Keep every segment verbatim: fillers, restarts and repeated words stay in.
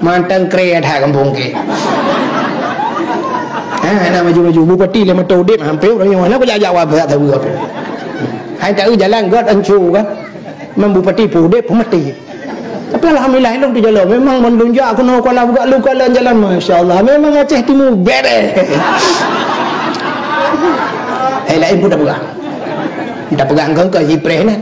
Mantong kre that gampông kèe. Ha, na maju-maju. Bupati lé mantong udép, hampir ureueng nyoe. Na kujak-jak wabah tak tahu apa. Hai tahu jalan got ancu kan. Memang bupati pun udép, pun mati. Tapi alhamdulillah, ilong tu jalan. Memang mandum jak kena Kuala Bugak lu Kuala jalan. Masya Allah. Memang Aceh Timur bereh. Eh, lain pun dah pegang. Dah pegang kau, kau jipreh nah.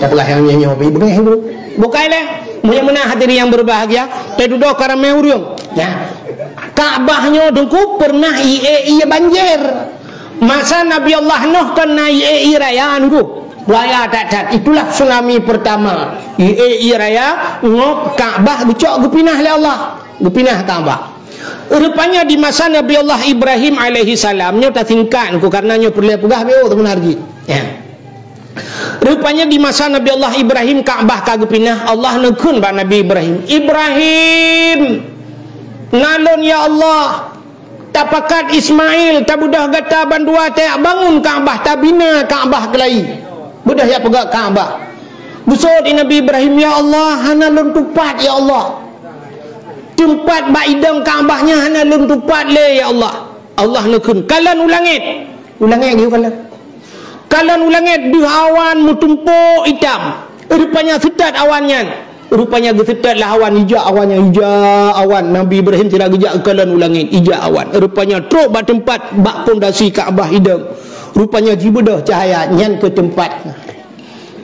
Dah pegang yang nyoh-nyoh, pergi pegang yang dulu. Bukai leh. Meunyoe meunan hadirin yang berbahagia, teududoe karamé ureueng. Ya. Ka'bah nyoe dengku pernah ie-ie banjir. Masa Nabi Allah Nuh kon na ie-ie raya nunggu. Raya that-that. Itulah tsunami pertama. Ie-ie raya ngop Ka'bah geucok geupinah lé Allah. Geupinah Ka'bah. Rupanya di masa Nabi Allah Ibrahim alaihi salam, nyoe tasingkat nunggu karena nyoe peureulèe peugah beu teumeunan hareugi. Ya. Rupanya di masa Nabi Allah Ibrahim Ka'bah ka geupinah, Allah neukheun bak Nabi Ibrahim, "Ibrahim, na lôn ya Allah, tapakat Ismail, tabeudôh gata bandua tajak bangun Ka'bah, tabina Ka'bah keulayi." Beudôh jak peugöt Ka'bah. Geuseuôt di Nabi Ibrahim, "Ya Allah, hana lôn tupat ya Allah. Teumpat bak idong Ka'bah nyan hana lôn tupat lé ya Allah." Allah neukheun, "Kalon u langét." U langét geuyue kalon. Kalon u langét deuh awan meutumpôk itam. Rupanya seutôt awan nyan. Rupanya geuseutôt lah awan, ijak awan nyan, ijak awan. Nabi Ibrahim sira geujak kalon u langét, ijak awan. Rupanya trôk bak teumpat, bak pondasi Ka'bah idong. Rupanya jibeudôh cahya nyan keu teumpat.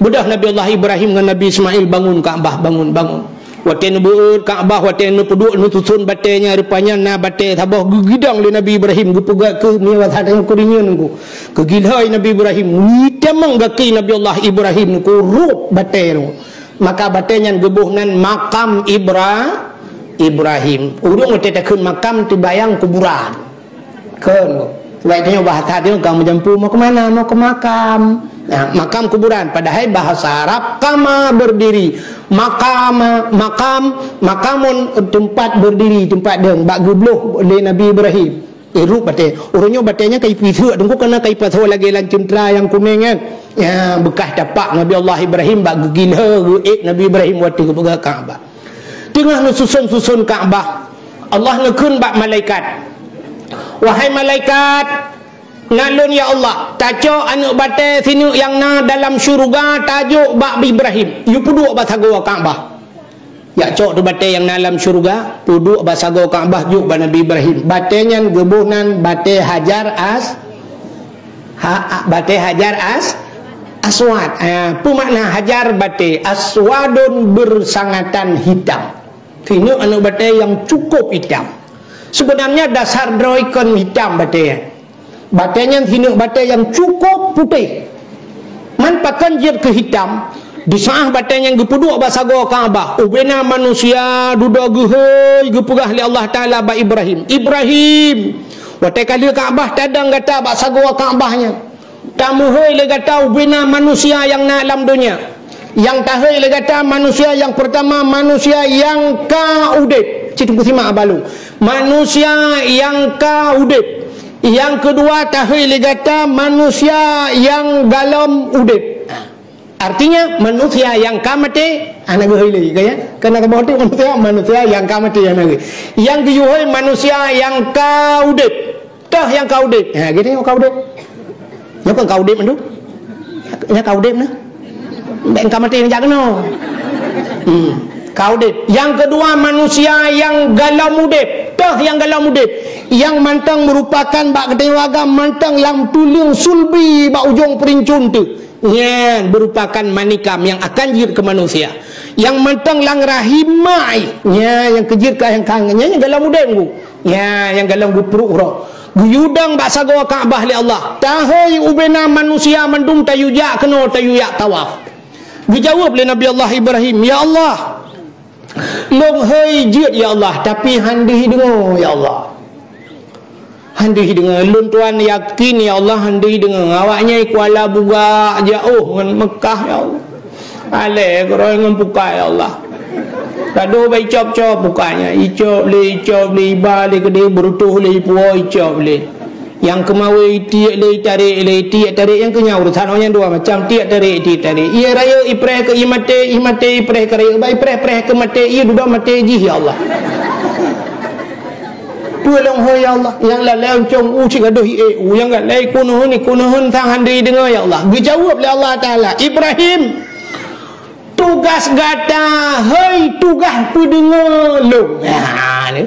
Beudôh Nabi Allah Ibrahim ngon Nabi Ismail bangun Ka'bah, bangun, bangun. Watèe neubeuet Ka'bah, watèe neupeuduek neususon batèe nyan, rupanya na batèe saboh geugidong lé Nabi Ibrahim, geupeugah keu meuwah that nyan keurinyeun nunggu. Keugiloe Nabi Ibrahim, itamong gaki Nabi Allah Ibrahim nunggu rôb batèe nyoe. Maka batèe nyan geuboh nan Makam Ibra-, Ibrahim. Ureueng watèe takheun makam teubayang kuburan. Kheun. Sebab tanyoe bahasa tanyoe ka meujampu mau ke mana? Mau ke makam. Nah, makam kuburan. Padahai bahasa Arab kama berdiri. Makam, makam, makamun tempat berdiri, tempat dong. Bak geubloh lé Nabi Ibrahim. Eh, rôb batèe. Ureueng nyoe batèe nyan ka ipiseuk, teungku, kana ka ipasoe lagèe lam ceuntra nyang kunéng nyan. Ya, beukah tapak Nabi Allah Ibrahim bak geugiloe geuék Nabi Ibrahim watèe geupeugah Ka'bah. Teungoh neususon-suson Ka'bah, Allah neukheun bak malaikat, "Wahai malaikat, na lôn ya Allah, tacok aneuk batèe sineuk nyang na dalam syeuruga tajok bak Ibrahim, yue peuduek bak sagoe Ka'bah." Jak cok teuh batèe nyang na lam syeuruga, peuduek bak sagoe Ka'bah jok bak Nabi Ibrahim. Batèe nyan geuboh nan batèe Hajar As-, ha, ha, batèe Hajar As-, Aswad. Ha, peue makna Hajar batèe? Aswadun bersangatan hitam. Sineuk aneuk batèe nyang cukup hitam. Sebenarnya dasar droe kon hitam batèe nyan. Batèe nyan sineuk batèe nyang cukup putéh. Man pakon jeuet keu hitam, di saat batèe nyan geupeuduek bak sagoe Ka'bah, ubena manusia dudoe geuhôi geupeugah lé Allah Taala bak Ibrahim, "Ibrahim, watèe ka lheueh Ka'bah tadong gata bak sagoe Ka'bah nyan." Tameuhôi lé gata ubena manusia nyang na lam donya. Nyang tahôi lé gata manusia nyang peurtama, manusia nyang ka udép. Cit teungku simak balong. Manusia nyang ka udép. Nyang keudua tahôi lé gata manusia nyang galom udép. Artinya manusia nyang ka maté hana geuhôi lé, ka ya? Karena ka maté manusia, manusia nyang ka maté hana geuhôi. Nyang geuyue hôi manusia nyang ka udép. Toh nyang ka udép. Ha, geutanyoe ka udép. Nyoe kan ka udép mandum. Nyang ka udép na. Bèk ka maté jak keunoe. Hmm. Ka udép. Nyang keudua manusia nyang galom udép. Toh nyang galom udép. Nyang mantong meurupakan bak geutanyoe agam mantong lam tuleueng sulbi bak ujong peurincon teuh. Nyan meurupakan manikam nyang akan jeuet keu manusia. Nyang mantong lam rahim mak, nyan nyang keu jeuet keu nyang kang, nyan nyang galom udép, Bu. Nyan nyang galom geupeuruek uroe. Geuyue dong bak sagoe Ka'bah lé Allah. Tahôi ubena manusia mandum tayue jak keunoe tayue jak tawaf. Geujaweueb lé Nabi Allah Ibrahim, "Ya Allah, lôn hôi jeuet ya Allah, tapi han deuh deungoe ya Allah. Han deuh deungoe, lôn tuan yakin ya Allah han deuh deungoe. Awaknyan i Kuala Bugak jiôh ngon Meukah ya Allah. Alèh keudroe ngon pukat ya Allah. Ka deuh bak icop-cop pukatnya, icop lé, icop lé, iba lé keudéh, beureutôh lé, ipuwoe icop lé. Nyang keumawe itiek lé itarek lé itiek tarek nyang keu nyan urusan awak nyan dua macam, tiek tarek tiek tarek. Ié rayeuk ipreh keu ié maté, ié maté ipreh keu rayeuk, bah ipreh-preh keu maté, ié dudoe maté jih ya Allah. Peue lôn hôi ya Allah, nyang lalée uncong u cit gadôh ié u, nyang galai kunuhun kunuhun sang hana deungoe ya Allah. Geujaweueb lé Allah Taala, Ibrahim, tugaih gata hôi tugaih peudeungoe lôn. Ha ni.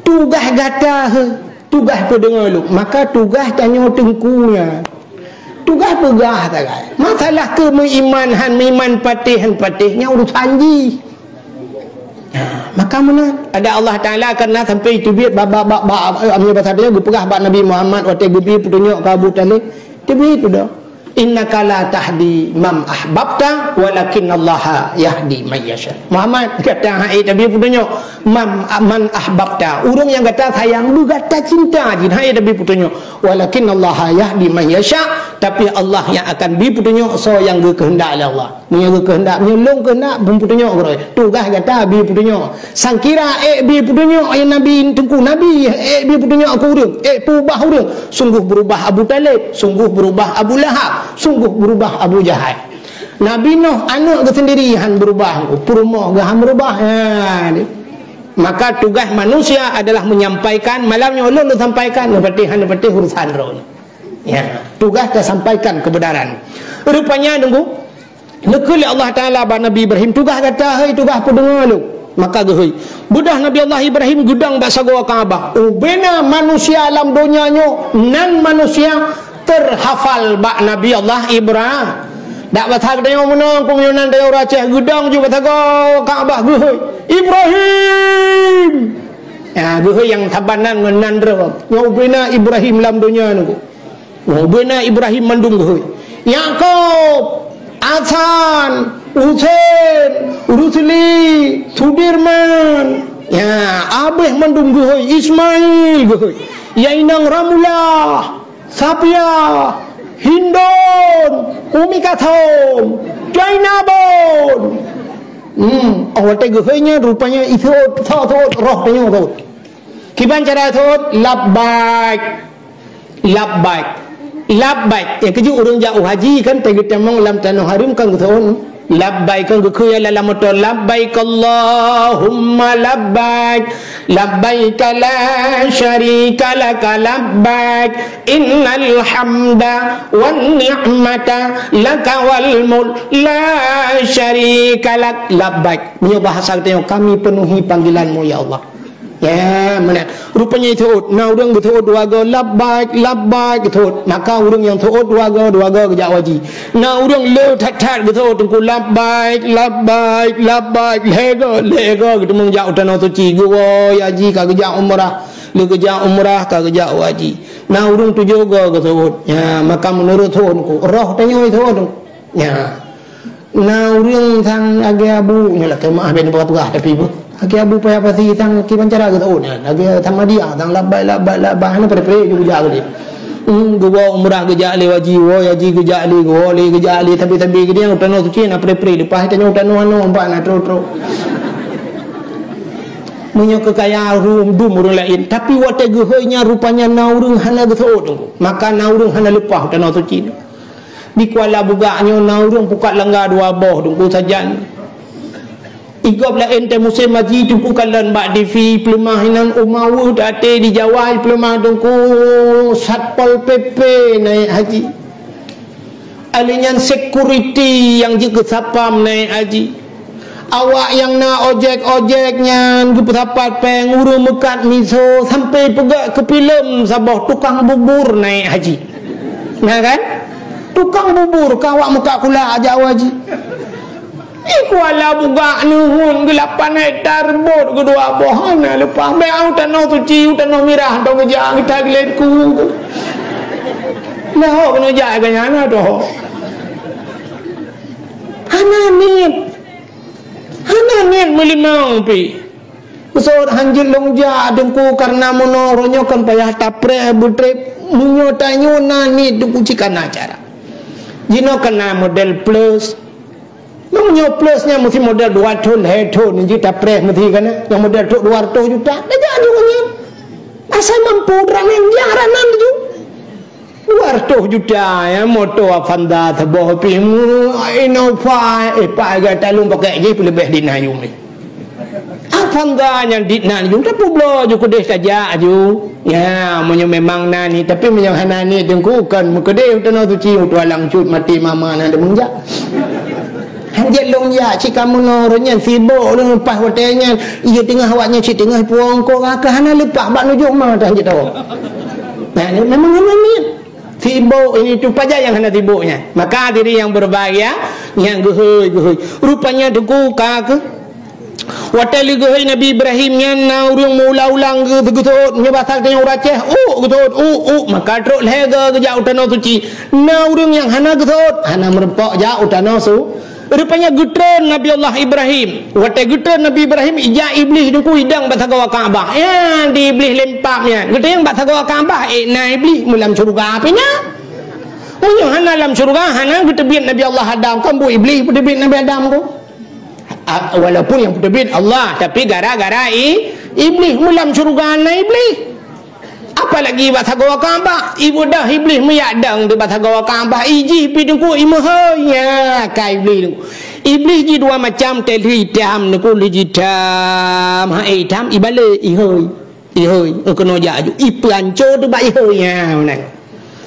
Tugaih gata hôi tugaih peudeungoe lôn. Maka tugaih tanyoe teungku nyan. Tugaih peugah sagai. Masalah keu meuiman han meuiman patéh han patéh nyan urusan jih. Ha, maka meunan ada Allah Taala karena sampai teubiet bak bak bak bak amnya basa dia geupeugah bak Nabi Muhammad watée geubri peutunyok keu Abu Talib. Teubiet udah. Innaka la tahdi man ahbabta walakinnallaha yahdi man yasha. Muhammad, gata hana tabri peutunyok man, man ahbabta. Ureuëng nyang gata sayang, beu gata cinta jih, hana tabri peutunyok. Walakinnallaha yahdi man yasha, tapi Allah nyang akan bri peutunyok soe nyang geukeuheundak lé Allah. Meunyoe geukeuheundak, meunyoe lôn keuheundak, beu peutunyok keudroe. Tugaih gata bri peutunyok. Sangkira ék bri peutunyok, ya Nabi, teungku Nabi, ék bri peutunyok keu ureuëng, ék peubah ureuëng. Sungguh beurubah Abu Talib, sungguh beurubah Abu Lahab, sungguh beurubah Abu Jahal. Nabi Nuh, aneuk geuh sendiri han beurubah, peurumoh geuh han beurubah. Ha, ni. Maka tugaih manusia adalah menyampaikan, malam nyoe ulôn lôn sampaikan, neupatéh han neupatéh urusan droeneuh. Ya, tugaih tasampaikan kebenaran. Rupanya, teungku, neukheun lé Allah Taala bak Nabi Ibrahim, tugaih gata hei tugaih peudeungoe lôn. Maka geuhôi. Beudôh Nabi Allah Ibrahim geudong bak sagoe Ka'bah. Ubena manusia lam donya nyoe nan manusia terhafal bak Nabi Allah Ibrahim. Dak basa geutanyoe meunoe, keu meunyoe nan dayah ureuëng Aceh geudong ju bak sagoe Ka'bah geuhôi. Ibrahim! Ya, geuhôi nyang saban nan ngon nan droe. Nyoe ubena Ibrahim lam donya nyoe. Oh, beuna Ibrahim mandum geuhôi. Yakub, Hasan, Husein, Rusli, Sudirman. Ya, abéh mandum geuhôi. Ismail geuhôi. Ya inong Ramulah, Safia, Hindon, Umi Kathom, Jainabon. Hmm, oh, watée geuhôi nyan rupanya iseuôt, seuôt, roh tanyoe seuôt. Kiban cara seuôt, labbaik. Labbaik. Labbaik. Nyang keujeuet ureuëng jak u haji kan, teugeuteumeung lam tanoh hareuem kan geuseuôt. Labbaik kan geukheun lam moto, labbaik Allahumma labbaik. Labbaik la syarika laka labbaik. Innal hamda wan ni'mata laka wal mulk la syarika lak. Labbaik. Meunyoe bahasa geutanyoe, kami penuhi panggilanmu ya Allah. Ya, meunan. Rupanya seuôt. Na ureuëng geuseuôt dua goe, labbaik, labbaik, geuseuôt. Maka ureuëng nyang seuôt dua goe, dua goe geujak u haji. Na ureuëng le that-that geuseuôt teungku, labbaik, labbaik, labbaik, lhée goe, lhée goe geuteumeung jak u tanoh suci. Geuwoe haji ka geujak umrah, le geujak umrah ka geujak u haji. Na ureuëng tujoh goe geuseuôt. Ya, maka meunurot seuôt teungku. Roh tanyoe seuôt teungku. Ya. Na ureuëng sang lagée Abu, nyoe lakée meuah ben peugah-peugah tapi bu. Lagée Abu payah pasi sang kiban cara geuseuôt nyan. Lagée Samadiyah sang labbaik, labbaik, labbaik, hana pre-pre geujak geude. Hmm, geuwoe umrah geujak lé haji, woe haji geujak lé, woe lé geujak lé, tapi-tapi geude nyang u tanoh suci na pre-pre, leupah tanyoe u tanoh anoe empat na trok-trok. Meunyoe keu kaya rum dum ureuëng laén, tapi watée geuhôi nyan rupanya na ureuëng hana geuseuôt teungku. Maka na ureuëng hana leupah u tanoh suci. Di Kuala Bugak nyoe na ureuëng pukat langga dua boh teungku sajan. Igob laén teuh musém haji teungku kalon bak T V peuleumah inan umawu teuaté di Jawa peuleumah teungku Satpol P P naik haji. Alé nyan security nyang jeuet keu sapam naik haji. Awak nyang na ojek-ojek nyan geupeusapat péng ureuëng meukat miso sampai peugét keu filem saboh tukang bubur naik haji. Na kan? Tukang bubur ka awak meukat kulak jak u haji. Di Kuala Bugak neuhun geulapan hektar bot geudua boh hana leupah. Bèk u tanoh suci, u tanoh mirah, tanoh geujak geuta geulet ku. Lheuh keuneuk jak geuh nyan na doh. Hana niet. Hana niet meulimong pih. Beusôt hanjeuet lôn jak teungku kareuna meunoe uroe nyoe kon payah tapreh beutrép. Meunyoe tanyoe na niet teungku cit kana cara. Jinoe kana model plus. Meunyoe plus nyan meusti model dua thon, lhèe thon jeuet tapreh meusti kana. Nyang model trok dua ratus juta, dah jak jeuet nyan. Asai mampu ranan, ya ranan laju. Dua ratus juta, ya, moto Avanza saboh pih, Innova, eh, pagai talong pakai jih leubeh di na yum. Avanza nyang di na yum, tapi bloe ju keudeh saja aju. Ya, meunyoe memang na ni, tapi meunyoe hana ni, Teungku, kon meukeudeh u Tanoh Suci, u Tualang Cut, mati mama na deungon jak. Hanjeuet lôn jak cit kamoe nyoe, ureueng nyan sibok lôn leupah watèe nyan. Iya teungoh awak nyan cit teungoh pulang ko ka hana leupah bak nujoh ma dah hanjeuet tawoe. Nah, ni memang hana niat. Sibok ini tu pajan nyang hana sibok nyan. Maka hadirin yang berbahagia, nyang geuhôi-geuhôi. Rupanya Teungku ka keuh. Watèe lé geuhôi Nabi Ibrahim nyan na ureueng meuulang-ulang geu-, geuseuôt, meunyoe basa geutanyoe ureueng Aceh, uk geuseuôt, uk, uk, maka trok lhèe goe geujak u Tanoh Suci. Na ureueng nyang hana geuseuôt, hana meurumpok jak u Tanoh Su-, rupanya geutreun Nabi Allah Ibrahim. Watèe geutreun Nabi Ibrahim, ijak Iblih Teungku idong bak sagoe Ka'bah. Ya, di Iblih lempap nyan. Geutanyong bak sagoe Ka'bah, eh, na Iblih meulam syeuruga pih na. Meunyoe hana lam syeuruga, hana geuteubiet Nabi Allah Adam, kan bu Iblih geuteubiet Nabi Adam tu. A-, walaupun nyang peuteubiet Allah, tapi gara-gara i-, Iblih, meulam syeuruga na Iblih. Apalagi bak sagoe Ka'bah, ibudah Iblih meuyak dong di bak sagoe Ka'bah, ijih pi Teungku imeuhôi, nya ka Iblih Teungku. Iblih jih dua macam, teuh lheueh itam Teungku, lheueh jih itam, ha, eh, itam, ibalek, ihôi. Ihôi, keunoe jak aju. Ipeuanco teuh bak ihôi, nya, meunan.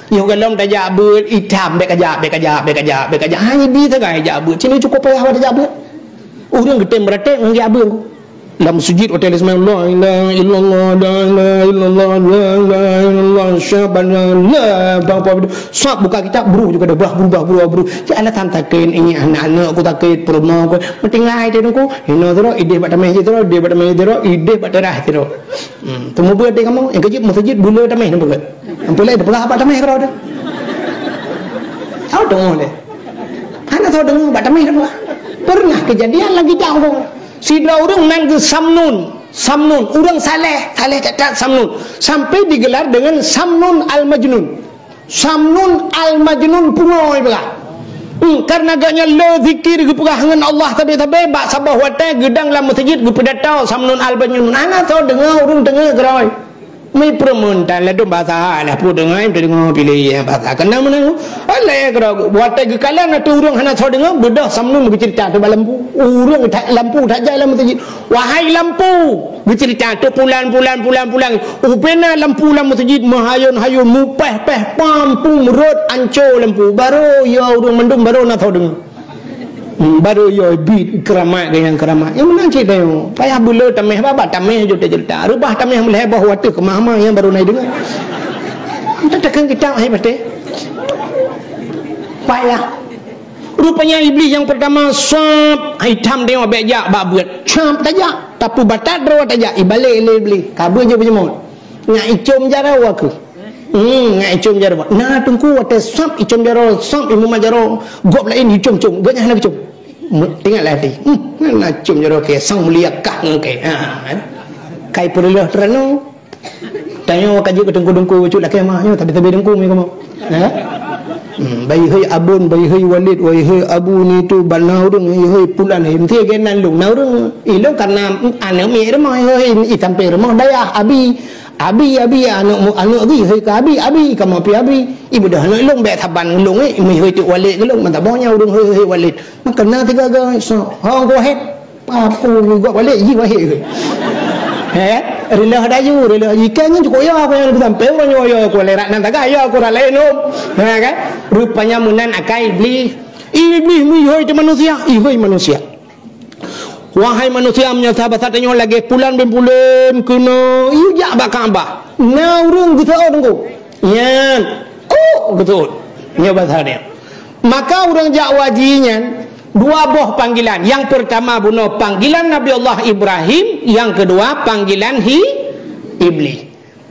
Yoh gohlom tajak beuet, itam, bèk kajak, bèk kajak, bèk kajak, bèk kajak. Hai bi sagai jak beuet. Cit nyoe cukup payah bak tajak beuet. Ureueng geutem beuratéb ngon jak beuet. Lam sujud watèe lé seumbahyang, la ilaha illallah, la ilaha illallah, la ilaha illallah, asyhadu an la ilaha illallah. Sab buka kitab, bru juga dah, bah, berubah, berubah, berubah. Cit alasan sakét, ini aneuk-aneuk ku sakét, peurumoh ku. Meutinggai teuh Teungku. Hino sidroe, idéh bak tamèh sidroe, idéh bak tamèh sidroe, idéh bak teurah sidroe. Hmm, teumeubeut di kamoe, nyang keujeuet meuseujid bula tamèh teumeubeut. Ampun lé teupeugah bak tamèh keudroe teuh. Soe deungoe lé? Hana soe deungoe bak tamèh teupeugah. Pernah kejadian lagi jauh. Sidroe ureueng nan geuh Samnun. Samnun, ureueng saleh, saleh that-that Samnun. Sampai digelar dengan Samnun Al-Majnun. Samnun Al-Majnun pungo ipeugah. Hmm, karena gobnyan le zikir geupeugah ngon Allah sabe-sabe, bak saboh watèe geudong lam meuseujid geupidato Samnun Al-Majnun. Hana soe deungoe ureueng teungoh keudroe. Meupeureumeun tan ladôm basa lah peue deungoe, teudeungoe piléh basa. Keunan meunan. Alah keudroe watèe geukalon ateueh ureueng hana soe deungoe, beudôh Samnun geuceurita ateueh bak lampu. Ureueng that lampu that jai lam meuseujid. Wahai lampu, geuceurita ateueh pulan, pulan, pulan, pulan. Ubena lampu lam meuseujid meuhayôn-hayôn, mupèh-pèh, pam, pum, rhot, anco lampu. Barô yo ureueng mandum barô na soe deungoe. Hmm, barô yo bit keuramat deungon keuramat. Nyang meunan cit deungoe. Payah bula tamèh babah tamèh juta-juta. Reubah tamèh meulhèe boh watèe keumah-mah nyang barô na deungoe. Entah takheun kitab hai patéh. Payah. Rupanya Iblih nyang peurtama sab, hai tham deungoe bèk jak bak beuet. Sab tajak, tapeubatat droe tajak, ibalek lé Iblih. Ka beuet jih peunyumoe. Nyak icom jaroe aku. Hmm, nyak icom jaroe. Na Teungku watèe sab icom jaroe, sab imumat jaroe, gob laén icom-com. Gobnyan hana geucom. Teuingat lé até. Hmm, na icom jaroe kèe, sang mulia kah ngon kèe. Ha, kan? Kai peureuloh teuranoe. Tanyoe ka jeuet keu teungku-teungku bacut lakèe mah nyoe, tapi sabe teungku meukamoe. Ha? Hmm, baiheuy Abon, baiheuy Walid, baiheuy Abu ni tu bana ureueng, baiheuy pulan, hai meusti geunan lôn. Na ureueng ilôn karena aneuk miet rumoh, heuy, i sampéng rumoh dayah, Abi. Abi, Abi, aneuk mu-, aneuk Abi, heuy keu Abi, Abi, kamoe pi Abi. Ibeudôh aneuk lôn bèk saban ngon lôn, eh, meuheuy teuk Walid keu lôn, mantong boh nyan ureueng heuy-heuy Walid. Maka na tiga-tiga, so, hong goh hét. Papu juga balik ji wahé. He? Reuloh dayuh, reuloh ikan nyan cukup ya, aku nyang sampai urang nyoe ya, aku lerat nan tagah ya, aku ralai lom. Ha kan? Rupanya meunan akai Iblih. Iblih meuhôi teu manusia, ihôi manusia. Wahai manusia, meunyoe sahabat tanyoe lagèe pulan bin pulan keunoe, yue jak bak Ka'bah. Na ureueng geuseuôt teungku. Nyan. Oh, geuseuôt. Nyoe basa dia. Maka ureueng jak u haji nyan dua boh panggilan. Yang pertama bunoe panggilan Nabi Allah Ibrahim, yang kedua panggilan hi Iblih.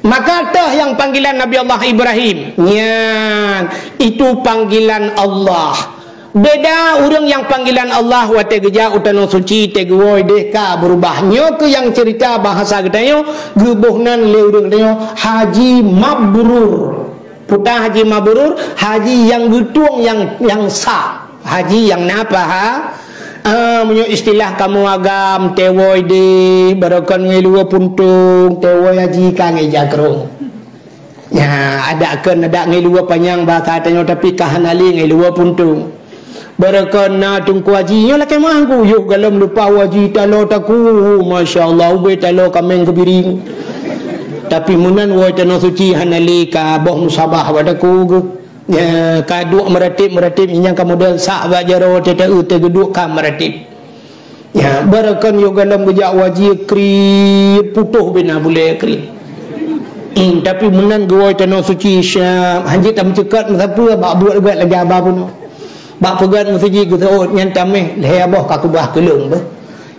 Maka teuh nyang panggilan Nabi Allah Ibrahim. Nyan, itu panggilan Allah. Beda ureueng nyang panggilan Allah watèe geujak u Tanoh Suci, teuh geuwoe deh ka beurubah. Nyoe keuh nyang ceurita bahasa geutanyoe, geuboh nan lé ureueng geutanyoe Haji Mabrur. Peue ta Haji Mabrur, haji nyang geutueng nyang, nyang sah. Haji nyang na paha-, Ah, meunyoe istilah kamoe agam, teuwoe idéh, barokon ngon i luwa puntông, teuwoe haji ka ngon ija krông. Nyan, adak kheun, adak ngon i luwa panyang bahasa tanyoe, tapi ka hana lé ngon i luwa puntông. Barokon na Teungku Haji, nyoe lakée meu'ah ku, yoh gohlom leupah haji taloe takue, masya Allah, ubé taloe kaméng keubiring. Tapi meunan woe tanoh suci hana lé ka boh musabah bak takue geuh. Ya, ka duek meuratéb-meuratéb, nyang ka model sak bak jaroe, teuteue teugeuduek ka meuratéb. Ya, barokon yoh gohlom geujak haji kriet, putôh bina bulée kriet. Hmm, tapi meunan geuwoe tanoh suci Syam, hanjeuet tameuceukat meusapeue bak buet gét lagée haba bunoe. Bak peugét meuseujid geuseuôt nyan taméh lhée boh ka keubah keu lôn beuh.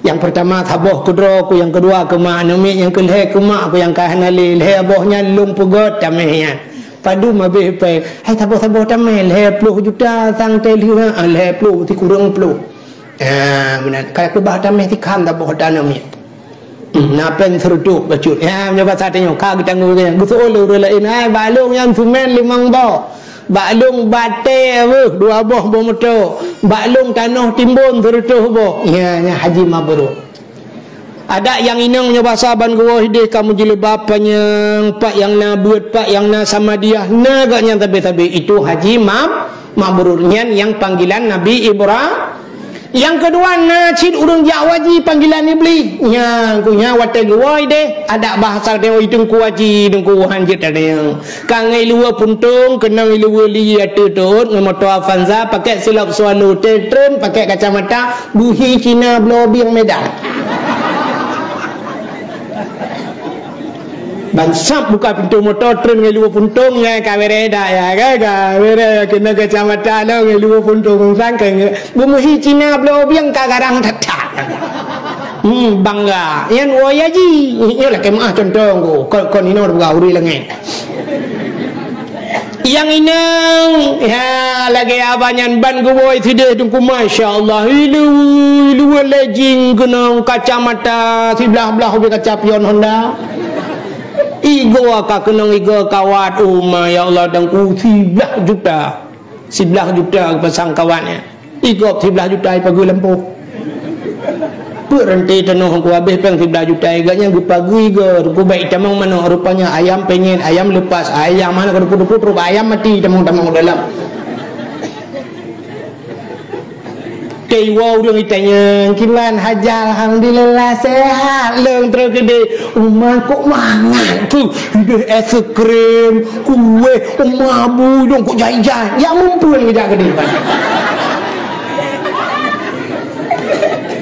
Nyang peurtama saboh keudroe ku, nyang keudua keu mak aneuk miet, nyang keulhée keu mak ku nyang ka hana lé. Lhée boh nyan lôn peugét taméh nyan. Padum habéh péng. Hai saboh-saboh taméh lhée ploh juta sang teuh lheueh, ah, lhée ploh sikureueng ploh. Ah, meunan. Ka keubah taméh sikham saboh ata aneuk miet. Hmm, na péng seureutôh bacut. Ya, meunyoe basa tanyoe, ka geutanggong nyan. Geuseuôt lé ureueng laén, "Hai, bak lôn nyan seumén limong boh. Bak lôn batée, beuh, dua boh boh moto. Bak lôn tanoh timbon seureutôh boh." Ya, nyan haji mabrur. Adak nyang inong nyoe basa ban geuwoe idéh ka meujileubab panyang, pat nyang na beuet, pat nyang na samadiah, na geuh nyang sabe-sabe. Itu haji mab-, mabrur. Nyan nyang panggilan Nabi Ibra-, Nyang keudua, na cit ureueng jak haji panggilan Iblih. Nyan, ku nyan watée geuwoe idéh, adak bahasa tanyoe, "Teungku Haji, Teungku hanjeuet tadeng." Ka ngon i luwa puntông, keunong i luwa li ateueh teuôt ngon moto Avanza, pakai silop Swallow, treun pakai kacamata, buhi Cina bloe bieng Medan. Ban sab buka pintoe moto, treun ngon i luwa puntông, nyan ka bereh dak ya, ka, ka bereh, keunoe kacamata lom ngon i luwa puntông, sang ka nge-, beumuhi Cina bloe bieng ka garang that-that. Hmm, bangga. Nyan woe haji. Nyoe lakée meu'ah contoh ku. Kon, kon inoe peugah ureueng langét. Nyang inong, ya, lagée haba nyan ban geuwoe sideh Teungku, masya Allah. I luwa, i luwa legging keunong, kacamata siblah-blah ubé kaca pion Honda. Igoe ka keunong, igoe kawat, oh ma, ya Allah, Teungku, siblah juta. Siblah juta geupasang kawatnya. Igob siblah juta ipageue lampôh. Peuet ranté tanoh ku habéh péng siblah juta, gobnyan geupageue igoe, geubaik tamong manok, rupanya ayam penyet, ayam lepas, ayam hana keudeupu-deupu, trok ayam mati tamong-tamong dalam. Teuwoe ureueng itanyong, "Kiban haja?" "Alhamdulillah, sehat lôn." Trok keudeh, "Uma, kok mangat tu? Ideh es krim, kueh, uma bu, dong kok jai-jai." Ya mumpun geujak keudeh.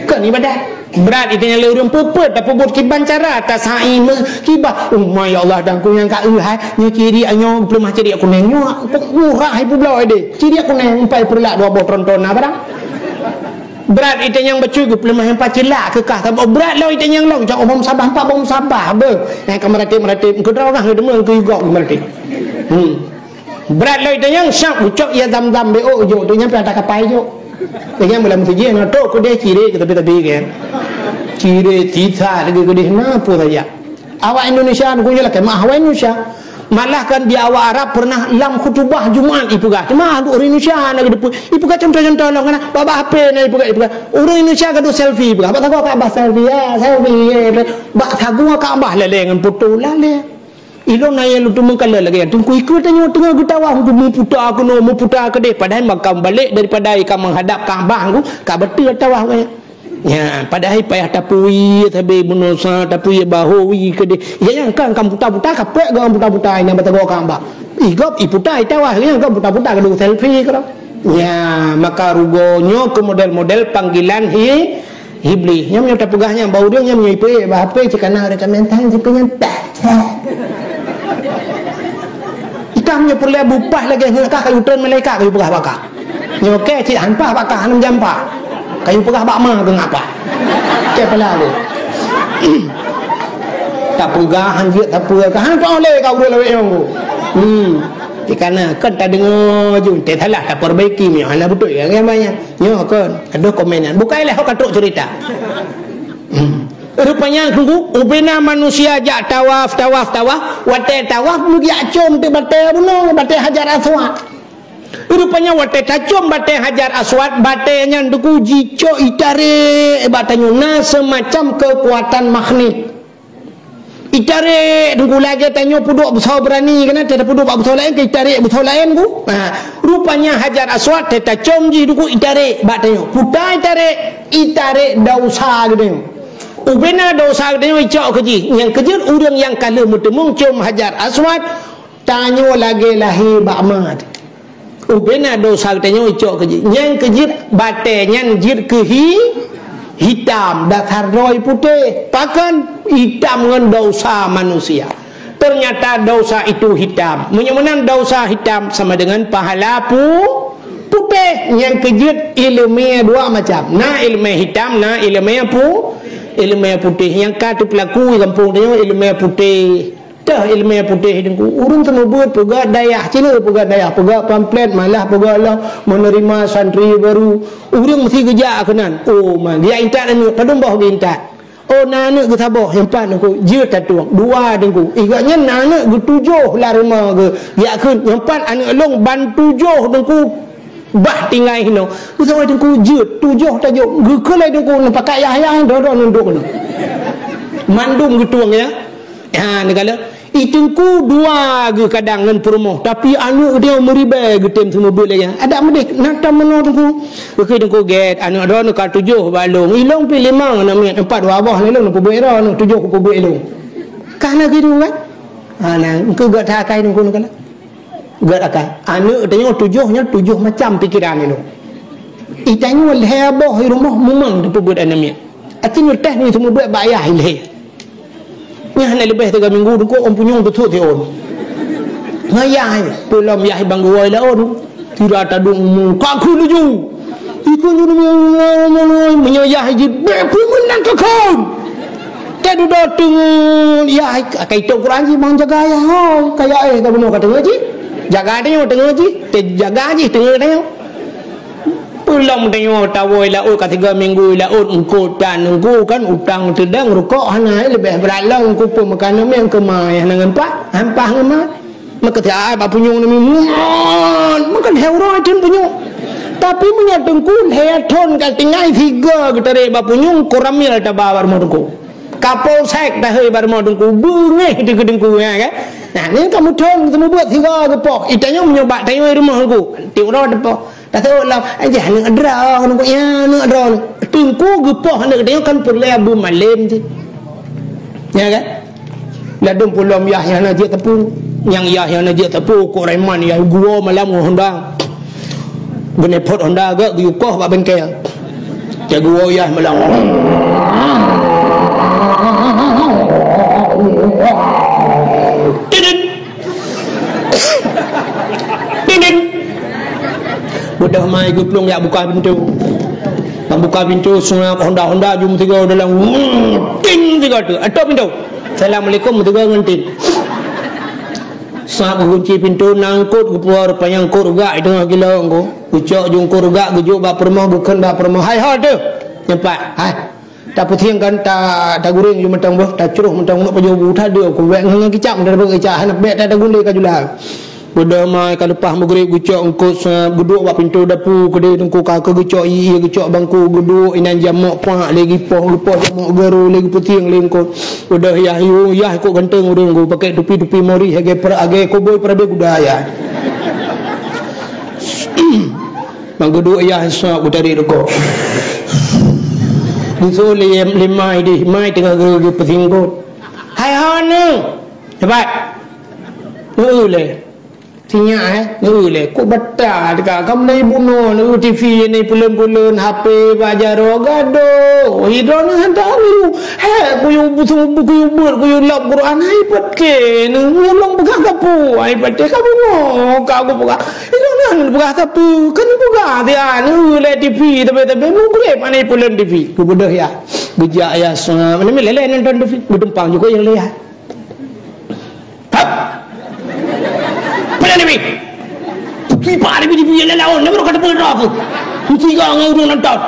Kon ibadah. Brat itanyong lé ureueng, peue-peue tapeubuet, kiban cara tasai meukiban. "Uma, ya Allah, Teungku nyang ka eu hai, nyoe ciri nyoe, peuleumah ciri kuneng nyoe, kok murah hai peubloe deh. Ciri kuneng, empai peureulak dua boh tronton na barang." Brat itanyong bacut, geupeuleumah empat ceulak keu kah saboh. Brat lom itanyong lom, jak boh sabah, empat boh sabah beuh. Nyang ka meuratéb-meuratéb, keudroe ureueng deungoe keu igob meuratéb. Hmm. Brat lom itanyong, syak ucok ya Zam-Zam B O jok, tu nyang pih ada kapai jok. Dengan bulan tujuh, na trok keudeh cirek ke tepi-tepi kan. Cirek, tisa lagi keudeh, na peue saja. Awak Indonesia, aku je lah kemah awak Indonesia. Malah kan di awak Arab pernah lam khutubah Jumaat ipeugah. Cuma ureueng Indonesia na geudepu, ipeugah contoh-contoh lom kan. Bak, bak H P na ipeugah, ipeugah. Ureueng Indonesia gaduh selfie ipeugah. Bak sagoe Kaabah selfie, ya, selfie, ya. Bak sagoe Kaabah lalé ngon foto lalé. Ilôn na nyang lôn teumeukalon lagée nyan. Teungku ikeu tanyoe teungoh geutawaf, meuputa keunoe, meuputa keudeh. Padahai makam balek daripada ka meuhadap Kaabah, ka beutôi tawaf geuh nyan. Ya, padahai payah tapui sabe bunoe sa, tapui bahu wi keudeh. Ya, nyang kan, kan puta-puta, kapek geuh puta-puta, nyang batagoe Kaabah. Igob iputa, itawaf, nyang kan puta-puta, kadang selfie keudroe. Ya, maka rugoe nyoe keu model-model panggilan hi-, Iblih. Nyan meunyoe tapeugah nyan bak ureueng, nyan meunyoe ipeuék bak H P, cit kana rekomen tan, cit nyan tah. Itah meunyoe peureulée bupah lagée nyoe kah, kayu treun malaikat kayu peugah bak kah. Nyoe kée cit han pah bak kah, hana meujan pah. Kayu peugah bak ma keu ngapa. Kée pala lé. Tapeugah han jeuet, tapeugah han pah lé ka ureueng lawét nyang. Hmm. Cit kana kon tadeungoe ju, teusalah tapeurbaiki, meunyoe hana beutôi, ya, ya, ya. Nyoe kon, adoh komen nyan. Bukai lé ho ka trok cerita. Hmm. Rupanya, Teungku, ubena manusia jak tawaf, tawaf, tawaf. Watée tawaf, meugiak com teuk batée bunoe, batée Hajar Aswad. Rupanya watée tacom batée Hajar Aswad, batée nyan Teungku jicok itarek bak tanyoe, na seumacam keukuatan magnet. Itarek Teungku lagée tanyoe peuduek beusoe beurani keunan, teuh peuduek bak beusoe laén, keu itarek beusoe laén ku. Ha, rupanya Hajar Aswad teuh tacom jih Teungku itarek bak tanyoe. Puta itarek, itarek desya geutanyoe. Ubena desya geutanyoe icok keu jih. Nyang keujeuet ureuëng nyang ka lheueh meuteumong com Hajar Aswad, tanyoe lagée lahé bak mat. Ubena desya geutanyoe icok keu jih. Nyang keujeuet batée nyan jeuet keu hi-, hitam, dasar droe putéh. Pakon? Hitam ngon desya manusia. Ternyata desya itu hitam. Meunyoe meunan desya hitam sama dengan pahala pu-, putéh. Nyang keujeuet iéleumé dua macam. Na iéleumé hitam, na iéleumé pu-, iéleumé putéh. Nyang ka teupeulaku di gampông tanyoe iéleumé putéh. Teuh iéleumé putéh Teungku. Ureuëng seumeubeuet peugah dayah Cina, peugah dayah, peugah pamflet, malah peugah lom menerima santri baru. Ureuëng meusti geujak keunan. Oh, ma, geujak intat aneuëk, padum boh geuintat. Oh, na aneuëk geusaboh, nyang pat Teungku, jeuet tatueng, dua Teungku. Iga nyan na aneuëk geutujoh lam rumoh geu-, geujak kheun, nyang pat aneuëk lôn ban tujoh Teungku. Bah tinggai hinoe. Geusawai Teungku jeuet, tujoh tajok. Geukeulai Teungku, neupakat yah-yah, droe-droe nundok nyoe. Mandum geutueng ya. Ha, neugala. I Teungku dua geuh kadang ngon peurumoh, tapi aneuëk geutanyoe meuribée geutem seumeubeuet lagée nyan. Adak meudeh, na tam meunoe Teungku. Geukheun Teungku gét, aneuëk droeneuh ka tujoh bak lôn. Ilôn pih limong aneuk miet, empat dua boh lé lôn, peubuet droeneuh, tujoh peubuet lôn. Ka na geudu kan? Ha, na, engkeu gét that akai Teungku neugala. Gét akai. Aneuëk tanyoe tujoh nyan tujoh macam pikeran ilôn. I tanyoe lhée boh i rumoh mumang teupeubuet aneuk miet. Aci nyoe teh ni seumeubeuet bak yah ilhée. Nyan hana leubeh tiga minggu Teungku ôn punyueng teusut siôn. Ngon yah, peulom yah bang geuwoe laôn. Sira tadong mu, ka kheun laju. Ikheun ju meunyoe yah jih, bèk peue meunan ka kheun. Teududoe teungeut yah, ka itôp Quran jih bang jaga yah, hôi. Kaya éh ka bunoe ka teungeut jih. Jaga tanyoe teungeut jih, teujaga jih teungeut tanyoe. Peulom tanyoe tawoe laôt ka tiga minggu laôt eungkôt tan eungkôt kan utang teudang rukok hana leubeh brat lom eungkôt peue meukanan meukeumai hana ngon pah, hampah ngon ma. Meukeutiai bak punyueng nami muat, meukeulhèe uroe thon punyueng. Tapi meunyoe teungku lhèe thon ka tinggai sigoe geutarek bak punyueng, koramil taba bak rumoh teungku. Kapolsek tahôi bak rumoh teungku, beungéh di keu teungku, ya kan? Nah, nyan ka meuthon teumeubuet sigoe geupoh. Itanyoe meunyoe bak tanyoe rumoh teungku, tiep uroe teupoh. Taseuôt lom, "Eh, jih aneuk droe, aneuk ya, aneuk droe." Teungku geupoh aneuk geutanyoe kan peureulèe beumalém cit. Ya kan? Ladôm peulom yah nyang na jeuet teupeu. Nyang yah nyang na jeuet teupeu, kok reman yah geuwoe malam ngon Honda. Geuneupot Honda geuh geuyue koh bak bengkel. Cak geuwoe yah malam. Tidit. Tidit. Beudôh mai geuplueng jak buka pintoe. Bak buka pintoe, seungab Honda-Honda jeuet meusigoe dalam. Ting sigoe teuk. Atôp pintoe. Assalamualaikum, meusigoe ngon tin. Sab geukunci pintoe, na eungkôt geupuwoe, rupanya eungkôt rugak i teungoh gilo eungkôt. Geucok ju eungkôt rugak, geujok bak peurumoh, geukheun bak peurumoh. Hai ho teuh. Nyan pat. Hai. Tapeusieng kan, ta-, taguréng ju mantong boh, tacroh mantong uneuk pajoh bu, tadeuk ku wék ngon kicap, mantong boh kicap, hana bèk ta-, tagulé ka jula. Beudôh mai ka leupah meugrib geucok eungkôt sa-, geuduek bak pintoe dapu keudéh teungku ka keu geucok ié, geucok bangku, geuduek inan jamok pak lé geupoh, geupoh jamok garu lé geupeusieng lé eungkôt. Beudôh yah yu, yah kok ganteng ureueng ku, pakai tupi-tupi mori, lagèe pra-, lagèe koboi peurabé kuda yah. Bang geuduek yah sab geutarek rukok. Geusôk lé, lé mai deh, mai teungoh geu-, geupeusinggôt. Hai ho neu. Sabat. Neu lé. Sinyak eh, neu lé. Kok bata teuka. Kamoe na ibu noe, neu T V, neu puleuen-puleuen, H P, bak jaroe gadôh. Idroeneuh hantom neu. Hé, kuyue bu-, kuyue beuet, kuyue lop Quran, hai patéh neu. Neu lôn peugah sapeue, hai patéh ka bungoh, ka kupeugah. Ilôn nyan peugah sapeue, kan peugah dia neu lé T V, tapi-tapi meugreb aneuk puleuen T V. Geubeudôh yah. Geujak yah sa-, mana lé-lé nonton T V, geutumpang juga nyang lé yah. Hap! Pada T V. Kipak T V, T V nyang lé lawan, nama kata peugah apa? Mesti kau ngau ureueng nonton.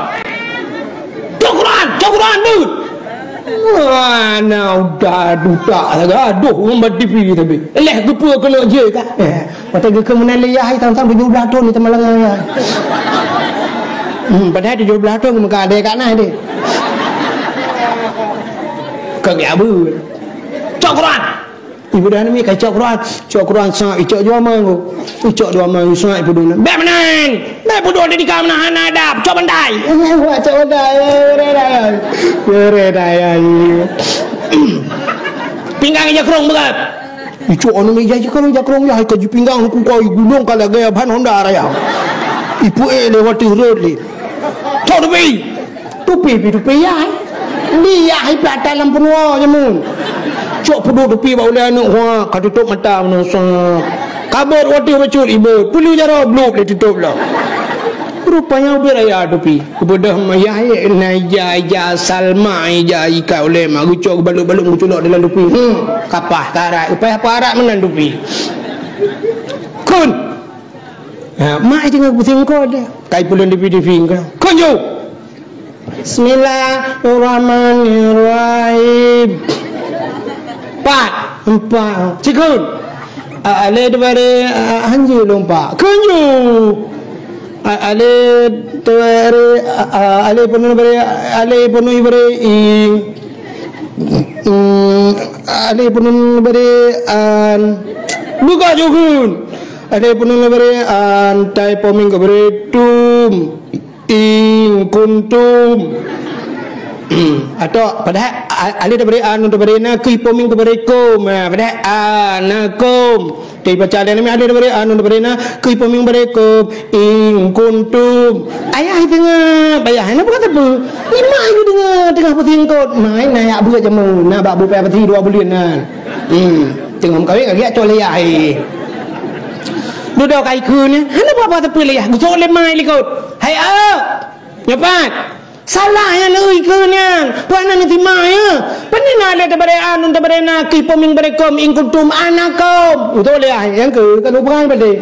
Cok Quran, cok Quran tu. Mana udah dutak sagai, aduh, ngon bak T V tapi. Leh geupeu keuneuk jeuet ka. Eh, watèe geukheun meunan lé yah, sang-sang tujoh blaih thon di teuma langa yah. Hmm, padahai tujoh blaih thon meuka adèe ka na deh. Ka geubeuet. Cok Quran. Ibu dah ni ka cok Quran. Cok Quran sa, icok jua mang. Icok jua mang sa ibu dah. Bèk meunan. Bèk peuduek di ka meunan hana adab. Cok bantai. Eh, wah, cok bantai. Eh, bere dah, ya. Bere dah, ya. Pinggang ija krong beugöt. Icok anu meja ija krong, ija krong ya, ka jipinggang ku kau gulong ka lagèe ban Honda raya. Ipu eh lewat rot lé. Cok tupi. Tupi pi tupi yah. Di yah pi atas lam peunuwa jameun. Cok peuduek tupi bak ulèe aneuk, wah, ka tutôp mata meunoe sa. Ka beuet watèe bacut ibeuet. Peuleueh jaroe blup lé tutôp lom. Rupanya ubit raya tupi. Geubeudôh meuh yah, na ija, ija Salma, ija ikat ulèe mak. Geucok geubalot-balot geuculok dalam tupi. Hmm, kapah tarat. Upaya apa arat meunan tupi. Kun. Ha, mak teungoh pusing kot. Kai pulan tupi-tupi ka. Kun ju. Bismillahirrahmanirrahim. Pat, empat. Cikun. A-, alif diberi, a-, hanjeuet lom pat. Keunyu. A-, alif diberi, a-, a-, alif penuh diberi, alif penuh diberi i. Hmm, alif penuh diberi an. Buka jukun. Alif penuh diberi an, tai poming diberi tum. In kuntum. Atau padahai a-, alif diberi a, nun diberi na, kui poming diberi kum. Ha, padahai anakum. Tapi baca alif ni alif diberi a, nun diberi na, kui poming diberi kum. In kuntum. Ayah teungoh, ayah ni bukan teupeu. Ni mak ni teungoh, teungoh pusing kot. Mai na yak buet jameun, na bak bupai pati dua buleuen na. Hmm, teungoh meukawen ka giak cok lé yah, eh. Dudoe kai kheun, eh. Hana buet-buet teupeu lé yah. Geucok lé mai likot. Hai, ah. Nyoe pat. Salah nyan ui kheun nyan. Tuan na neutimai, ya. Peue na lé tabare anu tabare na ki poming bare kom in kuntum anakom. Beutôi lé, ah. Nyang keu kalau peugah ai patéh.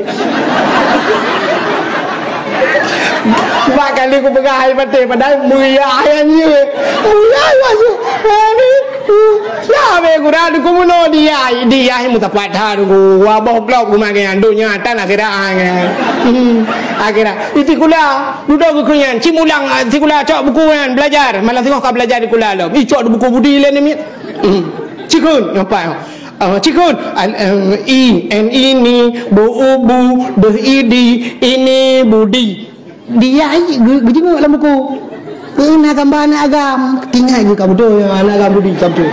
Bak kali kupeugah ai patéh, padahai mulia ai nyan. Mulia ai nyan. Aduh. Ya, be gura duku muno dia, dia mutapat ha duku. Wa boh blok rumah ke donya tan akhirat ha. Hmm, akhirat. Iti kula, dudoe buku nyan, ci mulang, ah, sikula cok buku nyan belajar. Malam singoh ka belajar di kula lom. Icok buku budi le ni mit. Hmm. Cikun, apa? Ah, cikun, al, em, i, en, ini, bu, u, bu, deh, idi, ini, budi. Dia ai geu-, geujeungok lam buku. Eh, na gambar aneuk agam. Ingat geuh ka beutôi aneuk agam Budi ka beutôi.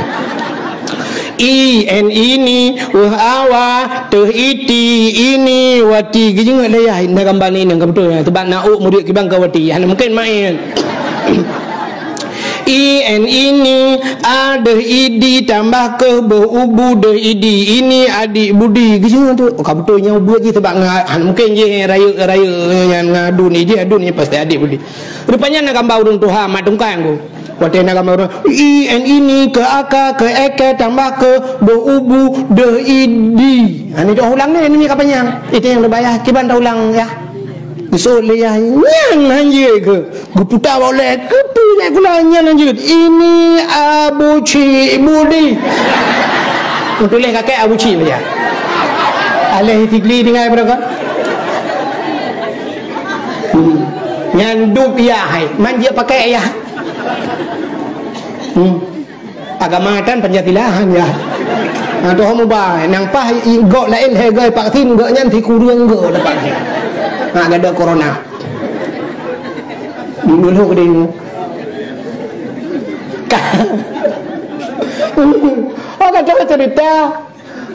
I, en, ini, weh, awa, teh, iti, ini, wati. Geujeungok dayah na gambar ni, na ka beutôi. Sebab na uk murit kibang ka wati. Hana mungkin main. I, en, ini, a, deh, idi, tambah keu, boh, ubu, deh, idi. Ini adik Budi. Geujeungok tu. Oh, ka beutôi nyang buet jih sebab nga-, hana mungkin jih rayeuk-rayeuk nyan ngadun ni jih, adun ni pasti adik Budi. Rupanya na gambar ureueng tuha mat tungkang tu. Watèe na gambar ureueng, i, en, ini, ke, aka, ke, eke, tambah ke, boh, ubu, deh, idi. Ha, ni dah ulang ni, ni ka panyang. Itu nyang teubayah, kiban dah ulang, ya. Geuseuôt lé yah nyan hanjeuet keu. Geuputa bak ulèe, keupeue lé kula nyan hanjeuet. Ini Abu Cik Budi. Geutuléh kakek Abu Cik saja. Alèh Itigli tinggai pada kon. Hmm. Nyan dup yah hai. Man jeuet pakai yah. Hmm. Agama tan Pancasila han yah. Ha, tu hom ubah. Nang paih i-, gok laén lhèe goe vaksin, gok nyan sikureueng gok dapat vaksin. Ha, gada corona. Dulu ke dia. Ka-, oh, kata cerita.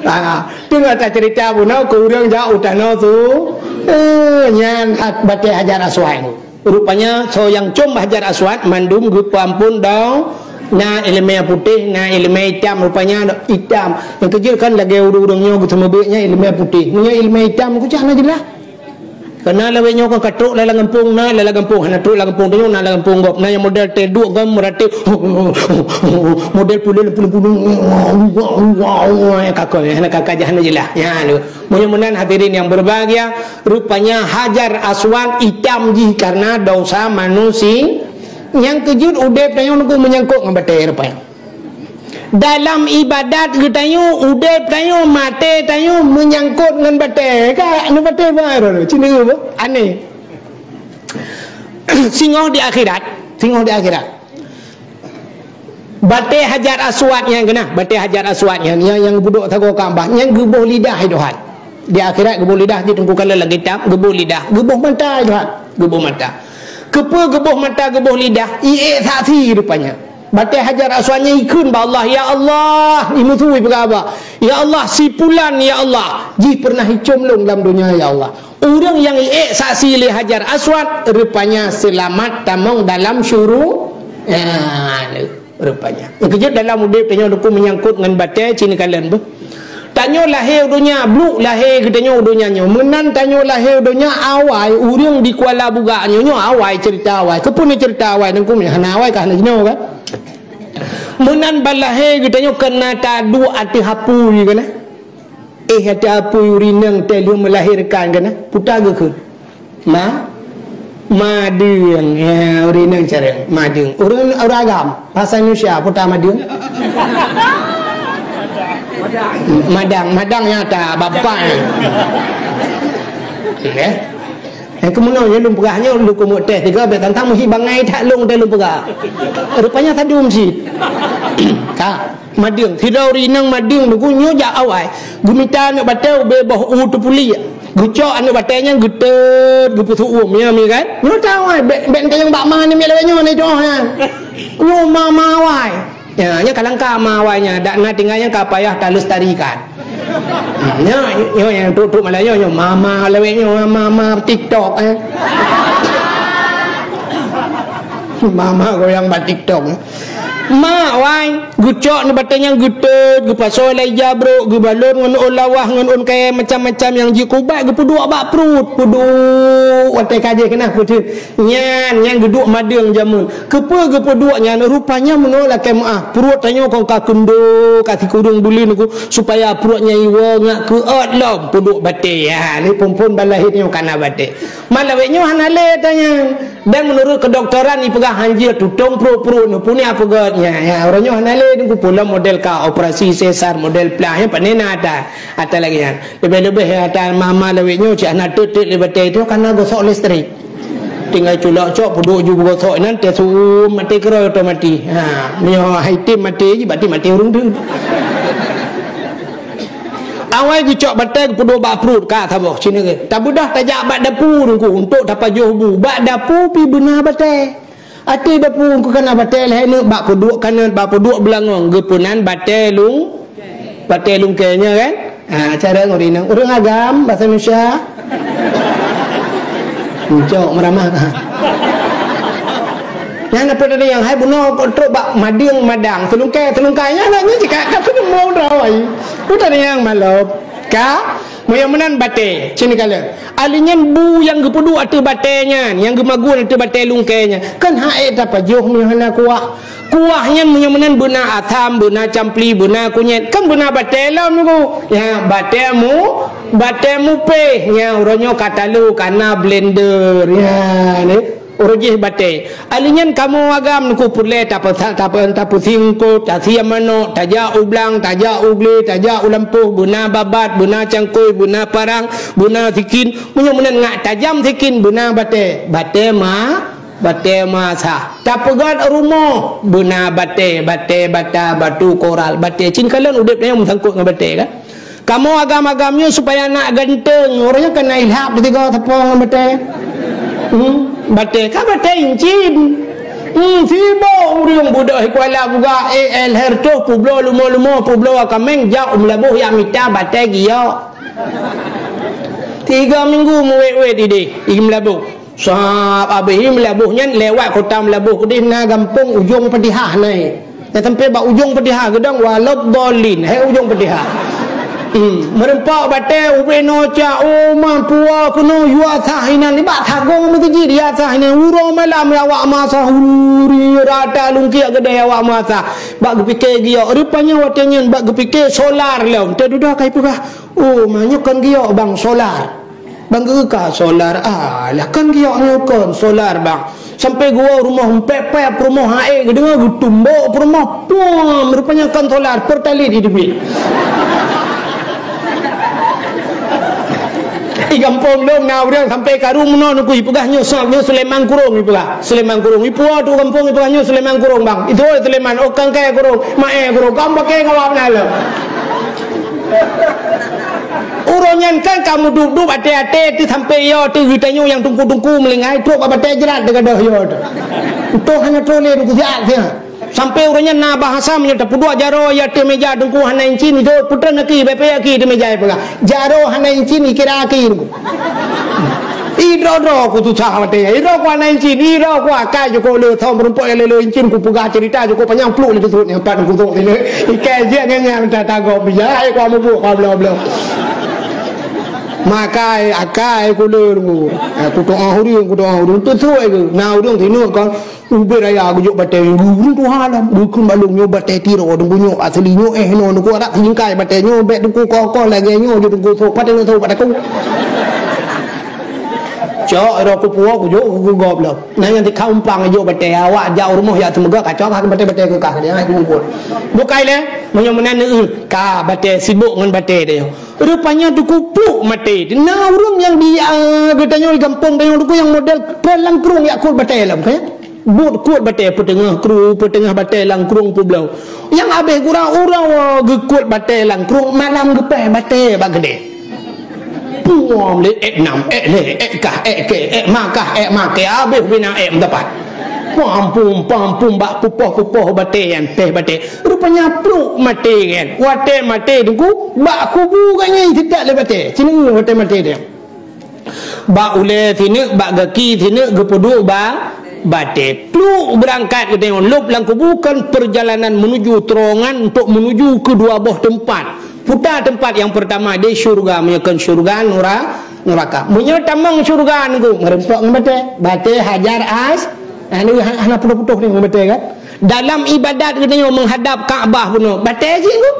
Ah, teungoh tacerita bunoe keu ureueng jak u tanoh su, eh, nyan hat-, batèe Hajar Aswad. Rupanya soe nyang com Hajar Aswad mandum geupeuampon dong, na ileumèe putéh, na ileumèe itam, rupanya itam. Nyang keujeuet kan lagèe ureueng-ureueng nyoe geuseumeubeuet nyan ileumèe putéh. Meunyoe ileumèe itam, keucah na jeulaih. Karena lawét nyoe kan ka trok lam gampông na, lam gampông hana trok lam gampông tanyoe na lam gampông gob. Na nyang model teuduek gam meuratéb model pulen pulen pulen kakak hana kakak jah hana jeulaih. Nyan lé. Meunyoe meunan hadirin yang berbahagia, rupanya Hajar Aswad itam jih karena dosa manusia. Nyang keujeuet udép tanyoe nunggu menyangkut ngon batèe rupanya. Dalam ibadat geutanyoe, udeb tanyoe, maté tanyoe meunyangkot ngon batée. Ka, anu batée baru. Cina apa? Aneh. Singoh di akhirat, singoh di akhirat. Batée Hajar Aswad nyan keunah, batée Hajar Aswad nyan, nyang, nyang geupeuduek sagoe Ka'bah, nyang geuboh lidah, hai Tuhan. Di akhirat geuboh lidah, di teungku kala lagi tam, geuboh lidah, geuboh mata, hai Tuhan, geuboh mata. Keupeue geuboh mata, geuboh lidah? Iék saksi rupanya. Batée Hajar Aswad nyan ikheun bak Allah, "Ya Allah," imeusui peugah haba, "Ya Allah, si pulan, ya Allah, jih pernah icom lôn lam donya, ya Allah." Ureuëng nyang iék saksi lé Hajar Aswad, rupanya seulamat tamong dalam syuru-, ya, rupanya. Nyang keujeuet dalam udeb tanyoe leuku meunyangkot ngon batée, cina kalon beuh. Tanyoe lahé u donya, bluk lahé geutanyoe u donya nyoe. Meunan tanyoe lahé u donya awai, ureuëng di Kuala Bugak nyoe, nyoe awai cerita awai. Keupeue cerita awai, teungku, hana awai ka hana jinoe kan? Meunan ban lahé geutanyoe keunan taduek ateueh apui kan? Eh, ata apui ureuëng inong teuh lheueh melahirkan keunan, puta geukheun. Ma? Madeueng. Ya, ureuëng inong carong. Madeueng. Ureuëng, ureuëng agam, bahasa Indonesia, puta madeueng. Madang, madang nyata, bapak. Ya. Eh, keumeunyoe lôn peugah nyoe, lôn keumeung teh tiga, bèk tantang meuhi bangai that lôn teh lôn peugah. Rupanya sadum cit. Ka. Madeueng, sidroe ureuëng inong madeueng teungku nyoe jak awai. Geumita aneuk batée ubé boh u teupuliek. Geucok aneuk batée nyan geuteut, geupeusu'uem, ya, mi kan? Nyoe ta awai, bèk, bèk tanyong bak ma ni, mi lawét nyoe ni doh, ha. Nyoe ma, ma awai. Ya, nyan ka langka ma awai nyan, dak na tinggai nyan ka payah talestarikan. Nyoe, nyoe nyang trok-trok malam nyoe, nyoe ma, ma lawét nyoe, ma, ma TikTok, eh. Ma, ma goyang bak TikTok, eh. Mak wai, geucok nibak batée nyang geuteut, geupasoe lam ija brok, geubalot ngon ôn lawah, ngon ôn kayèe macam-macam nyang jikeubat, geupeuduek bak pruet, peuduek watèe ka jih keunan peuteut. Nyan, nyang geuduek madeueng jameun. Keupeue geupeuduek nyan? Rupanya meunoe lakèe meu'ah, pruet tanyoe kon ka keundo, ka sikureueng buleuen ku, supaya pruet nyan iwoe ngat keuôt lom peuduek batée. Ha, lé phon-phon ban lahé nyoe ka na batée. Malam nyoe hana lé tanyan. Dan meunurot keudoktoran ipeugah hanjeuet tutong pruet-pruet nyoe, peue nyang peugöt nyan. Ya, uroe nyoe hana lé, teungku, peue lom model ka operasi sesar, model plah, nyan pane na ata, ata lagèe nyan. Leubeh-leubeh ata mama lawét nyoe cit hana teut-teut lé batée tu, ka na gosok listrik. Tinggai culok cok, peuduek ju beugosok inan, teuh su'um, maté keurôi otomatis. Ha, meunyoe hai tem maté jih, berarti maté ureueng teuk. Awai geucok batée geupeuduek bak pruet, ka saboh, sinoe. Tabeudôh tajak bak dapu teungku, untuk tapajoh bu. Bak dapu pih beuna batée. Ateueh dapu teungku ka na batée lhèe neuk, bak peuduek kanot, bak peuduek beulangong, geupeunan batée lung-, batée lungkée nyan kan? Ha, cara ureueng inong. Ureueng agam, bahasa Indonesia. Cok meuramah ka. Nyan apa tadi nyang hai bunoe trok bak madeueng madang, seulungkée, seulungkai nyan, nyan cit ka, ka seuleumo droe. Peue tadi nyang malop? Ka, meunyoe meunan batée, sinoe kalon. Ahli nyan bu nyang geupeuduek ateueh batée nyan, nyang geumagun ateueh batée lungkée nyan. Kan hak ék tapajoh meunyoe hana kuah. Kuah nyan meunyoe meunan beuna asam, beuna campli, beuna kunyét. Kan beuna batée lom teungku. Ya, batée mu-, batée mupéh. Ya, uroe nyoe ka talo, ka na blender. Ya, ni. Uroe jih batée. Ahli nyan kamoe agam teungku peureulée tapeusa-, tapeu-, tapeusingkot, tasiam manok, tajak u blang, tajak u glé, tajak u lampôh, beuna babat, beuna cangkôi, beuna parang, beuna sikin. Meunyoe meunan ngat tajam sikin, beuna batée. Batée ma-, Batée masa. Tapeugöt rumoh, beuna batée, batée bata, batu koral, batée. Cit kalon udép nyoe meusangkot ngon batée kan? Kamoe agam-agam nyoe supaya nak ganteng, uroe nyoe ka na ilhab teuga sapo ngon batée. Hmm, batée, ka batée incin. Hmm, sibok ureueng beudôh i Kuala Bugak, eh, leher toh peubloe leumo-leumo, peubloe kaméng, jak u Meulaboh jak mita batée giok. Tiga minggu meuwét-wét idéh i Meulaboh. Sab abéh i Meulaboh nyan, lewat kota Meulaboh keudéh na gampông Ujong Padihah na. Nyang sampai bak Ujong Padihah geudong, waladhdallin, hai Ujong Padihah. Hmm, meureumpok batée ubé noe cak, oh, ma pua keunoe yue asah inan, nibak sagong meuseujid yue asah inan, uroe malam awak masa huri rata lungkiek keudéh awak masa. Bak geupike giok, rupanya watée nyan bak geupike solar lom, teududoe ka ipeugah, "Oh, ma nyoe kon giok bang, solar." Bang geuka solar, alah, kan giok nyoe kon solar, bang. Sampai geuwoe rumoh, pép-pép rumoh, hai geudeungoe geutumbok rumoh, pum, rupanya kon solar, Pertalite jiteubiet. Di gampông lôn na ureueng sampai karu meunoe nungku jipeugah nyoe sa-, nyoe Sulaiman Kurong jipeugah. Sulaiman Kurong. Ipuwoe tu gampông jipeugah nyoe Sulaiman Kurong, bang. Itu Sulaiman, oh, kangkai Kurong, maé Kurong. Kamu pakai ngawak na lom. Uroe nyan kan kamu dup-dup até-até tu sampai yo tu geutanyoe nyang tungku-tungku meulinggai trok bak batée jrat teugadoh yo tu. Utoh hana trok lé duku siat siat. Sampai uroe nyan na bahasa meunyoe tapeuduek jaroe ya teuh meja tungku hana incin itu putra naki bepek aki teuh meja peugah. Jaroe hana incin ikira aki tungku. Idro-dro ku susah watée. Idro ku hana incin, idro ku akai jukuk le thom rumpok ya lele incin ku peugah cerita jukuk panyang pluk le teusut nyang pat ku tok sini. Ikai je nyan nyan minta tagok bija ai ku mubuk ku blo-blo. Makai akai ku le ku. Ku doa huri, ku doa huri. Teusut ke. Na ureueng sini kon ubé raya geujok batée minggu. Ureueng tuha lam. Dukun balong nyoe batée tiro, dengku nyoe asli nyoe eh nyoe dengku arak singkai batée nyoe bek dengku kong-kong lagée nyoe je dengku sok paté nyoe sok paté ku. Cok ro ku puo ku jok ku gob lom. Nah nyang tikha umpang jok batée awak jak rumoh ya teumeugah kacok ha batée-batée keu kah dia ku umpul. Bukai le meunyoe meunan neueu ka batée sibok ngon batée dia. Rupanya duku pluk maté. Na ureueng nyang di ah, geutanyoe di gampông tanyoe duku nyang model peurang langkrueng yak kul batée lom kan. Buet kuet batée peuteungoh kru, peuteungoh batée langkrueng peubloe. Nyang abéh gura uroe geukut batée langkrueng malam geupéh batée bak keudée. Puom lé ék nam, ék lé, ék kah, ék kée, ék makah, ék makée, abéh bina ék meudapat. Pampum, pampum bak pupoh-pupoh batée nyan péh batée. Rupanya pluk maté nyan. Watée maté teungku bak kubu gobnyan siteuk lé batée. Sineuk watée maté dia. Bak ulée sineuk, bak gaki sineuk geupeuduek ba batée. Pluk beurangkat geutanyoe lôb lam kubu kon peurjalanan meunuju teurongan untuk meunuju keu dua boh teumpat. Puta teumpat nyang peurtama di syeuruga, meunyoe kon syeuruga nura-, nuraka. Meunyoe tamong syeuruga nunggu meureumpok ngon batée. Batée Hajar As-, anu ha-, hana putôh-putôh ni ngon batée kan. Dalam ibadat geutanyoe meuhadab Ka'bah bunoe. Batée jih nunggu.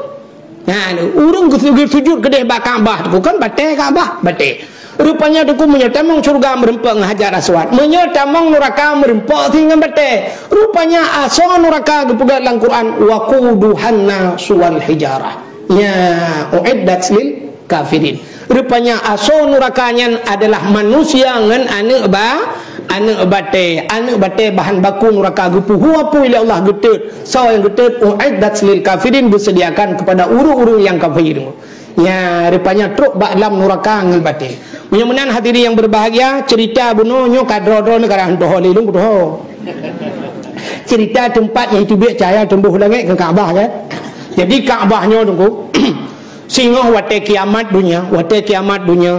Nah, ureueng geusujud, geusujud keudeh bak Ka'bah tu, kan batée Ka'bah, batée. Rupanya teungku meunyoe tamong syeuruga meureumpok ngon Hajar Aswad, meunyoe tamong nuraka meureumpok si ngon batée. Rupanya asoe nuraka geupeugah lam Quran, "Waquduhan nasu wal hijarah." Nya, uiddat lil kafirin. Rupanya asoe nuraka nyan adalah manusia ngon aneuk ba-, aneuk batée. Aneuk batée bahan baku nuraka geupeuhu apui lé Allah geutot. Soe nyang geutot, uiddat lil kafirin, disediakan kepada ureueng-ureueng nyang kafir. Nya, rupanya trok bak lam nuraka ngon batée. Meunyoe meunan hadirin yang berbahagia, cerita bunoe nyoe ka droe-droe neuh ka rhah tuho lé lôn kutuho. Cerita teumpat nyang teubiet cahya teumbôh langét ngon Ka'bah kan. Jadi Ka'bah nyoe teungku, singoh watée kiamat dunia, watée kiamat dunia,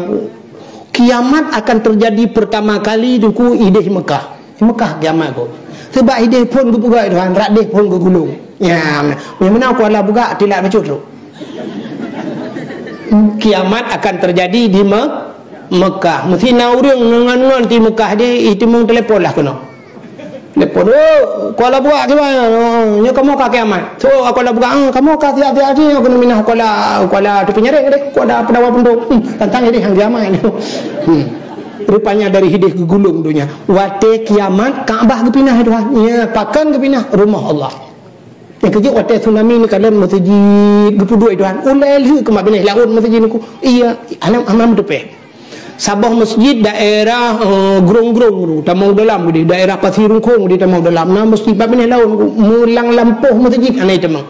kiamat akan terjadi pertama kali teungku ideh Mekah. Mekah kiamat ko. Sebab ideh phon geupeugah Tuhan, rak deh phon geugulong. Ya, nyang meunan Kuala Bugak tilak bacut tu. Kiamat akan terjadi di Me-, Mekah. Mesti na ureueng ngon-ngon di Mekah di, itimeung telepon lah keunoe. Telepon, "Oh, Kuala Bugak kiban? Oh, nyoe kamoe ka kiamat." So, Kuala Bugak, "Ah, kamoe ka siap-siap jih, nyoe keuneuk minah Kuala, Kuala Teupeu Nyareng deh, Kuala Peudawa Pundong." Hmm, tantang ideh nyang kiamat. Hmm. Rupanya dari ideh geugulong dunia. Watée kiamat, Ka'bah geupinah, ya Tuhan. Ya, pakon geupinah? Rumoh Allah. Nyang keujeuet watée tsunami neukalon meuseujid geupeuduek, ya Tuhan. Ulée lheueh keumat binéh laôt meuseujid nungku. Iya, alam amam teupée. Saboh meuseujid daerah, eh, Grong-Grong tu, tamong dalam geude, daerah Pasi Rungkong geude tamong dalam. Na meuseujid bak binéh laôt nungku, meulang lampôh meuseujid hana tamong.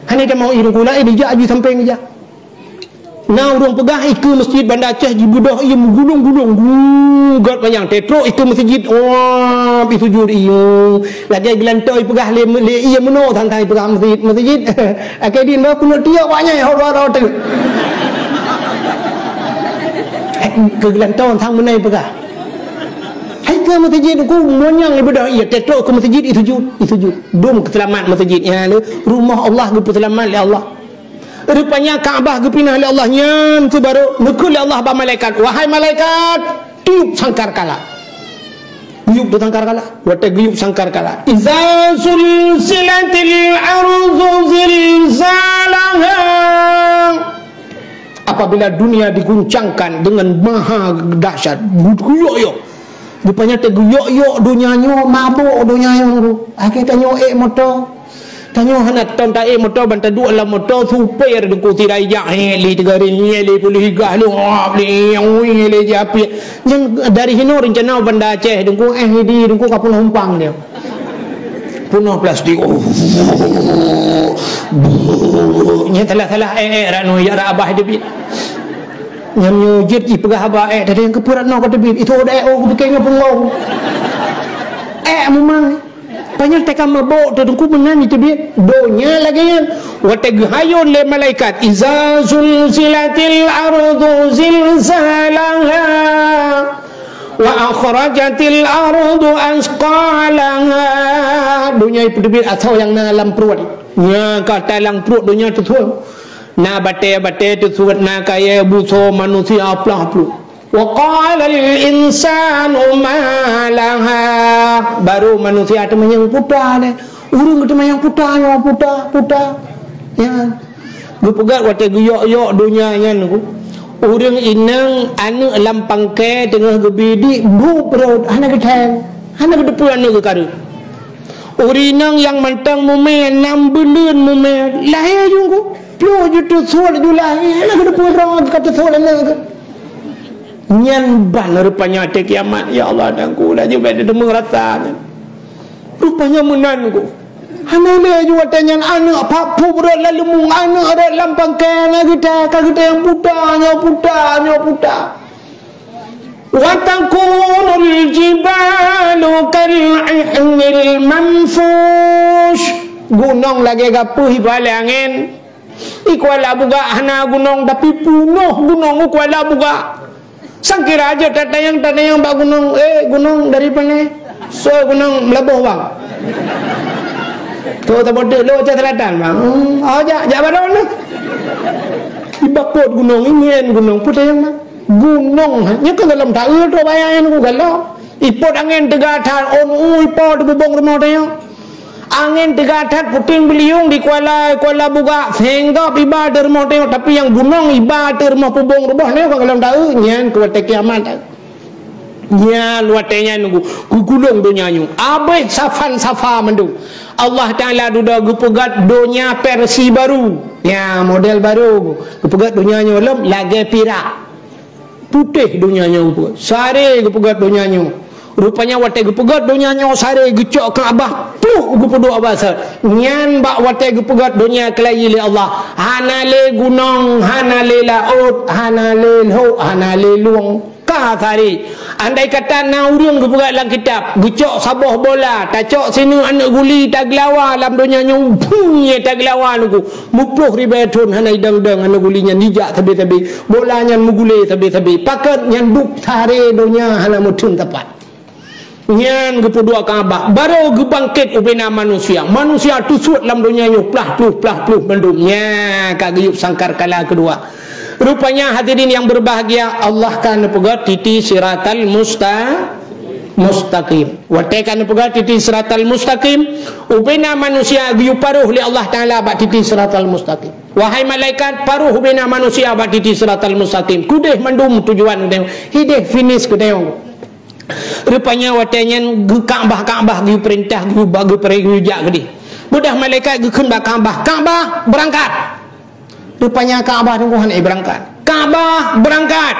Hana tamong i nungku laén dijak aju sampoe geujak. Na ureueng peugah ikeue meuseujid Banda Aceh jibeudôh ié meugulong-gulong, gu-, gét manyang. Teutrok ikeue meuseujid, wah, pi sujud ié. Lagée geulantoe ipeugah lé, lé ié meunoe than-than ipeugah meuseujid, meuseujid. Akhé din bah kunut tiok wak nyan, ho dua droe teuk. Keu geulantoe than meunoe ipeugah. Hai keu meuseujid ku monyang ibeudôh ié, teutrok keu meuseujid isujud, isujud. Dum keuselamat meuseujid nyan, rumoh Allah geupeuseulamat lé Allah. Rupanya Ka'bah geupinah lé Allah nyan keuh barô neukheun lé Allah bak malaikat, "Wahai malaikat, tiup sangkakala." Geuyup tu sangkakala. Watée geuyup sangkakala, "Iza zulzilatil ardu zilzalaha." Apabila dunia diguncangkan dengan maha dahsyat, guyok-yok. Rupanya teuguyok-yok donya nyoe, mabök donya nyoe. Akhé tanyoe ék moto. Tanyoe hana ton taék moto, ban taduek lam moto, supir Teungku sira ijak, ék lé tiga ri, ék lé puluh tiga lé, ék lé, ék lé jiapiek. Nyang dari hinoe rencana Banda Aceh, Teungku, éh, di Teungku ka peunuh umpang dia. Peunoh plastik. Oh. Nyan salah-salah, eh, eh, rano, ya, rak abah teubiet. Nyam nyoe jeuet jipeugah abah, eh, tadi nyang keupeue rano ka teubiet. Itu udah, eh, oh, kupikir nyoe peungong. Eh, memang. Panyang teka mabök tu, Teungku, meunan itu teubiet. Donya lagée nyan. Watée geuhayôn lé malaikat, "Iza zulzilatil ardu zilzalaha." Wa akhrajatil ardu asqalaha. Donya ipeuteubiet asoe nyang na lam pruet. Nya ka talang pruet donya teusuet. Na batée-batée teusuet, na kayée busoe manusia plah pluh. Wa qalal insanu ma laha. Baru manusia teumanyong puta deh. Ureuëng teumanyong puta nyoe puta, puta. Ya. Geupeugah watée geuyok-yok donya nyan, ureuëng inong aneuëk lam pangke teungoh geubidik bu perot, hana geutheng, hana geuteupeue aneuëk geukareueng. Ureuëng inong nyang mantong mumé, nam buleuen mumé, lahé ju ku, ploh ju teusuet ju lahé, hana geuteupeue droe ka teusuet aneuëk geuh. Nyan ban rupanya até kiamat, ya Allah, dan ku laju bék teudeungoe rasa nyan. Rupanya meunan ku. Hana lé ju watée nyan aneuëk pap pub rot lam leumung, aneuëk rot lam pangke, na geuta, ka geuta nyang puta, nyoe puta, nyoe puta. Wa takunul jibalu kal ihnil manfush. Gunong lagée gapeuh iba lé angén. I Kuala Bugak hana gunong, tapi peunoh gunong u Kuala Bugak. Sangkira aja tatanyong-tatanyong bak gunong, "Eh, gunong dari pane?" "Soe gunong Meulaboh, Bang." "Tu tabote lo Aceh Selatan, Bang." "Hmm, oh, jak, jak baron tu." Ibakot gunong, ingin gunong, peue tanyong, Bang? Gunong, ha, nyoe kan dalam taeu tu bayang ku galom. Ipot angén teuga that, on u ipo teububong rumoh tanyong. Angén teuga that puting beuliung di Kuala, Kuala Bugak, sehingga iba teurumoh teuh, tapi nyang gunong iba teurumoh pubong ruboh nyoe ka gohlom taeu, nyan keu watée kiamat. Nyan watée nyan nunggu, geugulong donya nyoe. Abéh safan-safa mandum. Allah Taala dudoe geupeugét donya versi baru. Nya model baru. Geupeugét donya nyoe lom lagée pirak. Putéh donya nyoe geupeugét. Saré geupeugét donya nyoe. Rupanya watée geupeugét donya nyoe saré geucok Ka'bah, pluh geupeuduek basa. Nyan bak watée geupeugét donya keulayi lé Allah. Hana lé gunong, hana lé laôt, hana lé lhok, hana lé lueng. Ka saré. Andai kata na ureuëng geupeugét lam kitab, geucok saboh bola, tacok sineuk aneuëk guli tageulawa lam donya nyoe, phung, nyang tageulawa nunggu. Muploh ribée thon hana idong-dong aneuëk guli nyan jijak sabe-sabe. Bola nyan mugulé sabe-sabe. Pakon nyan duek saré donya hana meutheun teumpat. Nyan geupeuduek Ka'bah. Baru geubangkét ubena manusia. Manusia teusuet lam donya nyoe plah pluh, plah pluh mandum. Nya ka geuyueb sangkar kala keudua. Rupanya hadirin yang berbahagia, Allah ka neupeugét titi siratal musta-, mustaqim. Watée ka neupeugét titi siratal mustaqim, ubena manusia geuyue paroh lé Allah Taala bak titi siratal mustaqim. Wahai malaikat, paroh ubena manusia bak titi siratal mustaqim. Keudeh mandum tujuan keudeh, hideh finish keudeh. Rupanya watée nyan geu-, Ka'bah-Ka'bah geupeurintah geu-, ba-, geupere-, geujak keudeh. Beudah malaikat geukheun bak Ka'bah, "Ka'bah, beurangkat!" Rupanya Ka'bah teungku hana beurangkat. "Ka'bah, beurangkat!"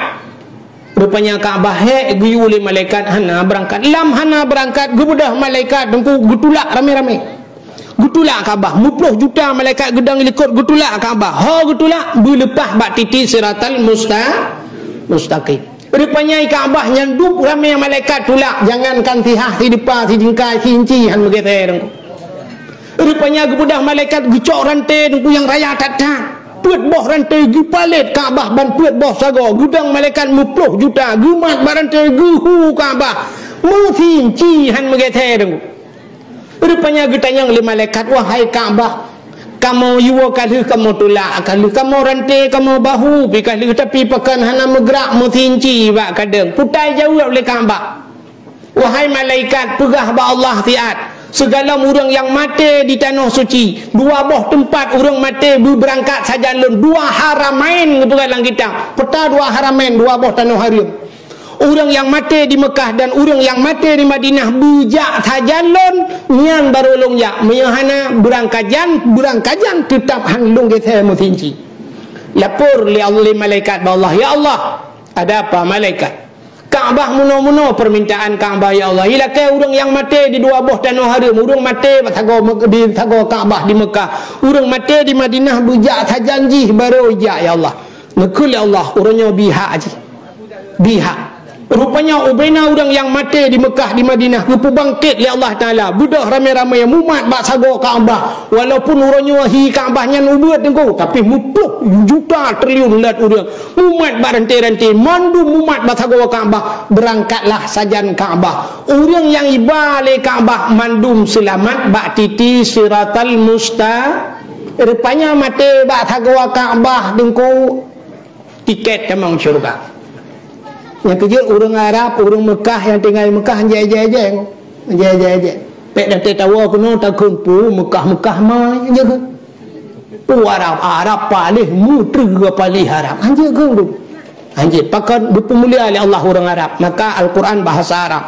Rupanya Ka'bah hék geuyue lé malaikat hana beurangkat. Lam hana beurangkat, geubeudoh malaikat teungku geutulak ramé-ramé. Geutulak Ka'bah, muploh juta malaikat geudong likot geutulak Ka'bah. Ho geutulak, beuleupah bak titi siratal musta-, mustaqim. Rupanya i Ka'bah nyan duek ramé malaikat tulak, jangankan sihah, sideupa, sijingkai, siinci han meugeusé teungku. Rupanya geubeudoh malaikat geucok ranté teungku nyang raya that-that. Peuet boh ranté geupalét Ka'bah ban peuet boh sagoe, geudong malaikat muploh juta, geumat bak ranté geuhu Ka'bah. Meusinci han meugeusé teungku. Rupanya geutanyong lé malaikat, "Wahai Ka'bah, kamoe yue ka lheueh kamoe tulak, ka lheueh kamoe ranté, kamoe bahu, pi ka lheueh tapi pakon hana meugrak meusinci bak kadeueng?" Putai jaweueb lé Ka'bah. Wahai malaikat, peugah bak Allah siat, sigohlom ureuëng nyang maté di tanoh suci, dua boh teumpat ureuëng maté beubeurangkat sajan lôn, dua haramain geupeugah lam kitab. Peta dua haramain, dua boh tanoh hareuem. Ureuëng nyang maté di Meukah dan ureuëng nyang maté di Madinah beujak sajan lôn, nyan barô lôn jak. Meunyoe hana, beurangkajan, beurangkajan teutab han lôn geusé meusinci. Lapor lé Allah, lé malaikat bak Allah, "Ya Allah, ada apa, malaikat? Ka'bah munoe-munoe peumintaan Ka'bah, ya Allah. Ilakée ureuëng nyang maté di dua boh tanoh hareuem, ureuëng maté bak sagoe Mek-, di sagoe Ka'bah di Meukah, ureuëng maté di Madinah beujak sajan jih barô jak, ya Allah." Neukheun lé Allah, "Uroe nyoe bri hak jih. Bri hak." Rupanya ubena ureuëng nyang maté di Meukah, di Madinah, geupeubangkét lé Allah Taala, beudôh ramé-ramé mumat bak sagoe Ka'bah. Walaupun uroe nyoe hi Ka'bah nyan ubeuet teungku, tapi muploh juta triliun lat ureuëng mumat bak ranté-ranté, mandum mumat bak sagoe Ka'bah, beurangkatlah sajan Ka'bah. Ureuëng nyang iba lé Ka'bah mandum seulamat bak titi Siratal Musta-, rupanya maté bak sagoe Ka'bah teungku. Tiket tamong syeuruga. Nyang keujeuet ureuëng Arab, ureuëng Meukah nyang tinggai Meukah, jai-jai-jai. Jai-jai-jai. Pék datée tawoe keunoe takheun, "Pu, Meukah-Meukah ma," jai kheun. "Pu, Arab, Arab paléh, meuteue paléh Arab." Hanjeuet kheun tu. Hanjeuet. Pakon geupeumulia lé Allah ureuëng Arab. Maka Al-Quran bahasa Arab.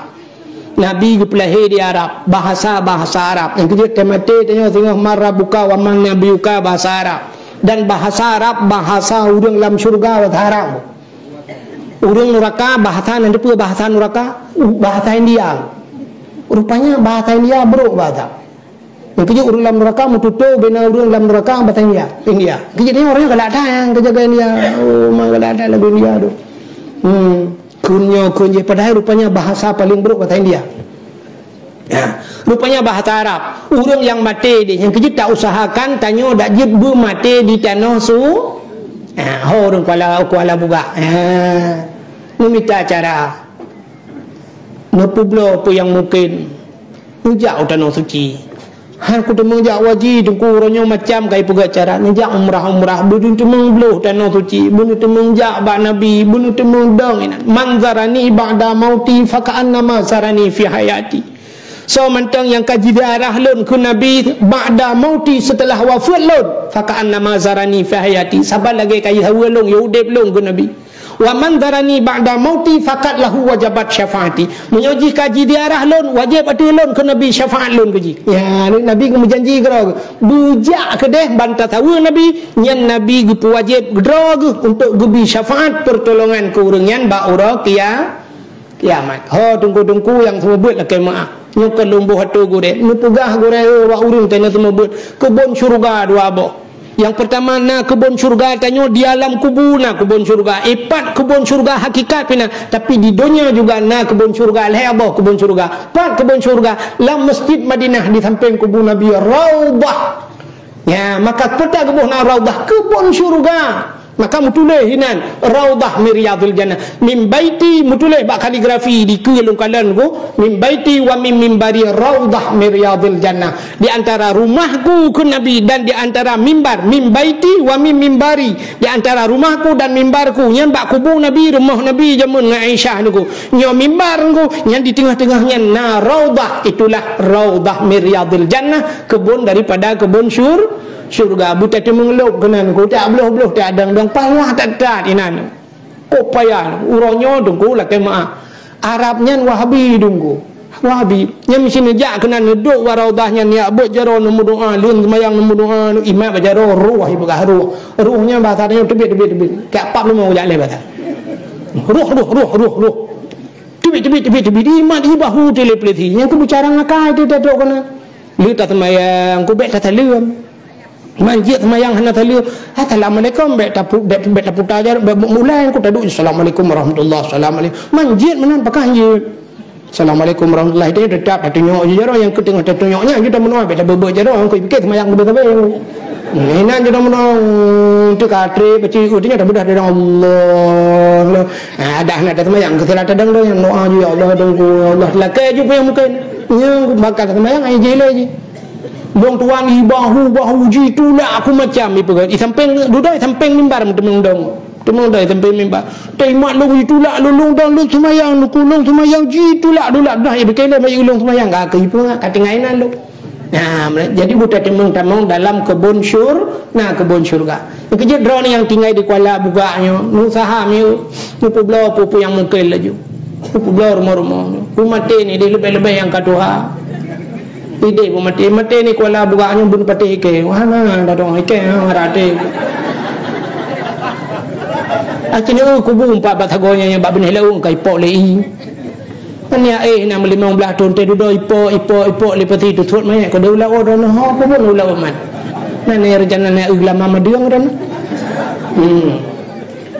Nabi geupeulahé di Arab, bahasa-bahasa Arab. Nyang keujeuet teumaté tanyoe singoh man rabbuka wa man nabiyuka bahasa Arab. Dan bahasa Arab, bahasa ureuëng lam syeuruga bahasa Arab. Ureuëng nuraka bahasa nan teupeue bahasa nuraka? Uh, bahasa India. Rupanya bahasa India brok bahasa. Nyang keujeuet ureuëng lam nuraka meututoe bina ureuëng lam nuraka bahasa India. India. Keujeuet tanyoe ureuëng galak that nyang keujaga India. Oh, memang galak that lagu India tu. Hmm. Kheun nyoe, kheun jih, padahai rupanya bahasa paléng brok bahasa India. Ya, rupanya bahasa Arab. Ureuëng nyang maté deh, nyang keujeuet ta usahakan tanyoe dak jeuet beumaté di tanoh su-, ha, ho ureuëng Kuala, Kuala Bugak. Ha. Meumita cara. Neupeubloe peue nyang mungken. Neujak u tanoh suci. Han kuteumeung jak haji, teungku, uroe nyoe macam ka ipeugah cara. Neujak umrah-umrah, beuneuteumong bloh tanoh suci, beuneuteumong jak bak Nabi, beuneuteumong dong inan. "Man zarani ba'da mauti faka'annama zarani fi hayati." Soe mantong nyang ka jiziarah lôn keu Nabi ba'da mauti, seuteulah wafeuet lôn, faka'annama zarani fi hayati, saban lagée ka jisaweue lôn, ya udeb lôn keu Nabi. "Wa man zarani ba'da mauti faqad lahu wajabat syafaati." Meunyoe jih ka jiziarah lôn, wajéb ateueh lôn keu Nabi syafaat lôn keu jih. Ya, Nabi geumeujanji keudroe, beujak keudeh ban tasaweue Nabi, nyan Nabi geupeuwajéb keudroe geuh untuk geubri syafaat peurtolongan keu ureuëng nyan bak uroe kia-, kiamat. Ho teungku-teungku nyang seumeubeuet lakée meuáh. Nyoe kon lôn boh ateueh gurée. Neupeugah gurée, eh, wak ureuëng tanyoe seumeubeuet. Keubon syeuruga dua boh. Nyang peurtama na keubon syeuruga tanyoe di alam kubu na keubon syeuruga. Ipat keubon syeuruga hakikat pih na, tapi di donya juga na keubon syeuruga, lhée boh keubon syeuruga. Pat keubon syeuruga? Lam Masjid Madinah di sampéng kubu Nabi, Raudhah. Ya, maka peue ta geuboh na Raudhah, keubon syeuruga. Maka meutuléh inan, "Raudhah min riyadhil jannah." Min baiti, meutuléh bak kaligrafi dikeue lôn kalon ku, "Min baiti wa min mimbari raudhah min riyadhil jannah." Di antara rumahku keu Nabi dan di antara mimbar, "Min baiti wa min mimbari," di antara rumahku dan mimbarku, nyan bak kubu Nabi, rumoh Nabi jameun ngon Aisyah niku. Nyoe mimbar niku, nyan di teungoh-teungoh nyan na raudhah, itulah raudhah min riyadhil jannah, keubon daripada keubon syur-, syeuruga. Beutateumeung lôb keunan ku, tabloh-bloh, tadong-dong, payah that-that inan. Kok payah, uroe nyoe teungku lakée meuáh. Arab nyan Wahabi teungku. Wahabi. Nyan meusineujak keunan neuduek bak raudhah nyan, jak beuet jaroe neumeudoá, lheueh seumayang neumeudoá, imat bak jaroe, roh ipeugah roh. Roh nyan bahasa tanyoe teubiet, teubiet, teubiet. Kak pap leumô jak lé bahasa. Roh, roh, roh, roh, roh. Teubiet, teubiet, teubiet, teubiet. Imat, ibahu teuh lé peuleusi. Nyang keu bicara ngakai teuh tadok keunan. Lheueh taseumayang, ku bék tasaleuem. Man jeuet seumayang hana saleuem. Assalamualaikum, bék tapu-, bék, bék taputa jaroe, bék mulai ku taduek, "Assalamualaikum warahmatullah, assalamualaikum." Man jeuet meunan pakon jeuet. "Assalamualaikum warahmatullah." Itu tetap tatunyok je jaroe nyang keu teungoh tatunyok nyan, jeuet meunoe bék tabeuet-beuet jaroe, nyang keu pikir seumayang keu sabe. Inan jeuet meunoe teuka trép baca, oh, teunyok tabeudôh dalam Allah. Ah, dah na taseumayang keu salah tadong doa, "Ya Allah, dong ku, ya Allah." Lakée ju peue nyang mungken. Nyang bakal seumayang ai jih lé jih. Lôn tuan ibahu-bahu jitulak aku macam ipeugah. Di sampéng dudoe, sampéng mimbar meuteumong dong. Teumong dong sampéng mimbar. Teuimat lôn jitulak lôn, lôn dong lôn seumayang, lôn seumayang jitulak-tulak dah ipeugah lé bayeue lôn seumayang ka keu ipeugah ka tinggai inan lôn. Nah, jadi buta teumong tamong dalam keubon syur-, na keubon syeuruga. Keujeuet droeneuh nyang tinggai di Kuala Bugak nyoe, neusaha mieu, neupeubloe peue-peue nyang mungken laju. Peubloe rumoh-rumoh. Beumaté ni deh leubeh-leubeh nyang ka tuha. Ideh beumaté, maté ni kuala bugak nyoe bun patéh ikée. Wah, na, dah dong ikée, ha, rate. Aci ni, oh, kubu empat bak sagoe nyan bak binéh laung ka ipok lé i. Kan ya, eh, na meulimong blaih thon teuh dudoe ipok, ipok, ipok, leupah teutot mayat, keu deuh laôt droeneuh, ho, peubon u laôt mat. Na, na, rencana na, eu, lama madeueng droeneuh. Hmm.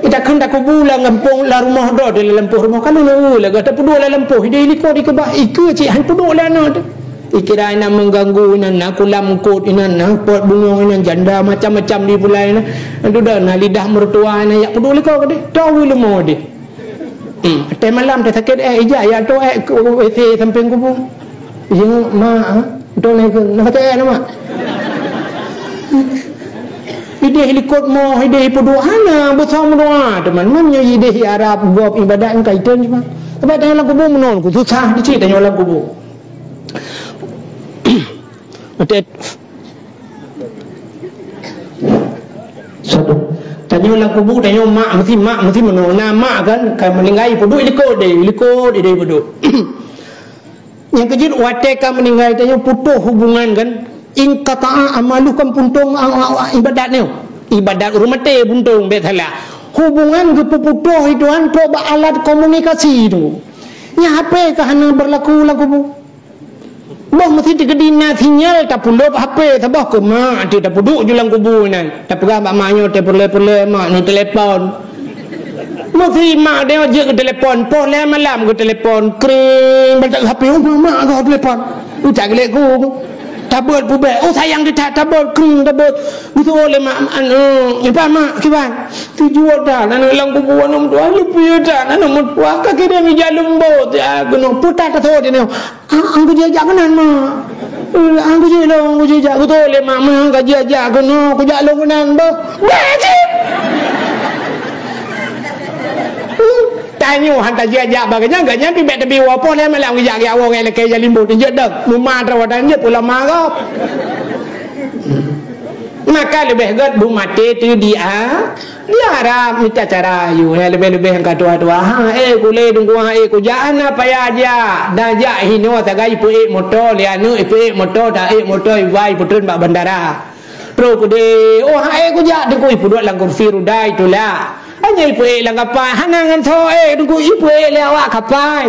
Ita kheun takubu lam gampông, lam rumoh droe, di lam lampôh rumoh, kalau lé, lagak tapeuduek lam lampôh, ideh likot dikeubah, ikeue cit han peuduek lé aneuk teuh. Ikira inan mengganggu, inan na kulam kot, inan na pot bungong, inan janda, macam-macam di pulai inan. Dudoe na lidah mertua inan, jak peuduek likot keudeh. Tahu leumo deh. Hmm, teuh malam teuh sakét, eh, ijak, ya, tu, eh, ke W C sampéng kubu. Ya, mak, ha? Beutôi na ikheun, na sakét, eh, na, mak? Ideh likot moh, ideh peuduek hana, beusama doa, teman. Man nyoe ideh Arab, gob ibadat ngon kaiton cuma. Tapi tanyoe lam kubu meunoe, ku susah, di cit tanyoe lam kubu. Oke. Satu. Tanyoe lam kubu, tanyoe mak, meusti mak, meusti meunoe. Na mak kan, ka meuninggai, peuduek likot deh, likot ideh peuduek. Nyang keujeuet, watée ka meuninggai tanyoe putôh hubungan kan, inqata'a amaluhu kan puntông, a, a, a, ibadat nyoe. Ibadat ureuëng maté puntông, bék salah. Hubungan geupeuputôh itu kan trok bak alat komunikasi tu. Nyan H P ka hana beurlaku lam kubu. Boh meusi teukeudi na sinyal tapulop H P, saboh keu mak teuh tapeuduek ju lam kubu nyan. Tapeugah bak mak nyoe teuh peureulée-peureulée, mak nyoe telepon. Meusi mak nyoe jeuet geutelepon, poh lhée malam geutelepon, kring, bantak H P, "Oh, mak, mak, goh telepon." Ucak geulék ku. Tabeuet pubék, "Oh, sayang teuh that," tabeuet, kring, tabeuet. Geutuwoe lé mak, anu, "Nyoe pat, mak, kiban?" "Tujoh that, aneuk lam kubu aneuk meutuah, leupie that, aneuk meutuah, ka kirém ija leumbot." Ya, keunoe putar tasot nyoe. Ah, an kujak keunan, mak. Eh, an kujak lôn, an kujak. Geutuwoe lé mak, mak, ka jijak keunoe, kujak lôn keunan, bah. Bah cit! Hmm, tanyoe han tajak-jak bak geuhnyan, geuhnyan pih bék teubiwö poh lhée malam geujak-jak woe ngon lakée jalimbot, jeuet dong. Meuma droe dan jeuet ulama gob. Maka leubeh gét beumaté teuh di a, di Arab mita cara ayue, nyang leubeh-leubeh nyang ka tuha-tuha. Ha, eh, kulé Teungku, ha, eh, kujak, hana payah jak. Dan jak hinoe sagai ipeuék moto lé aneuk, ipeuék moto, taék moto iba ipeutreun bak bandara. Trok keudeh, oh, ha, eh, kujak Teungku, ipeuduek lam kursi ruda itulak. Hana ipeuék lam kapai, hana ngon soe, eh, Teungku, ipeuék lé awak kapai.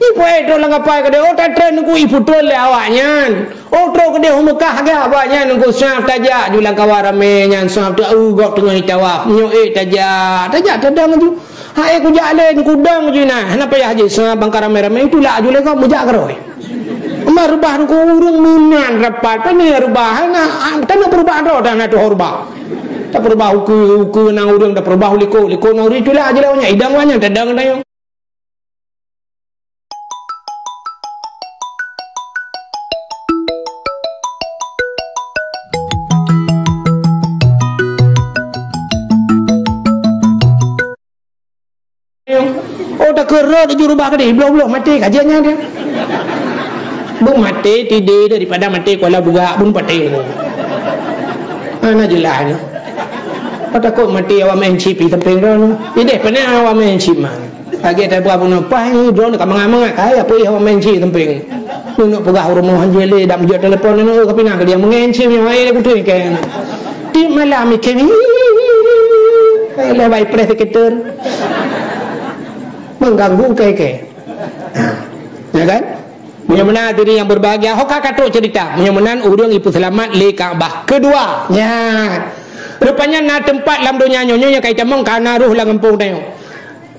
Ipeuék trok lam kapai keudeh, oh, tatreun Teungku, ipeutrön lé awaknyan. Oh, trok keudeh u Meukah gak awaknyan, Teungku, sab tajak ju lam kawan ramé nyan, sab teu-, eu, gob teungoh jitawaf. Nyoe, eh, tajak, tajak tadong ju. Ha, eh, kujak lé, Teungku, dong ju na. Hana payah jih, sab bangka ramé-ramé, itulak ju lé gob, meujak keudroe. Meurubah Teungku ureuëng meunan rapat, pane rubah, hana, ah, tanyoe peurubah droe dan hana tuho rubah. Tapeurubah ukeue, ukeue nan ureuëng, tapeurubah u likot, likot nan ureuëng, itulak ju lé awaknyan, idong awaknyan, tadong tanyoe. Oh, takheun rot ju rubah keudeh, bloh-bloh maté ka jeuet nyan dia. Beumaté tidé daripada maté kuala bugak bun paté. Hana jeulaih nyoe. Oh, takot maté awak main chip di sampéng droeneuh. Ideh pane awak main chip man. Lagée tabuah bunoe paih droeneuh ka mangat-mangat kai apa awak main chip sampéng. Neunok peugah u rumoh hanjeuet lé dak meujok telepon neunok ka pinah keu dia main chip nyoe ai kutu ikan. Tiep malam ikém. Eh, lé bai preh sekitar. Mengganggu kai-kai. Ha. Ya kan? Meunyoe meunan hadirin yang berbahagia, ho ka katrok cerita. Meunyoe meunan ureuëng ipeuseulamat lé Ka'bah. Keudua, nyan. Rupanya na teumpat lam donya nyoe, nyoe nyang ka itamong ka na roh lam gampông tanyoe.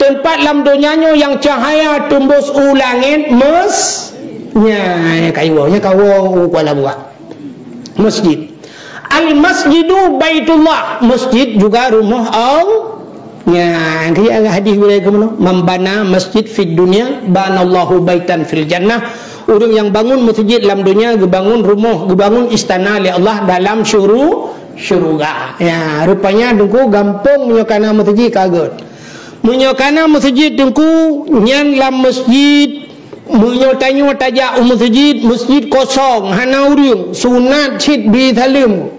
Teumpat lam donya nyoe nyang cahaya teumbus u langét mes-, nyan, ka iwoe, nyan ka woe u kuala buah. Masjid. Al-masjidu baitullah, masjid juga rumoh Allah. Nyan, keu hadis gurée keu meunoe, "Man bana masjid fid dunya, banallahu baitan fil jannah." Ureuëng nyang bangun masjid lam donya, geubangun rumoh, geubangun istana lé Allah dalam syuru-, syuruga. Ya, rupanya Teungku gampông meunyoe kana masjid ka gét. Meunyoe kana masjid Teungku, nyan lam masjid, meunyoe tanyoe tajak u masjid, masjid kosong, hana ureuëng, sunat cit bri saleuem.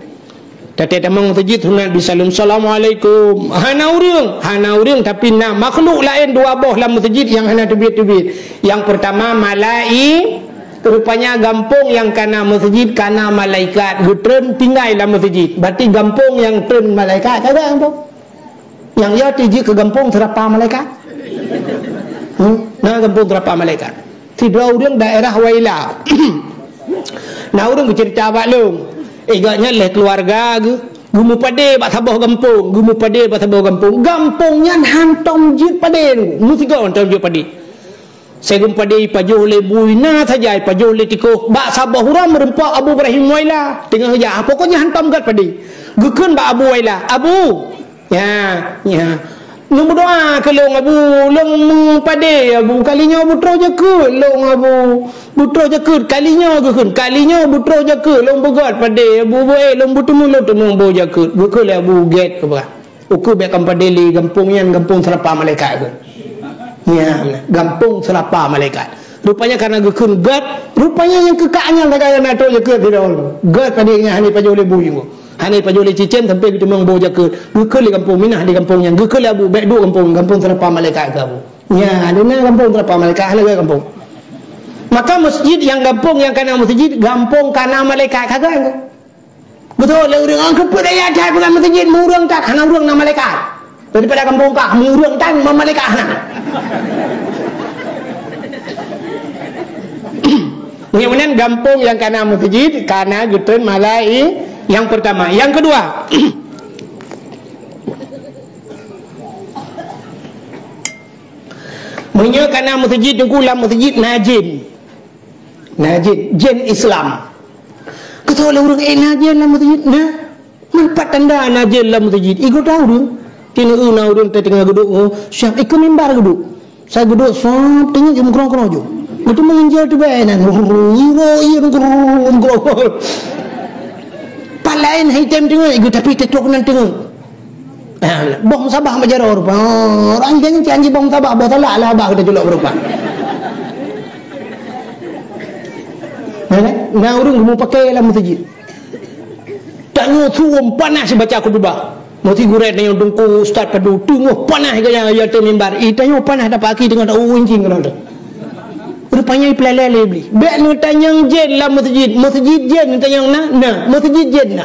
Taté tamong meuseujid sunat beusaleuem, "Assalamualaikum." Hana ureuëng, hana ureuëng, tapi na makhluk laén dua boh lam meuseujid nyang hana teubiet-teubiet. Nyang peurtama malai-, rupanya gampông nyang kana meuseujid kana malaikat geutreun tinggai lam meuseujid. Berarti gampông nyang treun malaikat ka gampông. Nyang ya tijeuet keu gampông seurapa malaikat. Hmm? Na gampông seurapa malaikat. Sidroe ureuëng daerah Waila. Na ureuëng geuceurita bak lôn. Eh, gobnyan lé keuluwarga geuh, geumeupadé bak saboh gampông, geumeupadé bak saboh gampông. Gampông nyan hantom jeuet padé, meusigoe hantom jeuet padé. Sigoe padé ipajoh lé bu, na saja ipajoh lé tikôh. Bak saboh uroe meurumpok Abu Ibrahim Waila. Teungoh jak, pokoknya hantom gét padé. Geukheun bak Abu Waila, "Abu, ya, ya. Lôn meudoa keu lôn, Abu. Lôn meupadé, Abu. Kali nyoe beutroh jakeuet lôn, Abu. Beutroh jakeuet, kali nyoe," geukheun. "Kali nyoe beutroh jakeuet lôn beugét padé, Abu. Beuék lôn beuteumé, lôn teumé boh jakeuet." Geukheun lé Abu gét keubah. Ukeue bék kamoe padé lé gampông nyan, gampông seurapa malaikat kheun. Ya, gampông seurapa malaikat. Rupanya karena geukheun gét, rupanya nyang keu kah nyan lagée na trok jakeuet sidroe. Gét padé nyan hana ipajoh lé bu. Hana ipajoh lé cicém sampoe geuteumé boh jakeuet. Geukheun lé gampông, minah di gampông nyan. Geukheun lé Abu, bék duek gampông, gampông seurapa malaikat keu Abu. Nya, di na gampông seurapa malaikat, hana gét gampông. Maka meuseujid nyang gampông nyang kana meuseujid, gampông kana malaikat ka gét. Beutôi lé ureuëng, "Ah, keupeue daya that bukan meuseujid, meu ureuëng that, hana ureuëng na malaikat." Daripada gampông kah, meu ureuëng that, ma-, malaikat hana. Meunyoe meunan gampông nyang kana meuseujid, kana geutreun malai nyang peurtama. Nyang keudua, meunyoe kana meuseujid, teungku, lam meuseujid na jén. Na jén, jén Islam. Geutôi lé ureuëng, "Eh, na jén lam meuseujid?" Na. Man pat tanda na jén lam meuseujid? Igoe tahu ureuëng. Teuneuk na ureuëng teungoh geuduek, oh, siap ikeu mimbar geuduek. Sa geuduek, sop, teungoh jeuet meukrong-krong jeuet. Beutôi meunginjil teubée nan. Iro, iro, meukrong-krong. Pat laén hai tem teungoh, igoe tapi teutôk nan teungoh. Ah, boh musabah bak jaroe rupa. Oh, orang janji, janji boh musabah, boh talak lah abah kita culok berupa. Nah, nah, ureuëng geumeupaké lam meuseujid. Tanyoe suwom panas baca khutbah. Meusti gurée tanyoe teungku ustaz padum teungoh panas gaya ayat mimbar. I tanyoe panas dapat aki teungoh tahu incing keunoe tu. Rupanya ipeulalée lé Iblih. Bék neutanyong jén lam meuseujid. Meuseujid jén neutanyong na? Na. Meuseujid jén na.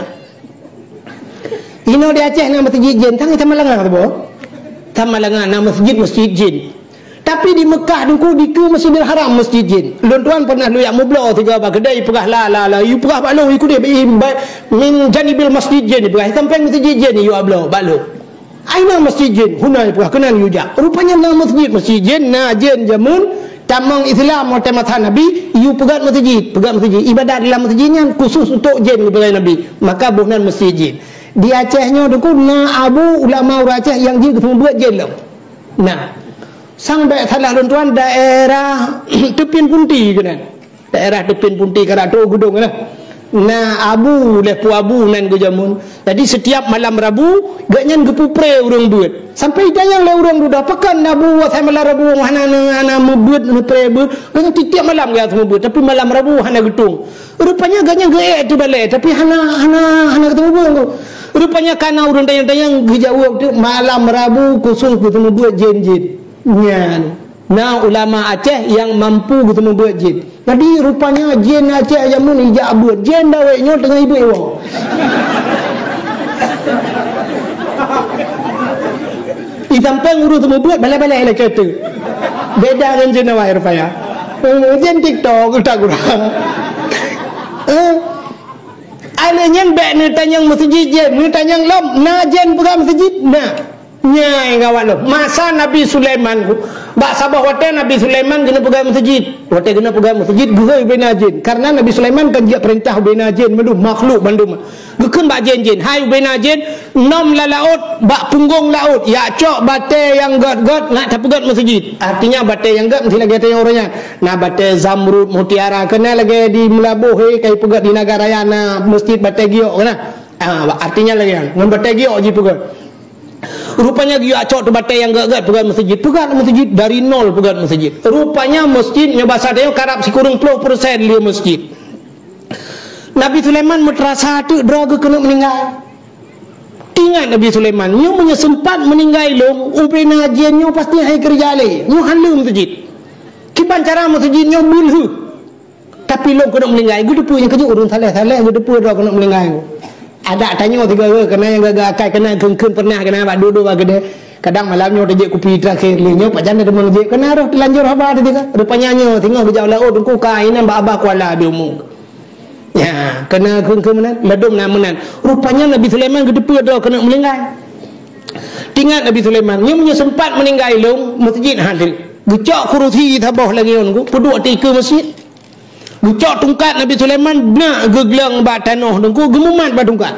Inoe di Aceh na meuseujid jén, tangai Samalanga saboh. Samalanga na meuseujid, meuseujid jén. Tapi di Meukah teungku dikeue Masjidil Haram meuseujid jén. Lôn tuan pernah lôn jak meubloe sigoe bak keudée, ipeugah la, la, la, ipeugah bak lôn, ikudeh, i, ba-, min janibil masjid jén, ipeugah, i sampéng meuseujid jén, iyue bloe bak lôn. Ai na meuseujid jén, huna ipeugah keunan yue jak. Rupanya na meuseujid, meuseujid jén, na jén jameun, tamong Islam watée masa Nabi, iyue peugét meuseujid, peugét meuseujid. Ibadat di lam meuseujid nyan khusus untuk jén, geupeugah Nabi. Maka boh nan meuseujid jén. Di Aceh nyoe teungku na abu ulama ureuëng Aceh nyang jeuet geuseumeubeuet jén lom. Nah, sang bék salah lôn tuan daerah Teupin Punti keunan. Daerah Teupin Punti ka rot trok u Geudong keunan. Na abu, lheueh peue abu nan geujameun. Jadi setiap malam Rabu, gobnyan geupeupré ureuëng beuet. Sampai itanyong lé ureuëng dudoe, "Pakon abu asai malam Rabu hana, hana meubeuet, meupre beuet?" Gobnyan tiep-tiep malam geuh meubeuet, tapi malam Rabu hana geutueng. Rupanya gobnyan geuék teubalée, tapi hana, hana, hana geuteumeubeuet. Rupanya kana ureuëng tanyong-tanyong geujaweueb teuk, malam Rabu khusus geuteumeubeuet jén-jén. Nyan, na ulama Aceh nyang mampu geuteumeubeuet jén. Jadi rupanya jén Aceh jameun ijak beuet, jén dawét nyoe teungoh ibeuet woe. Di sampéng ureuëng teumeubeuet balée-balée lagée tu. Beda ngon jén awai rupanya. Eh, jén TikTok utak kurang. Eh, Alé nyan bék neutanyong meuseujid jén, neutanyong lom, na jén peugah meuseujid? Na. Nyai gawat lom. Masa Nabi Sulaiman, bak saboh watée Nabi Sulaiman geuneuk peugah meuseujid. Watée geuneuk peugah meuseujid, geuhôi ubena jén. Karena Nabi Sulaiman kan jeuet peurintah ubena jén, mandum makhluk bandum. Geukheun bak jén-jén, "Hai ubena jén, nom lam laôt, bak punggong laôt, jak cok batée nyang gét-gét, nak tapeugét meuseujid." Artinya batée nyang gét meusti lagée tanyoe uroe nyan. Na batée zamrud, mutiara, keunan lagée di Meulaboh, he, ka ipeugét di Nagan Raya na meuseujid batée giok keunan. Ah, artinya lagée nyan, ngon batée giok jipeugét. Rupanya geuyue cok teuh batée nyang gét-gét peugét meuseujid, peugét meuseujid, dari nol peugét meuseujid. Rupanya meuseujid nyoe basa tanyoe karab sikureueng ploh persen lé meuseujid. Nabi Sulaiman meuteurasa teuk droe geuh keuneuk meuninggai. Ingat Nabi Sulaiman, nyoe meunyoe seumpat meuninggai lôn, ubena jén nyoe pasti hai keureuja lé. Nyoe han lé meuseujid. Kiban cara meuseujid nyoe beulheueh. Tapi lôn keuneuk meuninggai, geuteupeue nyang keujeuet ureuëng saleh-saleh geuteupeue droe keuneuk meuninggai. Adak tanyoe sigoe keunan nyang gaga akai keunan kheun-kheun pernah keunan bak duek-duek bak keudè. Kadang malam nyoe teujeuet kupi teurakhé lé nyoe pajan na teuma jeuet keunan roh teulanjur haba teuka. Rupanya nyoe singoh geujak u laôt teungku ka inan bak abah kuala di umu. Ya, keunan kheun-kheun meunan, ladôm na meunan. Rupanya Nabi Sulaiman geuteupeue droe keuneuk meuninggai. Tingat Nabi Sulaiman, nyoe meunyoe seumpat meuninggai lôn, meuseujid han lé. Geucok kurusi saboh lagée nyoe, peuduek ateueh ikeue meuseujid. Geucok tungkat Nabi Sulaiman, beuneuk geugleueng bak tanoh teungku, geumumat bak tungkat.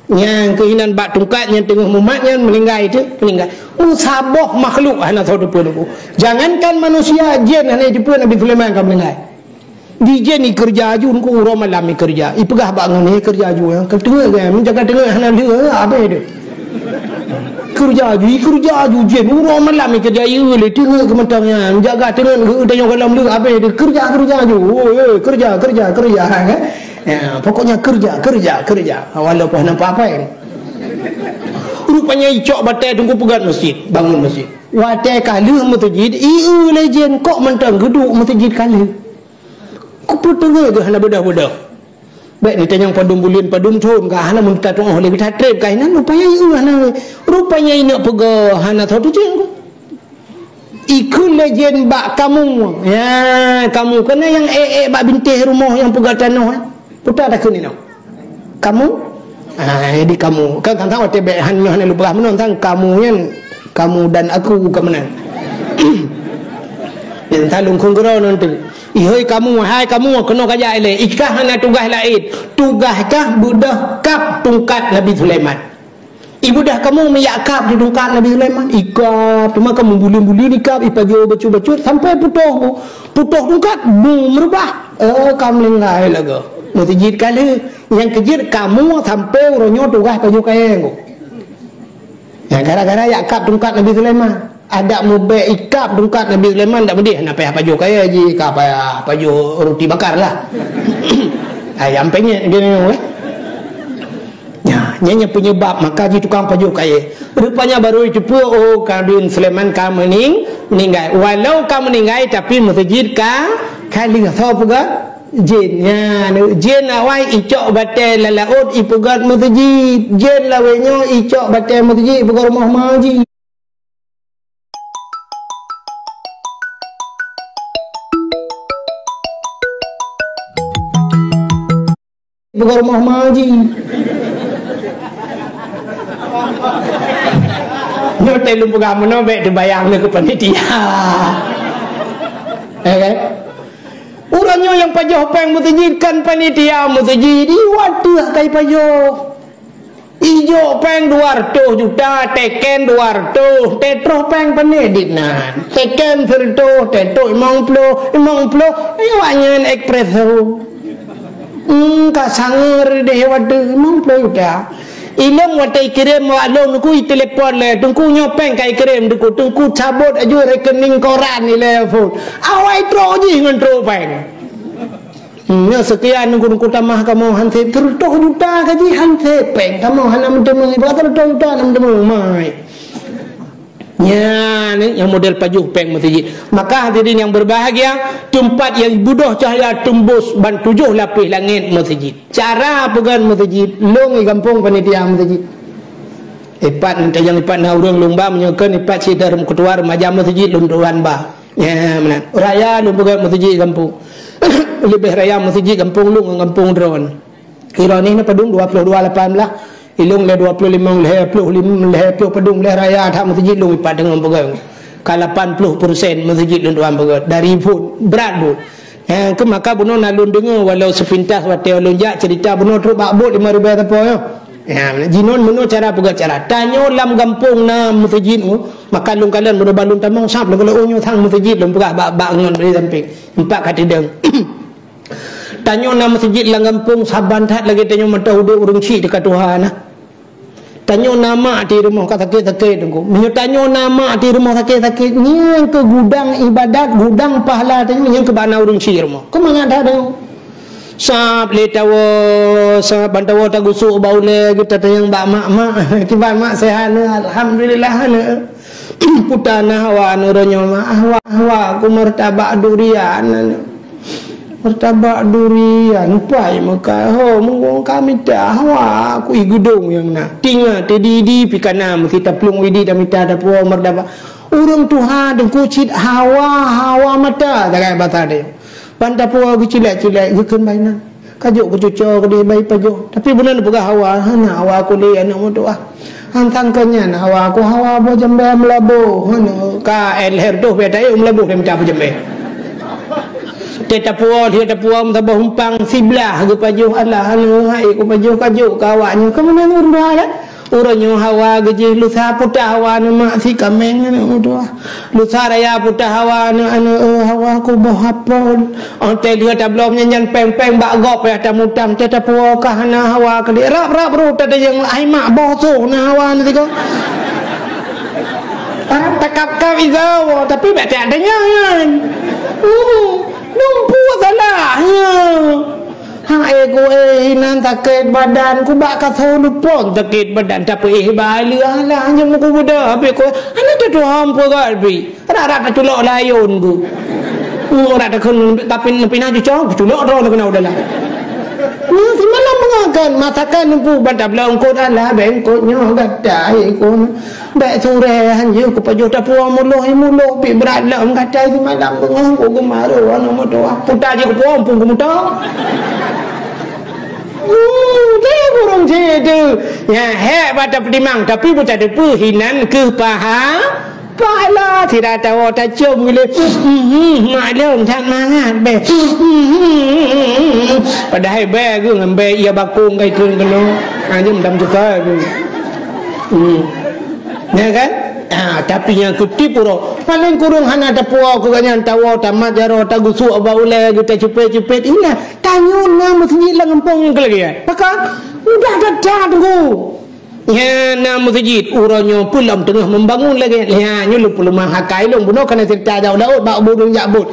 Nyang keuh inan bak tungkat nyang teungoh mumat nyan meuninggai teuh, meuninggai. Meusaboh makhluk hana soe teupeue teungku. Jangankan manusia, jén hana jiteupeue Nabi Sulaiman ka meuninggai. Di jén ikeureuja aju teungku, uroe malam ikeureuja. Ipeugah bak ngon ikeureuja aju, ya. Ka teungeut kan, menjaga teungeut hana lheueh, habéh deuh. Keureuja aju, keureuja aju jén. Uroe malam keureuja, iya lé teungeut keu mantong nyan. Jaga teungeut keu tanyoe gohlom lé habéh deuh. Keureuja, keureuja aju. Oh, eh, keureuja, keureuja, keureuja, kan? Ya, pokoknya keureuja, keureuja, keureuja. Walaupun hana apa-apa, kan? Rupanya icok batée teungku peugöt meuseujid, bangun meuseujid. Watée ka lheueh meuseujid, iya lé jén kok mantong geuduek meuseujid ka lheueh. Kupeue teungeut geuh hana beudôh-beudôh. Bék neutanyong padum buleuen, padum thôn ka hana meuneuta tu'oh lé geuh that treb ka inan, rupanya ieu hana. Rupanya ineuk peugah hana soe teucéng. Ikheun lé jén bak kamu. Ya, kamu. Keunan nyang ék-ék bak bintéh rumoh nyang peugah tanoh, eh. Peue takheun inoe? Kamu? Ah, jadi kamu. Kan tang-tang watée bék han nyoe hana lôn peugah meunoe, tang kamu nyan, kamu dan aku ka meunan. Nyan tang lôn kheun keudroe nyan teuh. Ihôi kamu, hai kamu, keunoe kajak ilée. Ikah hana tugaih laén. Tugaih kah beudôh kab tungkat Nabi Sulaiman. Ibeudôh kamu meuyak kab di tungkat Nabi Sulaiman. Ikab, teuma kamu buleuen-buleuen ikab, ipajoh bacut-bacut, sampai putôh. Putôh tungkat, bu, meurubah. Eh, ka meuninggai lagée. Meuseujid ka lheueh. Nyang keujeuet kamu sampai uroe nyoe tugaih pajoh kayée. Ya, gara-gara yak kab tungkat Nabi Sulaiman. Adak mubek ikab tungkat Nabi Sulaiman dak meudeh, na payah pajoh kayée jih, ka payah pajoh ruti bakar lah. Ayam penyet gini, weh. Ya, nyan nyang penyebab maka ji tukang pajoh kayée. Rupanya baru jiteupeue, oh, Nabi Sulaiman ka meuning-, meuninggai. Walau ka meuninggai, tapi meuseujid ka, ka lheueh. Soe peugah? Jén. Ya, jén awai icok batée lam laôt ipeugöt meuseujid. Jén lawét nyoe icok batée meuseujid ipeugöt rumoh maji. Bukan rumah maji. Nyoe teuh lôn peugah meunoe bék teubayang lé keu panitia. Eh, kan? Ureuëng nyoe nyang pajoh péng meuseujid kan panitia meuseujid, iwat teuh kai pajoh. Ijok péng dua reutôh juta, teken dua reutôh, teutroh péng pané dit nan. Teken sireutôh, teutroh limong ploh, limong ploh, awak nyan espresso. Hmm, ka sangeue deh watée limong ploh juta. Ilong watée ikirém wak lôn teungku itelepon lé, "Teungku nyoe péng ka ikirém teungku, teungku cabot aju rekening koran ilée phon." Awai trok jih ngon trok péng. Hmm, nyoe sekian nunggu-nunggu tamah kamoe han sép, sireutôh juta gaji han sép, péng kamoe hana meuteumé, bak sireutôh juta hana meuteumé, mai. Nyan, eh, nyang model pajoh péng meuseujid. Maka hadirin yang berbahagia, teumpat nyang beudôh cahya teumbôh ban tujoh lapéh langét meuseujid. Cara peugöt meuseujid, lôn i gampông panitia meuseujid. Ipat, tajang ipat na ureuëng lôn ba, meunyoe kheun ipat cit dara meuketua remaja meuseujid lôn tuan ba. Ya, meunan. Raya lôn peugöt meuseujid gampông. Leubeh raya meuseujid gampông lôn ngon gampông droen. Droeneuh na padum dua ploh dua lapan blah. Ilong lé dua ploh limong lhée ploh lim-, lhée ploh padum lhée raya that meuseujid lôn ipat deungon peugöt. Ka lapan ploh persen meuseujid lôn tuan peugöt. Dari phon, brat buet. Ya, keu maka bunoe na lôn deungoe walau sepintas watée lôn jak cerita bunoe trok bak buet lima ribée sapo nyoe. Ya, jinon meunoe cara peugöt cara. Tanyoe lam gampông na meuseujid, oh, maka lôn kalon bunoe ban lôn tamong sab lôn kalon, oh, nyoe sang meuseujid lôn peugah bak, bak ngon di sampéng. Empat ka teudong. Tanyoe na meuseujid lam gampông saban that lagée tanyoe mantong udeb ureuëng syik teuka tuha na. Tanyoe na mak di rumoh ka sakét-sakét teungku. Meunyoe tanyoe na mak di rumoh sakét-sakét, nyan keu gudang ibadat, gudang pahala tanyoe nyan keu bak na ureuëng syik rumoh. Keu mangat that tanyoe. Sab lé tawoe, sab ban tawoe tagusok bak ulèe geutatanyong bak mak-mak. Kiban mak seuhat, alhamdulillah, aneuk. Puta na hawa, aneuk, roh nyoe mak, hawa, hawa, ku martabak durian, aneuk. Martabak durian, pai meuka, ho, mungkong ka mita, hawa, ku i geudong nyang na. Tinga, teudi-di, pi kana, meusi taplueng widi, tamita, tapuwoe martabak. Ureueng tuha, deungku cit, hawa, hawa mata, tagai basa deh. Ban tapuwoe geucilek-cilek, geukheun bak inan. Kajok keucuco keudeh bak ipajoh. Tapi bunoe neupeugah hawa, hana hawa kulét aneuk meutuah. Han sangkeu nyan hawa ku hawa boh jambé meulaboh. Hana ka lhèe reutôh bèe tayue meulaboh lé mita boh jambé. Teuh tapuwoe, lheueh tapuwoe meusaboh umpang siblah geupajoh alah aneuk hai kupajoh kajok keu awaknyoe. Keumeunang ureueng dua kan? Uroe nyoe hawa geujih lusa puta hawa aneuk mak si kaméng aneuk meutuah. Lusa raya puta hawa aneuk-aneuk, eh, hawa kuboh apel. Óh teuh lheueh tabloe nyan-nyan péng-péng bak gob payah tamutang, teuh tapuwoe ka hana hawa keudeh. Rab-rab rot tatanyong ai mak boh soh na hawa aneuk tiga. Barang takab-kab iga, tapi bèk tanyong nyan. Hmm, lumpu salah nyoe. Hai ku, eh, inan sakét badan, ku bak kasoe lupon sakét badan, tapi eh bak lheueh alah nyoe ku beudôh, habéh ku, aneuk teuh tuha peugah pih, rab-rab taculok layôn ku. Hmm, rab takheun, tapi neupinah cucong, kuculok droe neuh keunoe u dalam. Nyoe simalam beungoh kan, masakan lumpu ban tabloe eungkôt alah, bèk eungkôt nyoe gata, eh, ku. Bèk surèe han jeuet kupajoh tapuwoe muloh, i muloh pih brat lom gata simalam beungoh ku geumaru aneuk meutuah. Puta jih kupuwoe muphom kumuto. Hmm, deh burông cit teuh. Nyan hék bak tapeutimang, tapi beuteupeue hinan keuh paha-, pahala. Sira tawoe tacôm geuh lé. Hmm, maklum that mangat bèe. Hmm, padahai bèe geuh ngon bèe ie bakông kai treun keunoe. Ha, jeuem dam tukai geuh. Hmm. Ya kan? Ha, tapi nyang kutip uroe, paléng kureueng hana tapuwoe keu gobnyan, tawoe tamat jaroe, tagusok bak ulèe geuh, tacupet-cupet, ilah tanyoe na meuseujid lam gampông nyang keulagèe. Pakon? Mudah that-that, Teungku. Nyan na meuseujid, uroe nyoe peue lom teungoh membangun lagèe. Nyan nyoe lôn peuleumah akai lôn, bunoe kana ceurita jak u laôt bak ureueng jak bot.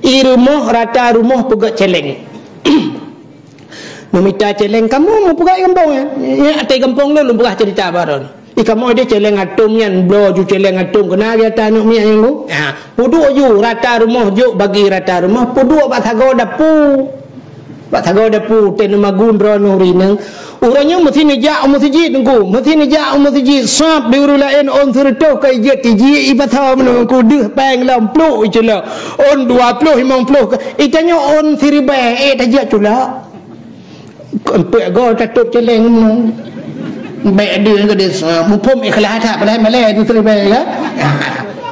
I rumoh, rata rumoh peugöt cèlèng. Neumita cèlèng kamoe meupeugah i gampông nyan. Nyan ateueh gampông lôn, lôn peugah ceurita baroe. I kamoe deh cèlèng atôm nyan, bloe ju cèlèng atôm keunan gata aneuk miet nyan, Bu. Ha, peuduek ju rata rumoh, jok bagi rata rumoh, peuduek bak sagoe dapu. Bak sagoe dapu, teuh neumagun droeneuh rineueng. Uroe nyoe meusi neujak u meuseujid, Teungku. Meusi neujak u meuseujid, sab di ureueng laén ôn sireutôh ka ijeuet tijik i pasar meunoe, Teungku, deuh péng lom plôk iculok. Ôn dua ploh, limong ploh ka, i tanyoe ôn siribèe, eh, tajak culok. Eumpeuk goe tatôp cèlèng nyoe. Bèk deuh keu desa, muphom ikhlas that, padahai malèe tu siribèe, ya.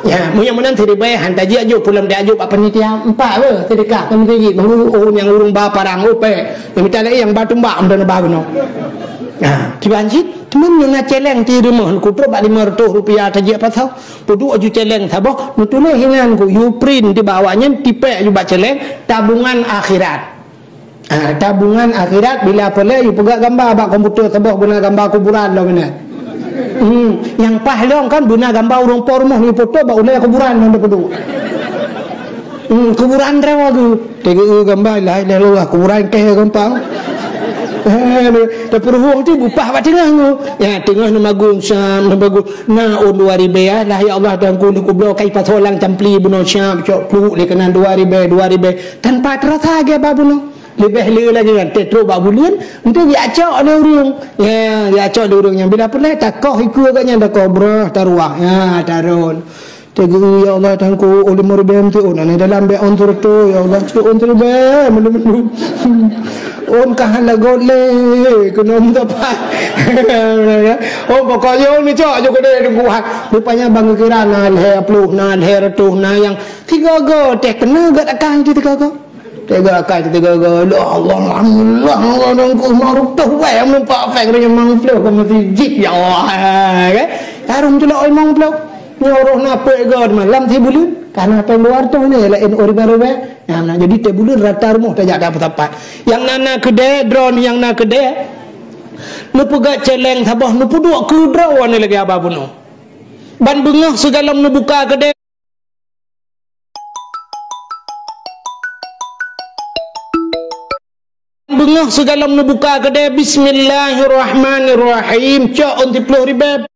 Ya, meunyoe meunan siribèe, han tajak jok, pulang tajak jok bak panitia. Empat beuh, seudeukah keu meuseujid, bang, oh, nyang ureueng ba parang, oh, pèh. Nyang mita laén nyang ba tumbak, meunan ba keunoe. Ha, kiban cit, teuma nyoe na cèlèng di rumoh, kutrôk bak limong reutôh rupiah tajak pasar. Peuduek ju cèlèng saboh, neutuléh hinan ku, you print di bawah nyan, tipèk ju bak cèlèng, tabungan akhirat. Ah, tabungan akhirat bila peureulèe yue peugah gamba bak komputer saboh beuna gamba kuburan lom inan. Hmm, nyang paih lom kan beuna gamba ureueng po rumoh yue foto bak ulèe kuburan ngon tapeuduek. Hmm, kuburan droe geuh. Teugeue gamba la ilaha illallah kuburan kèe gampang. Eh, tapeuruhueng tu bupah bak teungoh nyoe. Ya, teungoh neumagun siap, neumagun. Na ôn dua ribèe, ya, lah ya Allah Tuhanku neukubloe kai pasoe lam campli bunoe siap, cok pluek lé keunan dua ribèe, dua ribèe. Tanpa terasa gèt bak bunoe. Leubeh le lagèe nyan, teutrok bak buleuen, enteuk geujak cok lé ureueng. Ya, geujak cok lé ureueng nyan. Bila peureulèe, takoh ikeue gobnyan, takoh breuh, taruwah. Ya, tarôn. Teugeue, ya Allah, Tuhanku, oh, limong ribèe enteuk, oh, na dalam bèk ôn sireutôh, ya Allah, cok ôn siribèe, meulum-meulum. Ôn ka hana göt lé, keunoe meusapat. Oh, pokoknya, oh, neucok, cok keudéh, teungku, ha. Rupanya bang geukira na lhèe ploh, na lhèe reutôh, na nyang tiga go, teuh keuneuk gèt akai di tiga go. Teuga akai teuga-ga, "Ya Allah, alhamdulillah, Allah dan ku maruf tuh, weh, meumpak pèng ureueng nyang mang ploh, ka meuseujid, ya Allah," kan? Harum tulak oi mang ploh. Nyoe roh na peuet go malam si buleuen, ka na pèng dua reutôh nyoe, laén ureueng ribèe-ribèe. Nah, nah, jadi tiep buleuen rata rumoh tajak dak peusapat. Nyang na, na keudè, droeneuh nyang na keudè, neupeugah cèlèng saboh, neupeuduek keu droeneuh lagèe haba bunoe. Ban beungoh sigohlom neubuka keudè, Sigohlom neubuka keudè, bismillahirrahmanirrahim, cok ôn siploh ribèe.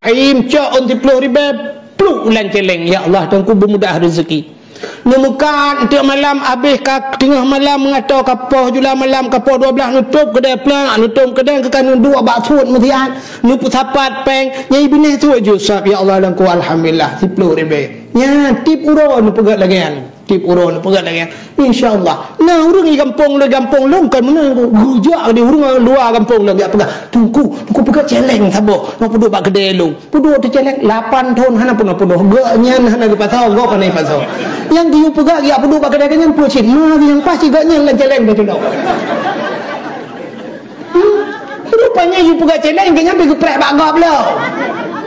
Rahim, cok ôn siploh ribèe, pluk lam cèlèng. Ya Allah, Teungku beumudah rezeki. Neumeukat eunteuk malam, abéh ka teungoh malam, meungatô ka poh jula malam, ka poh dua blaih, neutôp keudè plak, neutôp keudè keu ka neuduek bak suet meusiat, neupeusapat pèng, nyang binéh suet jih sab, ya Allah, Teungku, alhamdulillah, siploh ribèe. Nyan, tiep uroe neupeugèt lagèe nyan. Tiep uroe neupeugèt lagèe nyan. Insya Allah. Na ureueng di gampông lôn, gampông lôn kon meunan. Geujak di ureueng luwa gampông lôn, jak peugah, "Teungku, Teungku peugèt cèlèng saboh. Nyoe peuduek bak keudè lôn." Peuduek teuh cèlèng, lapan thon hana peunoh-peunoh. Gobnyan hana geupasoe, gob hana geupasoe. Nyang geuyue peugah, jak peuduek bak keudè nyan peue cit. Ma nyang paih cit gobnyan lam cèlèng teuh. Hmm. Rupanya yue peugah cèlèng, gobnyan pih geupreh bak gob lom.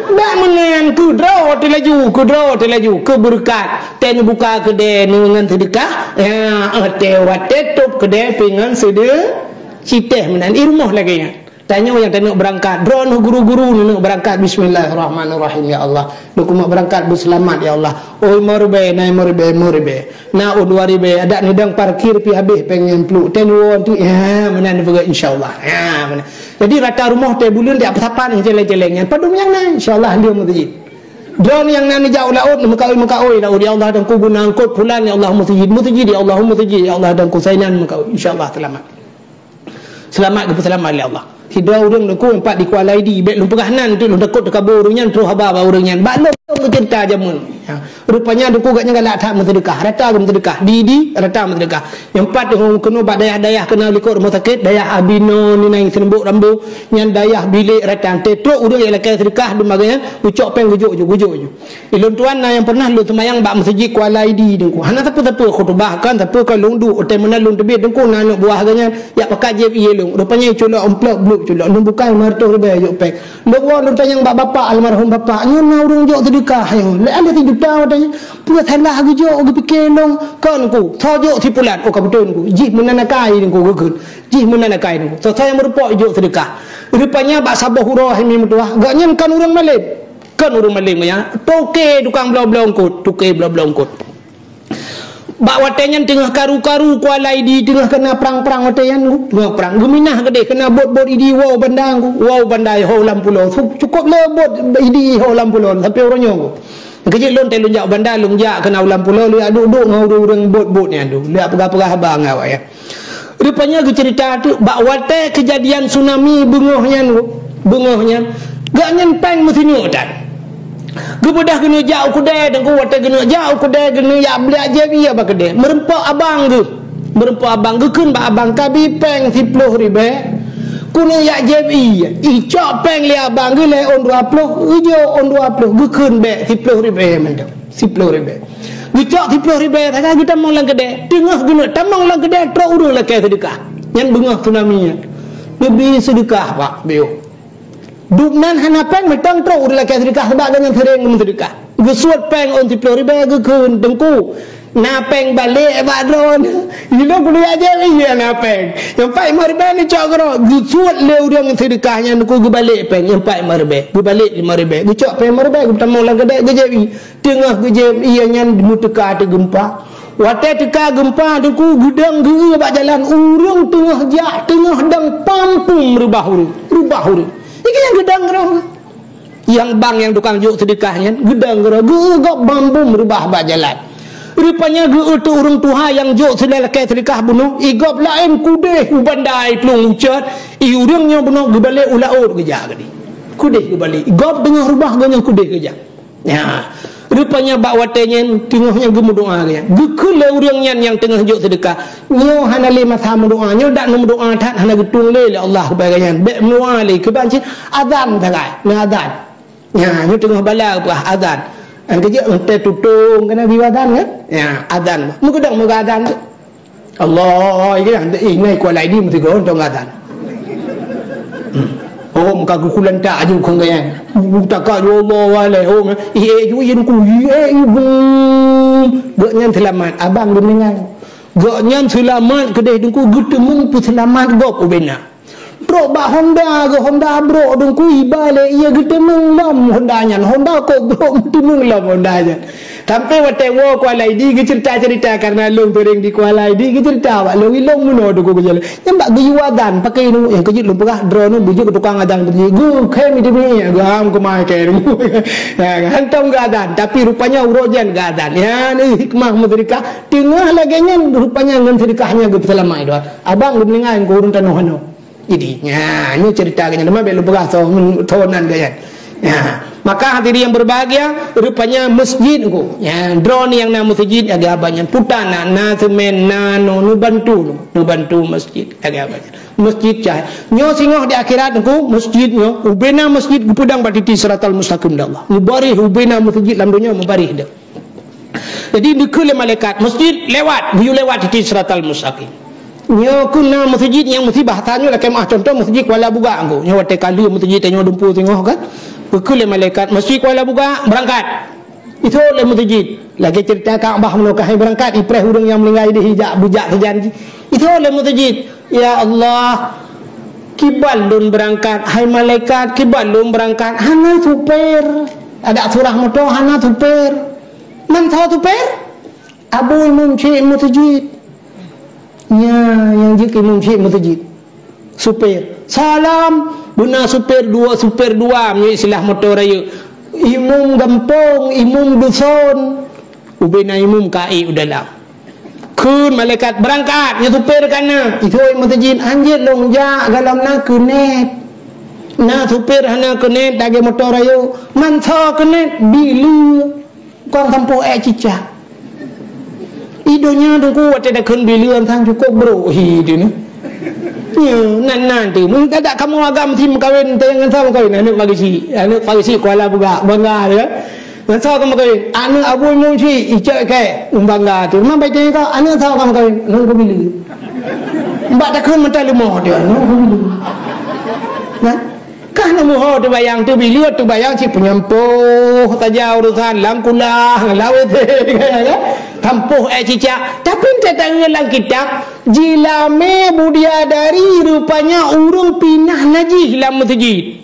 Bak meunan, keudroe teuh laju, keudroe teuh laju, keu beureukat. Watèe neubuka keudè ngon seudeukah, ya, watèe, watèe tôp keudè pih ngon seudeu-, citèh meunan. I rumoh lagèe nyan. Tanyoe nyang taneuk beurangkat, droeneuh guru-guru neuneuk beurangkat, bismillahirrahmanirrahim, ya Allah. Neukumat beurangkat beuseulamat, ya Allah. Ôi, meuribèe, na meuribèe, meuribèe. Na ôn dua ribèe, adak neudong parkir pih habéh pèng nyang pluk. Watèe neuwoe tu, ya, meunan neupeugah, insya Allah. Ya, meunan. Jadi, rata rumoh watèe buleuen, tiep sapat, cèlèng-cèlèng nyan. Padum nyang na, insya Allah, lheueh meuseujid. Droeneuh nyang na neujak u laôt, meukaôi-meukaôi laôt, ya Allah, Teungku, guna eungkôt pulan, ya Allah, meuseujid, meuseujid, ya Allah, meuseujid, ya Allah, Teungku, sainan meukaôi. Insya Allah, seulamat. Seulamat geupeuseulamat lé Allah. Sidroe ureueng Teungku, empat di Kuala Idi, bèk lôn peugah nan, tu lôn takot teukabô ureueng nyan, troh haba bak ureueng nyan. Bak lôn, lôn geuceurita jameun. Ya. Rupanya Teungku gobnyan galak that meuseudeukah, rata geumeuseudeukah. Di, di, rata meuseudeukah. Nyang pat keunoe bak dayah-dayah keunoe likot rumoh sakét, dayah Abinoe, Ninai Seureumbok Rambo, nyan dayah Bilek rata. Teutrok ureueng nyang lakèe seudeukah, dum bagèe nyan, geucok pèng geujok ju, geujok ju. Ilôn tuan na nyang pernah lôn seumayang bak meuseujid Kuala Idi Teungku. Hana sapeue-sapeue khutubah kan, sapeue kan lôn duek, watèe meunan lôn teubiet Teungku na aneuk buah geuh nyan, jak pakat jieb ié lôn. Rupanya culok amplop, bluk culok, lôn bukai lima reutôh ribèe jok pèng. Lôn woe lôn tanyong bak bapak, almarhum bapak, nyoe na ureueng jok seudeukah nyoe. Lé alèh sijuta watèe nyan. Peue salah geujok, geupike lôn, kon Teungku, soe jok si pulan, oh ka beutôi Teungku. Jih meunan akai Teungku geukheun. Jih meunan akai Teungku. Soe-soe nyang meurumpok jok seudeukah. Rupanya bak saboh uroe hai mi meutuah, gobnyan kon ureueng malém. Kon ureueng malém nyan. Toke tukang bloe-bloe eungkôt, toke bloe-bloe eungkôt. Bak watèe nyan teungoh karu-karu Kuala Idi, teungoh keuna prang-prang watèe nyan, teungoh prang. Geuminah keudéh keuna bot-bot Idi woe u banda, woe u banda ho lam pulo. Cu-, cukôp lé bot Idi ho lam pulo sampoe uroe nyoe. Keujeuet lôn, watèe lôn jak u banda, lôn jak keuna u lam pulo, lôn jak duek-duek ngon ureueng-ureueng bot-bot nyan tu. Lôn jak peugah-peugah haba ngon awak nyan. Rupanya geuceurita teuk bak watèe keujadian tsunami beungoh nyan, beungoh nyan, gobnyan pèng meusinyuek that. Geubeudôh geuneuk jak u keudè, Teungku, watèe geuneuk jak u keudè, geuneuk jak beuliak jieb ié bak keudè. Meurumpok abang geuh. Meurumpok abang geukheun bak abang, "Kabi pèng siploh ribèe. Keuneuk jak jieb ié." Icok pèng lé abang geuh lhèe ôn dua ploh, geujok ôn dua ploh, geukheun bèk siploh ribèe mantong. Siploh ribèe. Geucok siploh ribèe sagai geutamong lam keudè. Teungoh geuneuk tamong lam keudè, trok ureueng lakèe seudeukah. Nyan beungoh tsunami nyan. Geubri seudeukah bak beuh. Dum nan hana pèng, mantong trok ureueng lakèe seudeukah, sabab gobnyan seuréng geumeuseudekah. Geusuet pèng ôn siploh ribèe, geukheun, "Teungku, na pèng balek bak droeneuh." Ilôn keuneuk jak jieb ié na pèng. Nyang pat limong ribèe neucok keudroe. Geusuet lé ureueng seudeukah nyan, Teungku, geubalek pèng nyang pat limong ribèe. Geubalek limong ribèe. Geucok pèng limong ribèe, geupeutamong lam keudè, geujieb ié. Teungoh geujieb ié nyan, meuteuka ateueh geumpa. Watèe teuka geumpa, Teungku, geudong geu-eu bak jalan, ureueng teungoh jak, teungoh dong pampum reubah ureueng, reubah ureueng. Nyan geudong keudroe. Nyang bang nyang tukang jok seudeukah nyan, geudong keudroe, geu-eu gob pampum reubah bak jalan. Rupanya geu-eu teuk ureueng tuha nyang jok seulakèe seudeukah bunoe, i gob laén keudéh u banda i plueng ucot, i ureueng nyoe bunoe geubalek u laôt geujak keudéh. Keudéh geubalek, i gob teungoh reubah, gobnyan keudéh geujak. Ya, rupanya bak watèe nyan teungoh nyan geumeudoa lé nyan. Geukheun lé ureueng nyan nyang teungoh jok seudeukah, "Nyoe hana lé masa meudoa, nyoe dak neumeudoa that hana geutueng lé, lé Allah keupada nyan. Bèk meudoa lé, keuban cit azan sagai, neuazan." Ya, nyoe teungoh bala peugah azan. Nyang keujeuet watèe tutong keunan geuyue azan kan? Ya, azan. Meukeudong meuga azan tu. Allah, iya, eh, nai kuat lai di meusigoe tong gata. Hmm. Oh, muka kuku lentak aju kong gaya. Utaka ju Allah walai. Oh, eh, eh, ju, iya, duku, eh, eh, bum. Gobnyan seulamat, abang geumeuninggai. Gobnyan seulamat keudéh, Teungku, geuteumong peuseulamat gob ubena. Trok bak Honda geuh, Honda brok Teungku, iba lé ié geuteumeung lom Honda nyan. Honda kok brok geuteumeung lom Honda nyan. Sampoe watée woe Kuala Idi geuceurita-ceurita, karna lôn seuring di Kuala Idi, geuceurita bak lôn, ilôn meunoe Teungku geujalan. Nyan bak geuyue azan, pakai nu nyang keujeuet lôn peugah droeneuh beujeuet keu tukang azan teuh. Geukhém di minyéuk, geuham keumai kém. Ya, hantom geuazan, tapi rupanya uroe nyan geuazan. Nyan hikmah meuseudekah, teungoh lagée nyan rupanya ngon seudekah nyan geupeuseulamat droe. Abang geumeuninggai keu ureuëng tanoh hanoe. Jadi, nya, nyoe cerita geuh nyan. Teuma bék lôn peugah soe, soe nan geuh nyan. Ya. Maka hadirin yang berbahagia, rupanya masjid ku. Ya, droeneuh nyang na masjid, ya, geuh abang nyan. Puta na, na semen, na nu, neubantu nu, neubantu masjid, ya, geuh abang nyan. Masjid cahaya. Nyoe singoh di akhirat ku, masjid nyoe, ubena masjid geupeudong bak titi siratal mustaqim di Allah. Mubarih ubena masjid lam donya, mubarih deuh. Jadi, dikeue lé malaikat, masjid lewat, geuyue lewat titi siratal mustaqim. Nyoe keuh na masjid nyang meusti bahasa nyoe lakée meuah, contoh masjid Kuala Bugak nyoe. Nyoe watée ka lheueh masjid tanyoe dumpeue singoh kan. Dikeue lé malaikat, masjid Kuala Bugak, beurangkat. Ithok lé masjid. Lagée cerita Ka'bah meunoe ka hai beurangkat, ipreh ureuëng nyang meuninggai deuh ijak beujak keujan jih. Ithok lé masjid. Ya Allah, kiban lôn beurangkat, hai malaikat, kiban lôn beurangkat, hana supir. Adak surah moto hana supir. Man soe supir? Abu imum syik meuseujid. Nya, nyang jeuet imum syik meuseujid. Supir. Salam, beuna supir dua, supir dua, meunyoe istilah moto rayeuk. Imum gampông, imum duson. Ubena imum ka ék u dalam. Kheun malaikat, "Beurangkat, nyoe supir ka na." Ithok meuseujid, "Hanjeuet lôn jak, galom na keunet." Na supir hana keunet, lagée moto rayeuk. Man soe keunet, bileue. Kon sampôh ék cicak. I donya Teungku watée takheun bileue sang cukôp brok hi tu ni. Nyo, nan, nan tu. Mun tadak kamoe agam si meukawen, teuh ngon soe meukawen? Aneuk Farisi. Aneuk Farisi Kuala Bugak, bangga dia. Ngon soe ka meukawen? Aneuk Abu Imum Syik, icok keu, bangga tu. Memang baik tanya kau, aneuk soe ka meukawen? Ngon keubileue. Bak takheun mata leumo dia, ngon keubileue. Nah, Kah neumuho teubayang teubileue, teubayang cit peunyampôh saja urusan lam kulah, lam W C, kan? Sampôh ék cicak. Tapi teutanggée lam kitab, jilamé budiadari rupanya ureuëng pinah najih lam meuseujid.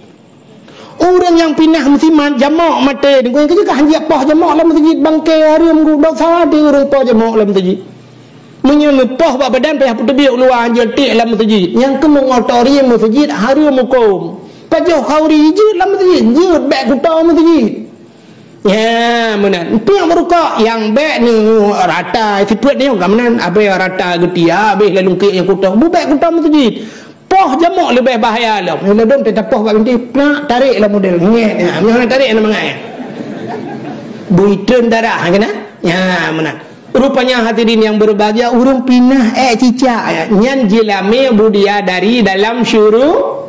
Ureuëng nyang pinah meusiman jamok maté, deungon keujeuet kah hanjeuet poh jamok lam meuseujid, bangke hareuem geudosa di ureuëng poh jamok lam meuseujid. Meunyoe neupoh bak badan payah peuteubiet u luwa, hanjeuet tiek lam meuseujid. Nyang keumeung otori meuseujid hareuem hukôm. Pajoh khauri jeuet lam meuseujid, jeuet bék kuto meuseujid. Nya, meunan. Piang meurukok nyang bék neu rata sifeuet nyoe ka meunan, abéh rata geutia, abéh lalungkek nyang kuto. Bubék kuto meuseujid. Poh jamok leubeh bahaya lom. Nyoe ladom teuh tapoh bak binti, nak tarék lam model. Ngét. Ha, meunyoe hana tarék hana mangat. Bui treun darah, ha, keunan? Nya, meunan. Rupanya hadirin yang berbahagia, ureuëng pinah ék cicak, ya. Nyan jilamé budiadari dalam syuru-,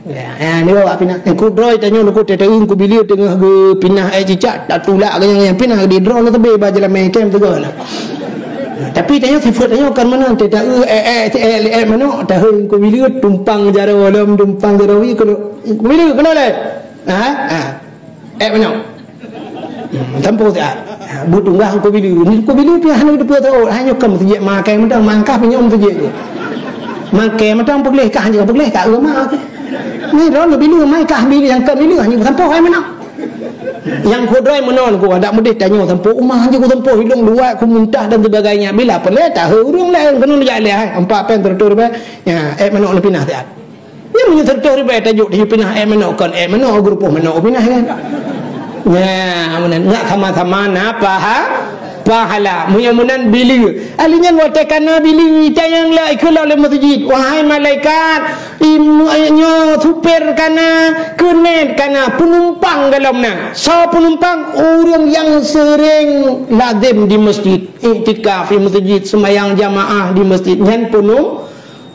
ya, ya, ni awak pinah. Teungku droe tanyoe Teungku teuteun ku bileue teungoh geupinah ék cicak, tatulak keu nyang, nyang pinah di droe na teubiet bak jilamé kém teugah na. Tapi tanyoe sifeuet tanyoe kan meunan, teuta ék, ék, ék, ék manok, tahon ku bileue tumpang jaroe lom, tumpang jaroe wi keunoe. Ku bileue keunoe lé. Ha? Ha. Ék manok. Hmm, sampôh siat. Ha, beutunggah ku bileue. Ni ku bileue pih hana geuteupeue saôt. Hanya keu meuseujid makai mantong, mangkah pih nyoe meuseujid tu. Makai mantong peugleh kah, hanya peugleh kah, eu ma kah. Ni droe bileue mai kah bileue nyang kon bileue, hanya sampôh ék manok. Nyang kudroe meunoe ku adak meudeh tanyoe sampôh uma, hanya ku sampôh ilong luwat, ku muntah dan sebagainya. Bila peureulée tahe ureuëng laén keuneuk jak lé hai. Empat péng seratus ribèe. Ya, ék manok neupinah siat. Nyan meunyoe seratus ribèe tajok di pinah ék manok, kon ék manok, geurupoh manok pinah kan. Nya, meunan, nyak sama-sama na paha-, pahala. Meunyoe meunan bileue. Ahli nyan watée kana bileue, itanyong lom, ikheun lom lé meuseujid. Wahai malaikat, im-, nyoe supir kana, keunet kana, penumpang golom na. Soe penumpang? Ureuëng nyang seuring lazem di meuseujid, iktikaf di meuseujid, seumayang jamaah di meuseujid. Nyan penum-,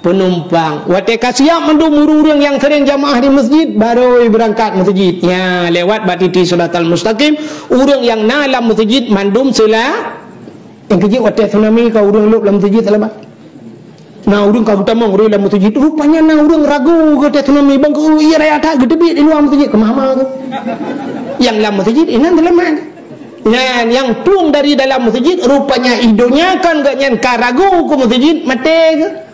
Penumpang. Watée ka siap mandum ureuëng-ureuëng nyang seuring jamaah di meuseujid, barô beurangkat meuseujid. Nya, lewat bak titi siratal mustaqim, ureuëng nyang na lam meuseujid mandum seula-, nyang keujeuet watée tsunami ka ureuëng lôb lam meuseujid seulamat. Na ureuëng ka geutamong ureuëng lam meuseujid, rupanya na ureuëng ragu geutée tsunami, bang geu-, ie raya that geuteubiet di luwa meuseujid, keumah-mah geuh. Nyang lam meuseujid inan seulamat. Nyan, nyang tueng dari dalam meuseujid, rupanya i donya kan geuh nyan ka ragu keu meuseujid, maté geuh.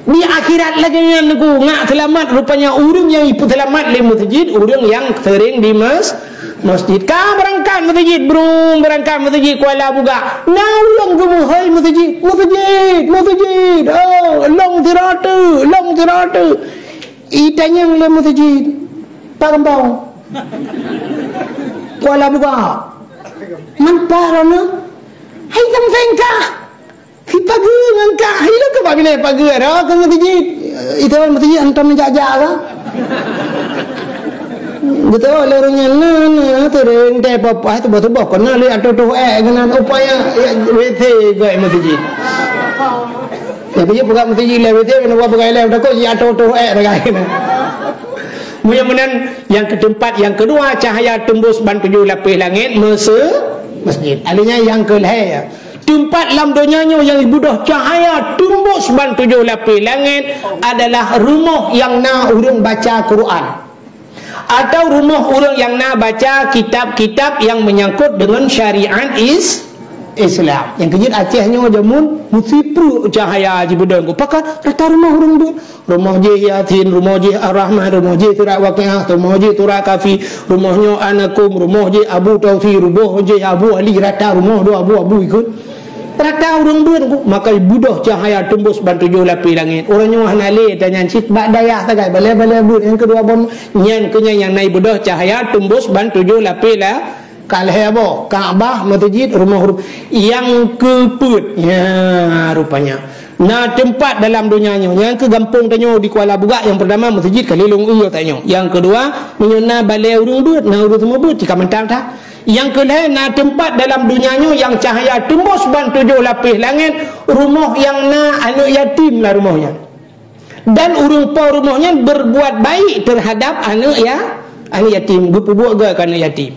Di akhirat lagèe nyan, Teungku, ngat seulamat. Rupanya ureueng nyang jipeuseulamat lé meuseujid, ureueng nyang seuring di mes-, meuseujid. Ka beurangkat meuseujid, brung, beurangkat meuseujid Kuala Bugak. Na ureueng geumeuhôi meuseujid, "Meuseujid, meuseujid, oh, lôn sidroe teuk, lôn sidroe teuk." Itanyong lé meuseujid, "Pakon boh?" "Kuala Bugak." "Man pat droeneuh?" "Hai, nyang sengka." "Sipageue ngon kah, hai lôn keuh bak binéh pageue, ro keuh meuseujid." Itu meuseujid hantom jak-jak ka. Beutôi lé ureueng nyan na, na, seuring teuh papa, teuboh-teuboh keunan lé ateueh toh ék keunan, upaya ya, W C goi meuseujid. Ya, biji peugah meuseujid lé W C, keunan buat peugah lé, takot ji ateueh toh ék ragai keunan. Meunyoe meunan, nyang keuteumpat, nyang keudua, cahaya teumbus ban tujoh lapéh langét meuse-, meuseujid. Akhirnya nyang keulhèe, Teumpat lam donya nyoe nyang jibeudôh cahaya teumbus ban tujoh lapéh langét adalah rumoh nyang na ureueng baca Quran, atau rumoh ureueng nyang na baca kitab-kitab nyang meunyangkot deungon syariat Is-, Islam. Nyang keujeuet Aceh nyoe jameun meusipreuk cahaya jibeudôh. Pakon? Rata rumoh ureueng deuek. Rumoh jih Yasin, rumoh jih Ar-Rahman, rumoh jih surat Waqiah, rumoh jih surat Kahfi, rumoh nyoe Anakum, rumoh jih Abu Tausi, rumoh jih Abu Ali, rata rumoh dua Abu, Abu ikot. Rata ureueng beuet, maka beudôh cahaya teumbus ban tujoh lapéh langét. Ureueng nyoe hana lé, dan nyan cit bak dayah sagai, balée-balée beuet nyang keudua bon, nyan keuh nyan nyang na beudôh cahaya teumbus ban tujoh lapéh la-, Ka lhée boh, Ka'bah, meuseujid, rumoh ru-, nyang keupeuet. Nya, rupanya. Na teumpat dalam donya nyoe, nyang keu gampông tanyoe di Kuala Bugak, nyang peurtama meuseujid ka lhée lôn eu tanyoe. Nyang keudua, meunyoe na balée ureueng beuet, na ureueng seumeubeuet, cit ka mantong that. Nyang keulhée, na teumpat dalam donya nyoe nyang cahya teumbus ban tujoh lapéh langét, rumoh nyang na aneuëk yatim lam rumoh nyan. Dan ureuëng po rumoh nyan berbuat baik terhadap aneuëk ya-, aneuëk yatim, geupeubuet göt keu aneuëk yatim.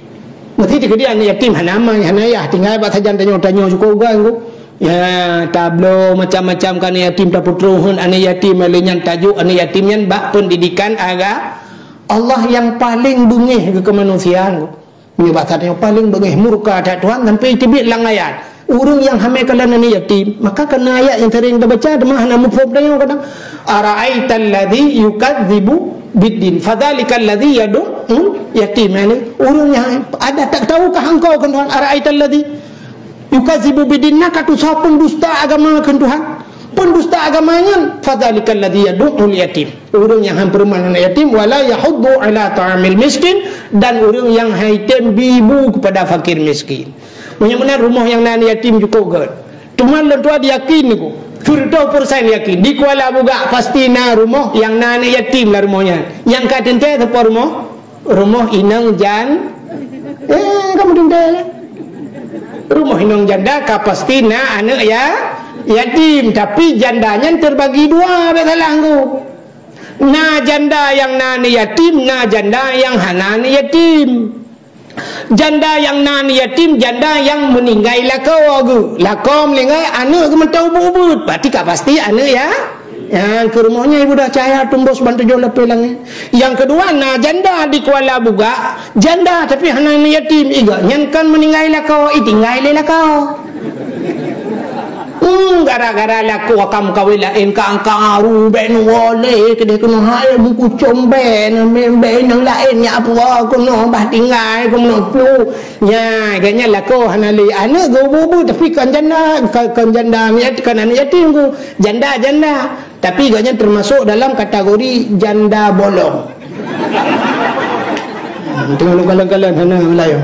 Meusti teukeudi aneuëk yatim hana ma, hana yah, tinggai bak sajan tanyoe-tanyoe syukoe göt. Ya, tabloe macam-macam keu aneuëk yatim, tapeutrôh aneuëk yatim, lé nyan tajok aneuëk yatim nyan bak pendidikan aga-, Allah nyang paleng beungéh keu keumanusiaan. Meunyoe bak saat nyoe paleng beungéh murka that Tuhan sampai teubiet lam ayat. Ureuëng nyang hamé kalon aneuëk yatim, maka kana ayat nyang sering tabaca teuma hana muphom tanyoe kadang. "Ara'aital ladzi yukadzibu biddin, fadzalikal ladzi yadu'ul yatim." Yani, ureuëng nyang ada tak tahu kah engkau kheun Tuhan, "Ara'aital ladzi yukadzibu biddin", na ka tusoe pendusta agama kheun Tuhan. Pendusta agama nyan, "Fadzalikal ladzi yadu'ul yatim." Ureuëng nyang han peureuman aneuëk yatim, "Wala yahuddu ala ta'amil miskin," dan ureuëng nyang han item bi bu kepada fakir miskin. Meunyoe meunan rumoh nyang na aneuëk yatim cukôp göt. Teuma lôn tuan yakin niku, siratoh persen yakin, di Kuala Bugak pasti na rumoh nyang na aneuëk yatim lam rumoh nyan. Nyang ka teuntée sapeue rumoh? Rumoh inong jan-, eh, kamu teuntée lah. Rumoh inong janda ka pasti na aneuëk ya-, yatim, tapi janda nyan terbagi dua, bék salah ngku. Na janda nyang na aneuëk yatim, na janda nyang hana aneuëk yatim. Janda nyang na aneuëk yatim, janda nyang meuninggai lakoe geuh. Lakoe meuninggai, aneuëk geuh mantong ubit-ubit. Berarti ka pasti aneuëk ya-, nyang keu rumoh nyan ibudah cahya teumbus ban tujoh lapéh langét. Nyang keudua, na janda di Kuala Bugak, janda tapi hana aneuëk yatim. Iga nyan kon meuninggai lakoe, itinggai lé lakoe. Hmm, gara-gara lakoe ka meukawen laén, ka angka aru, bék neuwoe lé, keudeh keunoe hai, meukucom bék, mé-, bék inong laén nyak puwoe keunoe, bah tinggai keunoe plu. Nya, gobnyan lakoe hana lé. Aneuëk geuh ubit-ubit, tapi kon janda, kon, kon janda, kon aneuëk yatim geuh. Janda, janda. Tapi gobnyan termasuk dalam kategori janda bolong. Hmm, teungoh lôn kalon-kalon hana meulayeue.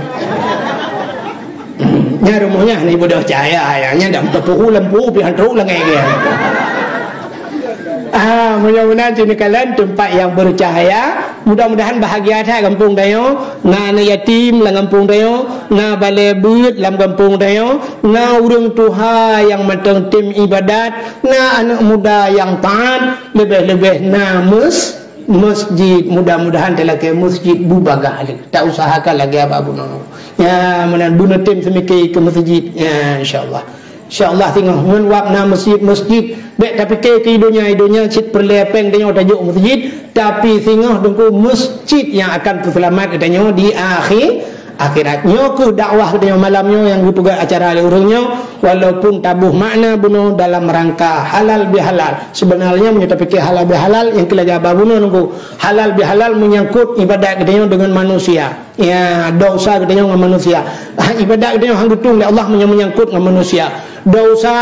Nyan rumoh nyan hana ibudah cahya, ya. Nyan dak meuteupeu lampu pih han trok lagée nyan. Ah, mudah-mudahan sini kalian tempat yang bercahaya. Mudah-mudahan bahagia that gampông tanyoe. Na aneuëk yatim lam gampông tanyoe, na balée beuet lam gampông tanyoe, na ureuëng tuha nyang mantong tem ibadat, na aneuëk muda nyang taat, leubeh-leubeh na mes-, mesjid. Mudah-mudahan talakée mesjid bubagaih lé. Tausahakan lagée Abah bunoe. Ya, meunan bunoe tem seumike keu mesjid. Ya, insya Allah. Insya Allah singoh ngon wab na mesjid-mesjid. Bék tapike keu donya, donya cit peureulée péng tanyoe tajok mesjid, tapi singoh Teungku mesjid nyang akan teuseulamat geutanyoe di akhi-, akhirat. Nyoe keuh dakwah geutanyoe malam nyoe nyang geupeugah acara lé ureuëng nyoe, walaupun taboh makna bunoe dalam rangka halal bihalal. Sebenarnya meunyoe tapike halal bihalal, nyang keu lagée haba bunoe nunggu. Halal bihalal menyangkut ibadat geutanyoe dengan manusia. Ya, dosa geutanyoe ngon manusia. Ha, ibadat geutanyoe han geutung lé Allah meunyoe menyangkut ngon manusia. Dosa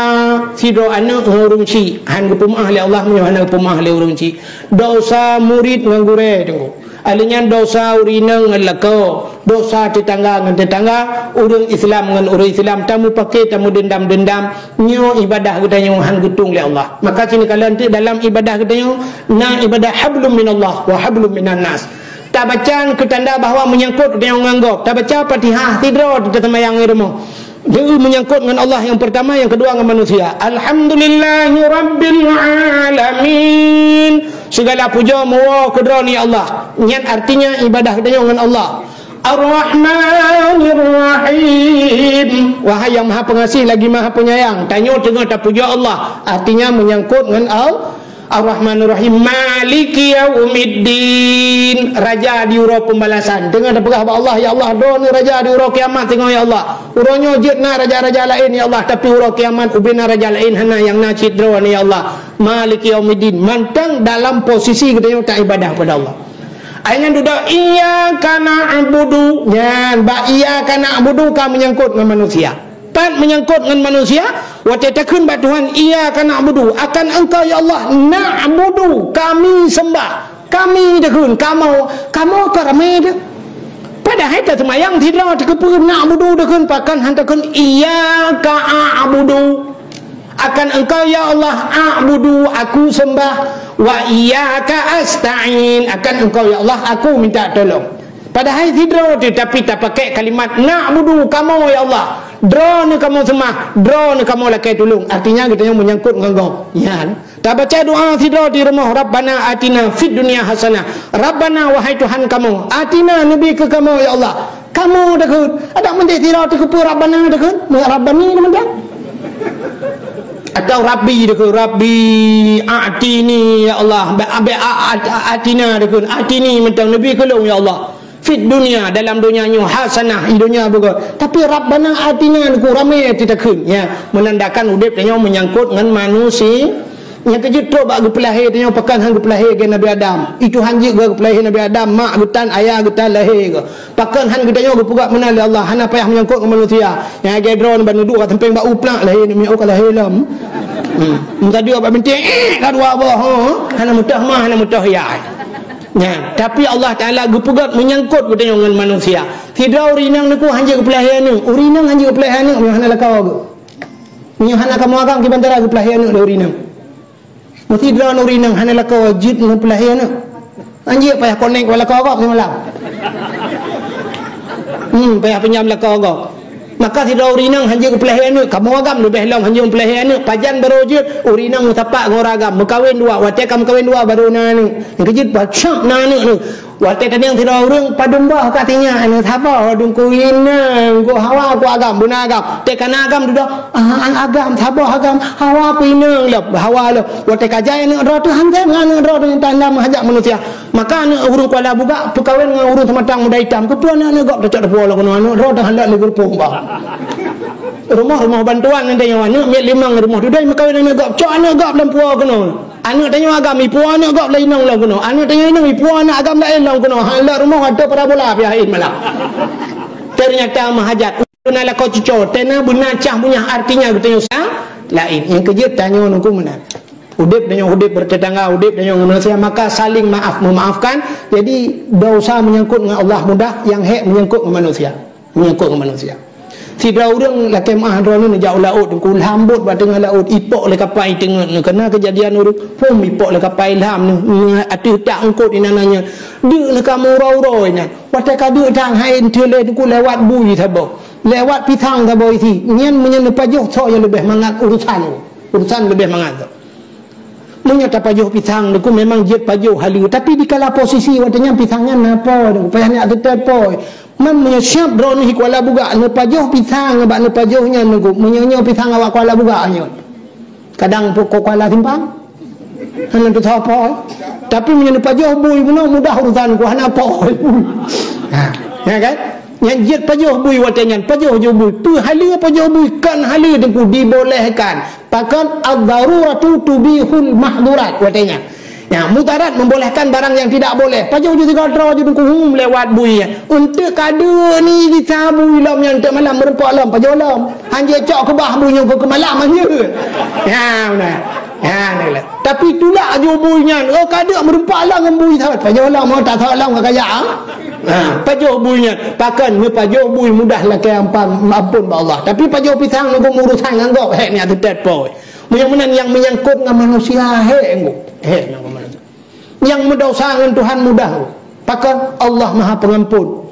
sidroe aneuëk ngon ureuëng chik, han geupeumaah lé Allah meunyoe hana geupeumaah lé ureuëng chik. Dosa murit ngon gurée, teungku. Ahli nyan dosa ureuëng inong ngon lakoe, dosa tetangga ngon tetangga, ureuëng Islam ngon ureuëng Islam, tamupaké, tamudeundam-deundam, nyoe ibadah geutanyoe han geutung lé Allah. Maka sini kalian tu dalam ibadah geutanyoe, na ibadah hablum minallah wa hablum minan nas. Tabaca keu tanda bahwa menyangkut geutanyoe ngon gob. Tabaca Fatihah sidroe teuseumbayang di rumoh. Jadi menyangkut ngon Allah yang pertama, yang kedua ngon manusia. Alhamdulillahi rabbil alamin. Segala puja meuwoe keu Droeneuh ya Allah. Nyan artinya ibadah geutanyoe ngon Allah. Ar-Rahmanir Rahim. Wahai yang Maha Pengasih lagi Maha Penyayang. Tanyoe teungoh tapuja Allah. Artinya menyangkut ngon Allah. Ar-Rahmanir Rahim, Maliki Yaumiddin, Raja di uroe pembalasan. Teungoh tapeugah bak Allah, "Ya Allah, Droeneuh Raja di uroe kiamat teungoh, ya Allah. Uroe nyoe jeuet na raja-raja laén, ya Allah, tapi uroe kiamat ubena raja laén hana, nyang na cit Droeneuh, ya Allah." Maliki Yaumiddin, mantong dalam posisi geutanyoe taibadah kepada Allah. Ai nyan dudoe, "Iyyaka na'budu." Nyan, bak "Iyyaka na'budu" ka menyangkut ngon manusia. Pat menyangkut ngon manusia, watée takheun bak Tuhan, "Iyyaka na'budu," akan Engkau ya Allah, "na'budu," kami sembah. Kami takheun, kamoe, kamoe ka ramé teuh. Padahai taseumayang sidroe takeupeue na'budu takheun, pakon han takheun, "Iyyaka a'budu." Akan Engkau ya Allah, "a'budu," aku sembah, "wa iyyaka asta'in," akan Engkau ya Allah, aku minta tolong. Padahai sidroe teuh, tapi tapakai kalimat na'budu, kamoe ya Allah. Droeneuh kamoe seumah, Droeneuh kamoe lakée tulông. Artinya geutanyoe menyangkut ngon gob. Nyan. Tabaca doa sidroe di rumoh, "Rabbana atina fid dunya hasanah." Rabbana, wahai Tuhan kamoe, atina, neubi keu kamoe ya Allah. Kamoe takheun. Adak meunyoe sidroe teuh keupeue Rabbana takheun? Rabbani teumantong. Atau Rabbi takheun, "Rabbi a'tini ya Allah." Be, be, a, a, atina takheun, "Atini" mantong, "Neubi keu lôn ya Allah." Fid dunya, dalam donya nyoe, hasanah, i donya beugöt. Tapi Rabbana atina nyoe ramé teuh takheun, ya, menandakan udeb tanyoe menyangkut ngon manusia. Nyang keujeuet trok bak geupeulahé tanyoe, pakon han geupeulahé lagée Nabi Adam. I Tuhan jeuet geupeulahé Nabi Adam, mak geutan, ayah geutan lahé geuh. Pakon han geutanyoe geupeugah meunan lé Allah, hana payah menyangkot ngon manusia. Nyang lagée droeneuh ban neuduek ka sampéng bak u plak lahé, neumiyueb ka lahé lom. Hmm. Meusadeue bak bintéh, eh, ka dua boh, ho. Hana meutoh ma, hana meutoh yai. Nyan, tapi Allah Taala geupeugah menyangkot geutanyoe ngon manusia. Sidroe ureueng inong neuku hanjeuet geupeulahé aneuëk, ureueng inong hanjeuet geupeulahé aneuëk, meunyoe hana lakoe geuh. Meunyoe hana kamoe agam, kiban cara geupeulahé aneuëk lé ureueng inong. Meusidroe ureueng inong hana lakoe jeuet neupeulahé aneuëk. Hanjeuet payah konek bak lakoe gob simalam. Hmm, payah pinjam lakoe gob. Maka sidroe ureueng inong hanjeuet geupeulahé aneuëk, kamoe agam leubeh lom hanjeuet geupeulahé aneuëk. Pajan barô jeuet, ureueng inong meusapat ngon ureueng agam, meukawen dua, watée ka meukawen dua barô na aneuëk. Nyang keujeuet pacok na aneuëk nyoe. Watée tanyong sidroe ureueng, "Padum boh ka sinyak aneuëk?" "Saboh, Teungku, inong, ku hawa ku agam, beuna agam." Teuka na agam dudoe, "Ah, agam, saboh agam, hawa ku inong lom, hawa lom." Watée ka jai aneuëk droe teuh, han sép ngon aneuëk droe teuh nyang tanda meuhajat manusia. Maka aneuëk ureueng Kuala Bugak peukawen ngon ureueng Seumatang Muda Itam. Keupeue aneuëk-aneuëk gob tacok teupuwoe lom keunoe, aneuëk droe teuh han lom neugeurupoh bah. Rumoh-rumoh bantuan nyan tanyoe, aneuëk miet limong rumoh dudoe meukawen aneuëk gob, cok aneuëk gob lom puwoe keunoe. Aneuëk tanyoe agam ipuwoe aneuëk gob lom inong lom keunoe. Aneuëk tanyoe inong ipuwoe aneuëk agam laén lom keunoe. Han lom rumoh ateueh parabola pih akhé malam. Ternyata meuhajat. Beuna lakoe cucoe, teuh na beuna cah bunyah, artinya geutanyoe sa laén. Nyang keujeuet tanyoe nungku meunan. Udeb tanyoe udeb bertetangga, udeb tanyoe ngon manusia, maka saling maaf memaafkan. Jadi dosa menyangkut ngon Allah mudah, nyang hék menyangkut ngon manusia. Menyangkut ngon manusia. Sidroe ureueng lakée meuah droeneuh neujak u laôt, Teungku, lhambot bak teungoh laôt, ipok lé kapai teungeut nyoe. Keunan keujadian ureueng phom ipok lé kapai lham nyoe, ateueh tak eungkot inan nyan. Deuk lé ka meuuroe-uroe inan. Watée ka deuk that hai enteuk lé, Teungku, lewat bui saboh. Lewat pisang saboh isi. Nyan meunyoe neupajoh, soe nyang leubeh mangat urusan. Urusan leubeh mangat. Meunyoe tapajoh pisang, Teungku, memang jeuet pajoh haleue. Tapi dikala posisi watée nyan pisang nyan na po, Teungku, payah neujak teutet po. Man meunyoe siab droeneuh Kuala Bugak neupajoh pisang, bak neupajoh nyan, Teungku. Meunyoe nyoe pisang awak Kuala Bugak nyoe. Kadang pokok Kuala Simpang. Hana teusoe po. Tapi meunyoe neupajoh bui bunoe mudah urusan, Teungku, hana po. Ha, ya kan? Nyan jeuet pajoh bui watée nyan, pajoh ju bui. Peue haleue pajoh bui? Kon haleue Teungku, dibolehkan. Pakon? Ad-daruratu tubihul mahdhurat watée nyan. Ya, mudarat membolehkan barang yang tidak boleh. Pajoh ju sigoe droe ju Teungku, hum, lewat bui nyan. Eunteuk ka deuk ni gisa bui lom nyan, eunteuk malam meureumpok lom, pajoh lom. Hanjeuet cok keubah bui nyoe keu malam hanjeuet. Ya, beuna. Ha, ni lah. Tapi tulak ju bui nyan, oh, ka deuk meureumpok lom ngon bui thot. Pajoh lom, oh, tathot lom ka kajak, ah. Ha, pajoh bui nyan. Pakon, neupajoh bui mudah lakée ampan, ampôn bak Allah. Tapi pajoh pisang ngon urusan ngon gob, hék, nyan teutet po. Meunyoe meunan nyang menyangkut ngon manusia, hék, ngon. Hék, ngon manusia. Nyang meudosa ngon Tuhan mudah. Pakon? Allah Maha Pengampun.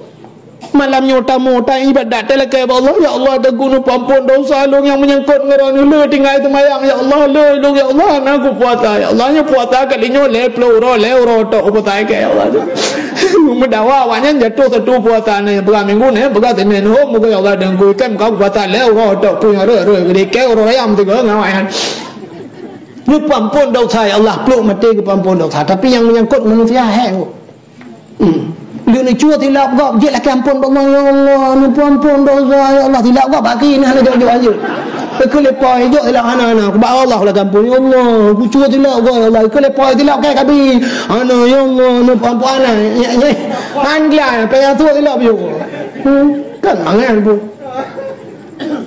Malam nyoe tamu, ta ibadat, talakée bak Allah, "Ya Allah, Teungku, neupeuampon dosa lôn nyang meunyangkot ngon droeneuh. Le tinggai seumayang, ya Allah, le lôn, ya Allah, hana kupuasa, ya Allah, nyoe puasa kali nyoe lhée ploh uroe, lhée uroe tok kupuasa keu, ya Allah." Meudawa awaknyan jatuh satu puasa, na nyang peugah minggu, na nyang peugah Senin, "Oh, muka ya Allah, Teungku, kan kau puasa lhée uroe tok, punya re, re, gede ke uroe ayam tu, ngon awaknyan." Neupeuampon dosa, ya Allah, pluk maté geupeuampon dosa. Tapi nyang meunyangkot manusia, hék. Hmm. Lheueh neucue silap gob, jeuet lakée ampôn bak Allah, "Ya Allah, neupeuampon dosa, ya Allah." Silap gob bak keuh, hana jok-jok hanjeuet. Keu leupah jok silap hana, hana. Bak Allah lakée ampôn, "Ya Allah, kucue silap gob, ya Allah." Keu leupah silap keu kabi. Hana, "Ya Allah, neupeuampon hana." Nyan, nyan. Han glah, payah tuek silap jok. Hmm. Kan mangat pun.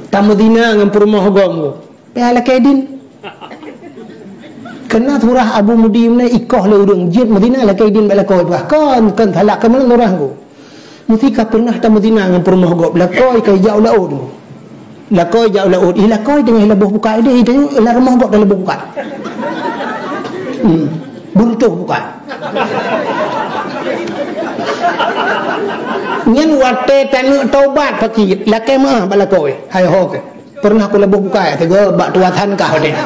Tameuzina ngon peurumoh gob. Payah lakée idin. Keunan surah Abu Mudi meunan ikoh lé ureuëng jeuet meuzina lakée idin bak lakoe peugah. Kon, kon salah keumalon ureuëng ku. Meusti ka peureunah tameuzina ngon peurumoh gob, lakoe ka ijak u laôt. Lakoe ijak u laôt. Ih, lakoe teungoh laboh bukai deh, ih, teungoh lam rumoh gob dah laboh bukai. Hmm. Beureutoh bukai. Nyan watée taneuk taubat pakri, lakée meuáh bak lakoe. Hai ho keuh. Peureunah kulaboh bukai, teugok bak tuatan kah deh.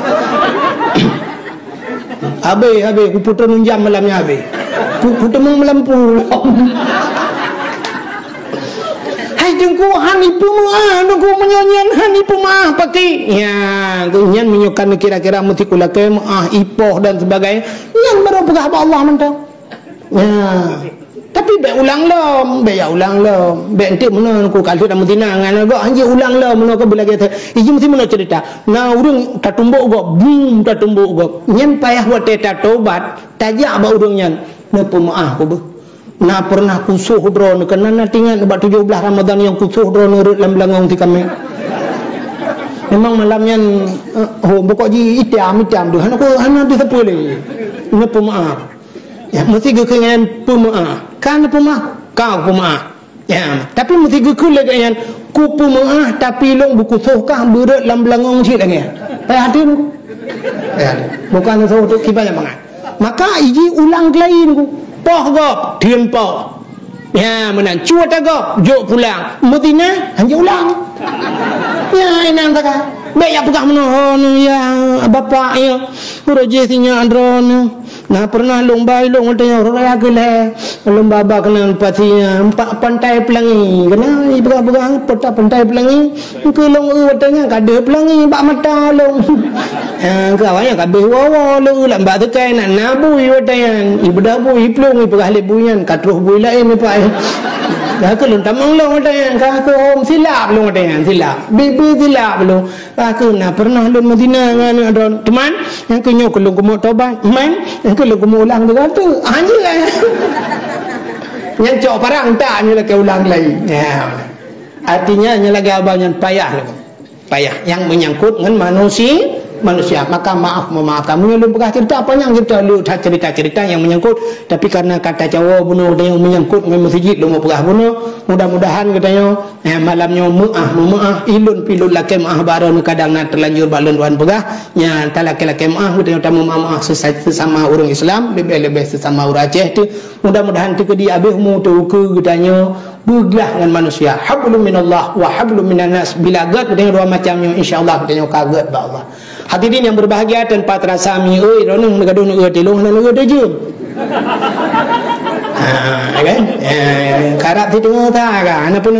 Habéh, habéh, kupeuteununjam malam nyan habéh. Ku, kuteumeung malam pulang. Hai Teungku, han ipeumeuáh, Teungku, meunyoe nyan han ipeumeuáh pakri. Ya, nyan meunyoe kan kira-kira meusti kulakée meuáh, ipoh dan sebagainya, nyan barô peugah bak Allah mantong. Ya. Tapi bék ulang lom, bék ya ulang lom. Bék enteuk meunoe ku ka lheueh tameuzina ngon gob, hanjeuet ulang lom meunoe ka beulagée that. Iji meusti meunoe ceurita. Na ureuëng tatumbok gob, bum tatumbok gob. Nyan payah watée tatobat, tajak bak ureuëng nyan, "Neupeumeuáh ku beuh. Na peureunah kusoh droeneuh, keunan na teuingat bak tujoh blaih Ramadhan nyang kusoh droeneuh rhot lam beulangong si kaméng. Memang malam nyan, eh, ho, pokok jih itam-itam deuh, hana ku, hana deuh sapeue lé. Neupeumeuáh." Ya, meusti geukheun nyan peumeuáh. Ka neupeumeuáh, ka peumeuáh. Ya, tapi meusti geukheun lagée nyan, "Kupeumeuáh, tapi lôn beukusoh kah beurhot lam beulangong cit lagée nyan." Payah hati. Payah hati. Bukan soh tu kiban nyang mangat. Maka iji ulang keulayi ku. Poh gob, theun poh. Ya, meunan. Cue tagob, jok pulang. Meuzina, hanjeuet ulang. Ya, inan saka. Bék ya peugah meunoe, "Oh, ya, bapak, ya. Uroe jih sinyak droeneuh. Na peureunah lôn bai lôn watée nyoe raya keu lhée. Lôn ba-ba keunan pasi, eh, empat Pantai Pelangi. Keunan ipeugah-peugah peta Pantai Pelangi. Keu lôn eu watée nyan ka deuh pelangi bak mata lôn." Ha, keu awaknyan ka deuh woe-woe lôn eu lam bak teukai na, na bui watée nyan. Ibeudôh bui, iplueng, ipeugah lé bui nyan, ka troh bui laén ipak. Ka keu lôn tamong lôn watée nyan, ka keu hom silap lôn watée nyan, silap. Bi-, bi silap lôn. Ka keu na peureunah lôn meuzina ngon aneuk droeneuh. Teuma, nyang keu nyoe keu lôn keumeung tobat. Man, nyang keu lôn keumeung ulang tiga ratus. Anjing lah. Nyang cok parang tak nyoe lakée ulang lagi. Ya. Artinya, nyoe lagée abang nyan payah lagée. Payah. Nyang menyangkut ngon manusi-, manusia. Maka maaf memaafkan. Meunyoe lôn peugah cerita panyang cerita, lôn that cerita-cerita nyang menyangkut. Tapi karena kata cawo bunoe nyang menyangkut ngon meuseujid lôn peugah bunoe. Mudah-mudahan geutanyoe Eh, malam nyoe meuáh, meuáh, ilôn pih lôn lakée meuáh bak droeneuh kadang na teulanjur bak lôn tuan peugah. Nyan talakée-lakée meuáh, geutanyoe tameuáh-meuáh sesa-, sesama ureuëng Islam, leubeh-leubeh sesama ureuëng Aceh teuh. Mudah-mudahan teukeudi abéh umu teuh ukeue geutanyoe beuglah ngon manusia. Hablum minallah wa hablum minan nas. Bila gét geutanyoe dua macam nyoe, insya Allah geutanyoe ka gét bak Allah. Hadirin yang berbahagia, tanpa terasa mi oi, droeneuh neugadoh neueu tilong, hana neueu teujeuen. Ha, kan? Eh, karab sideungoe ta ka, hana pun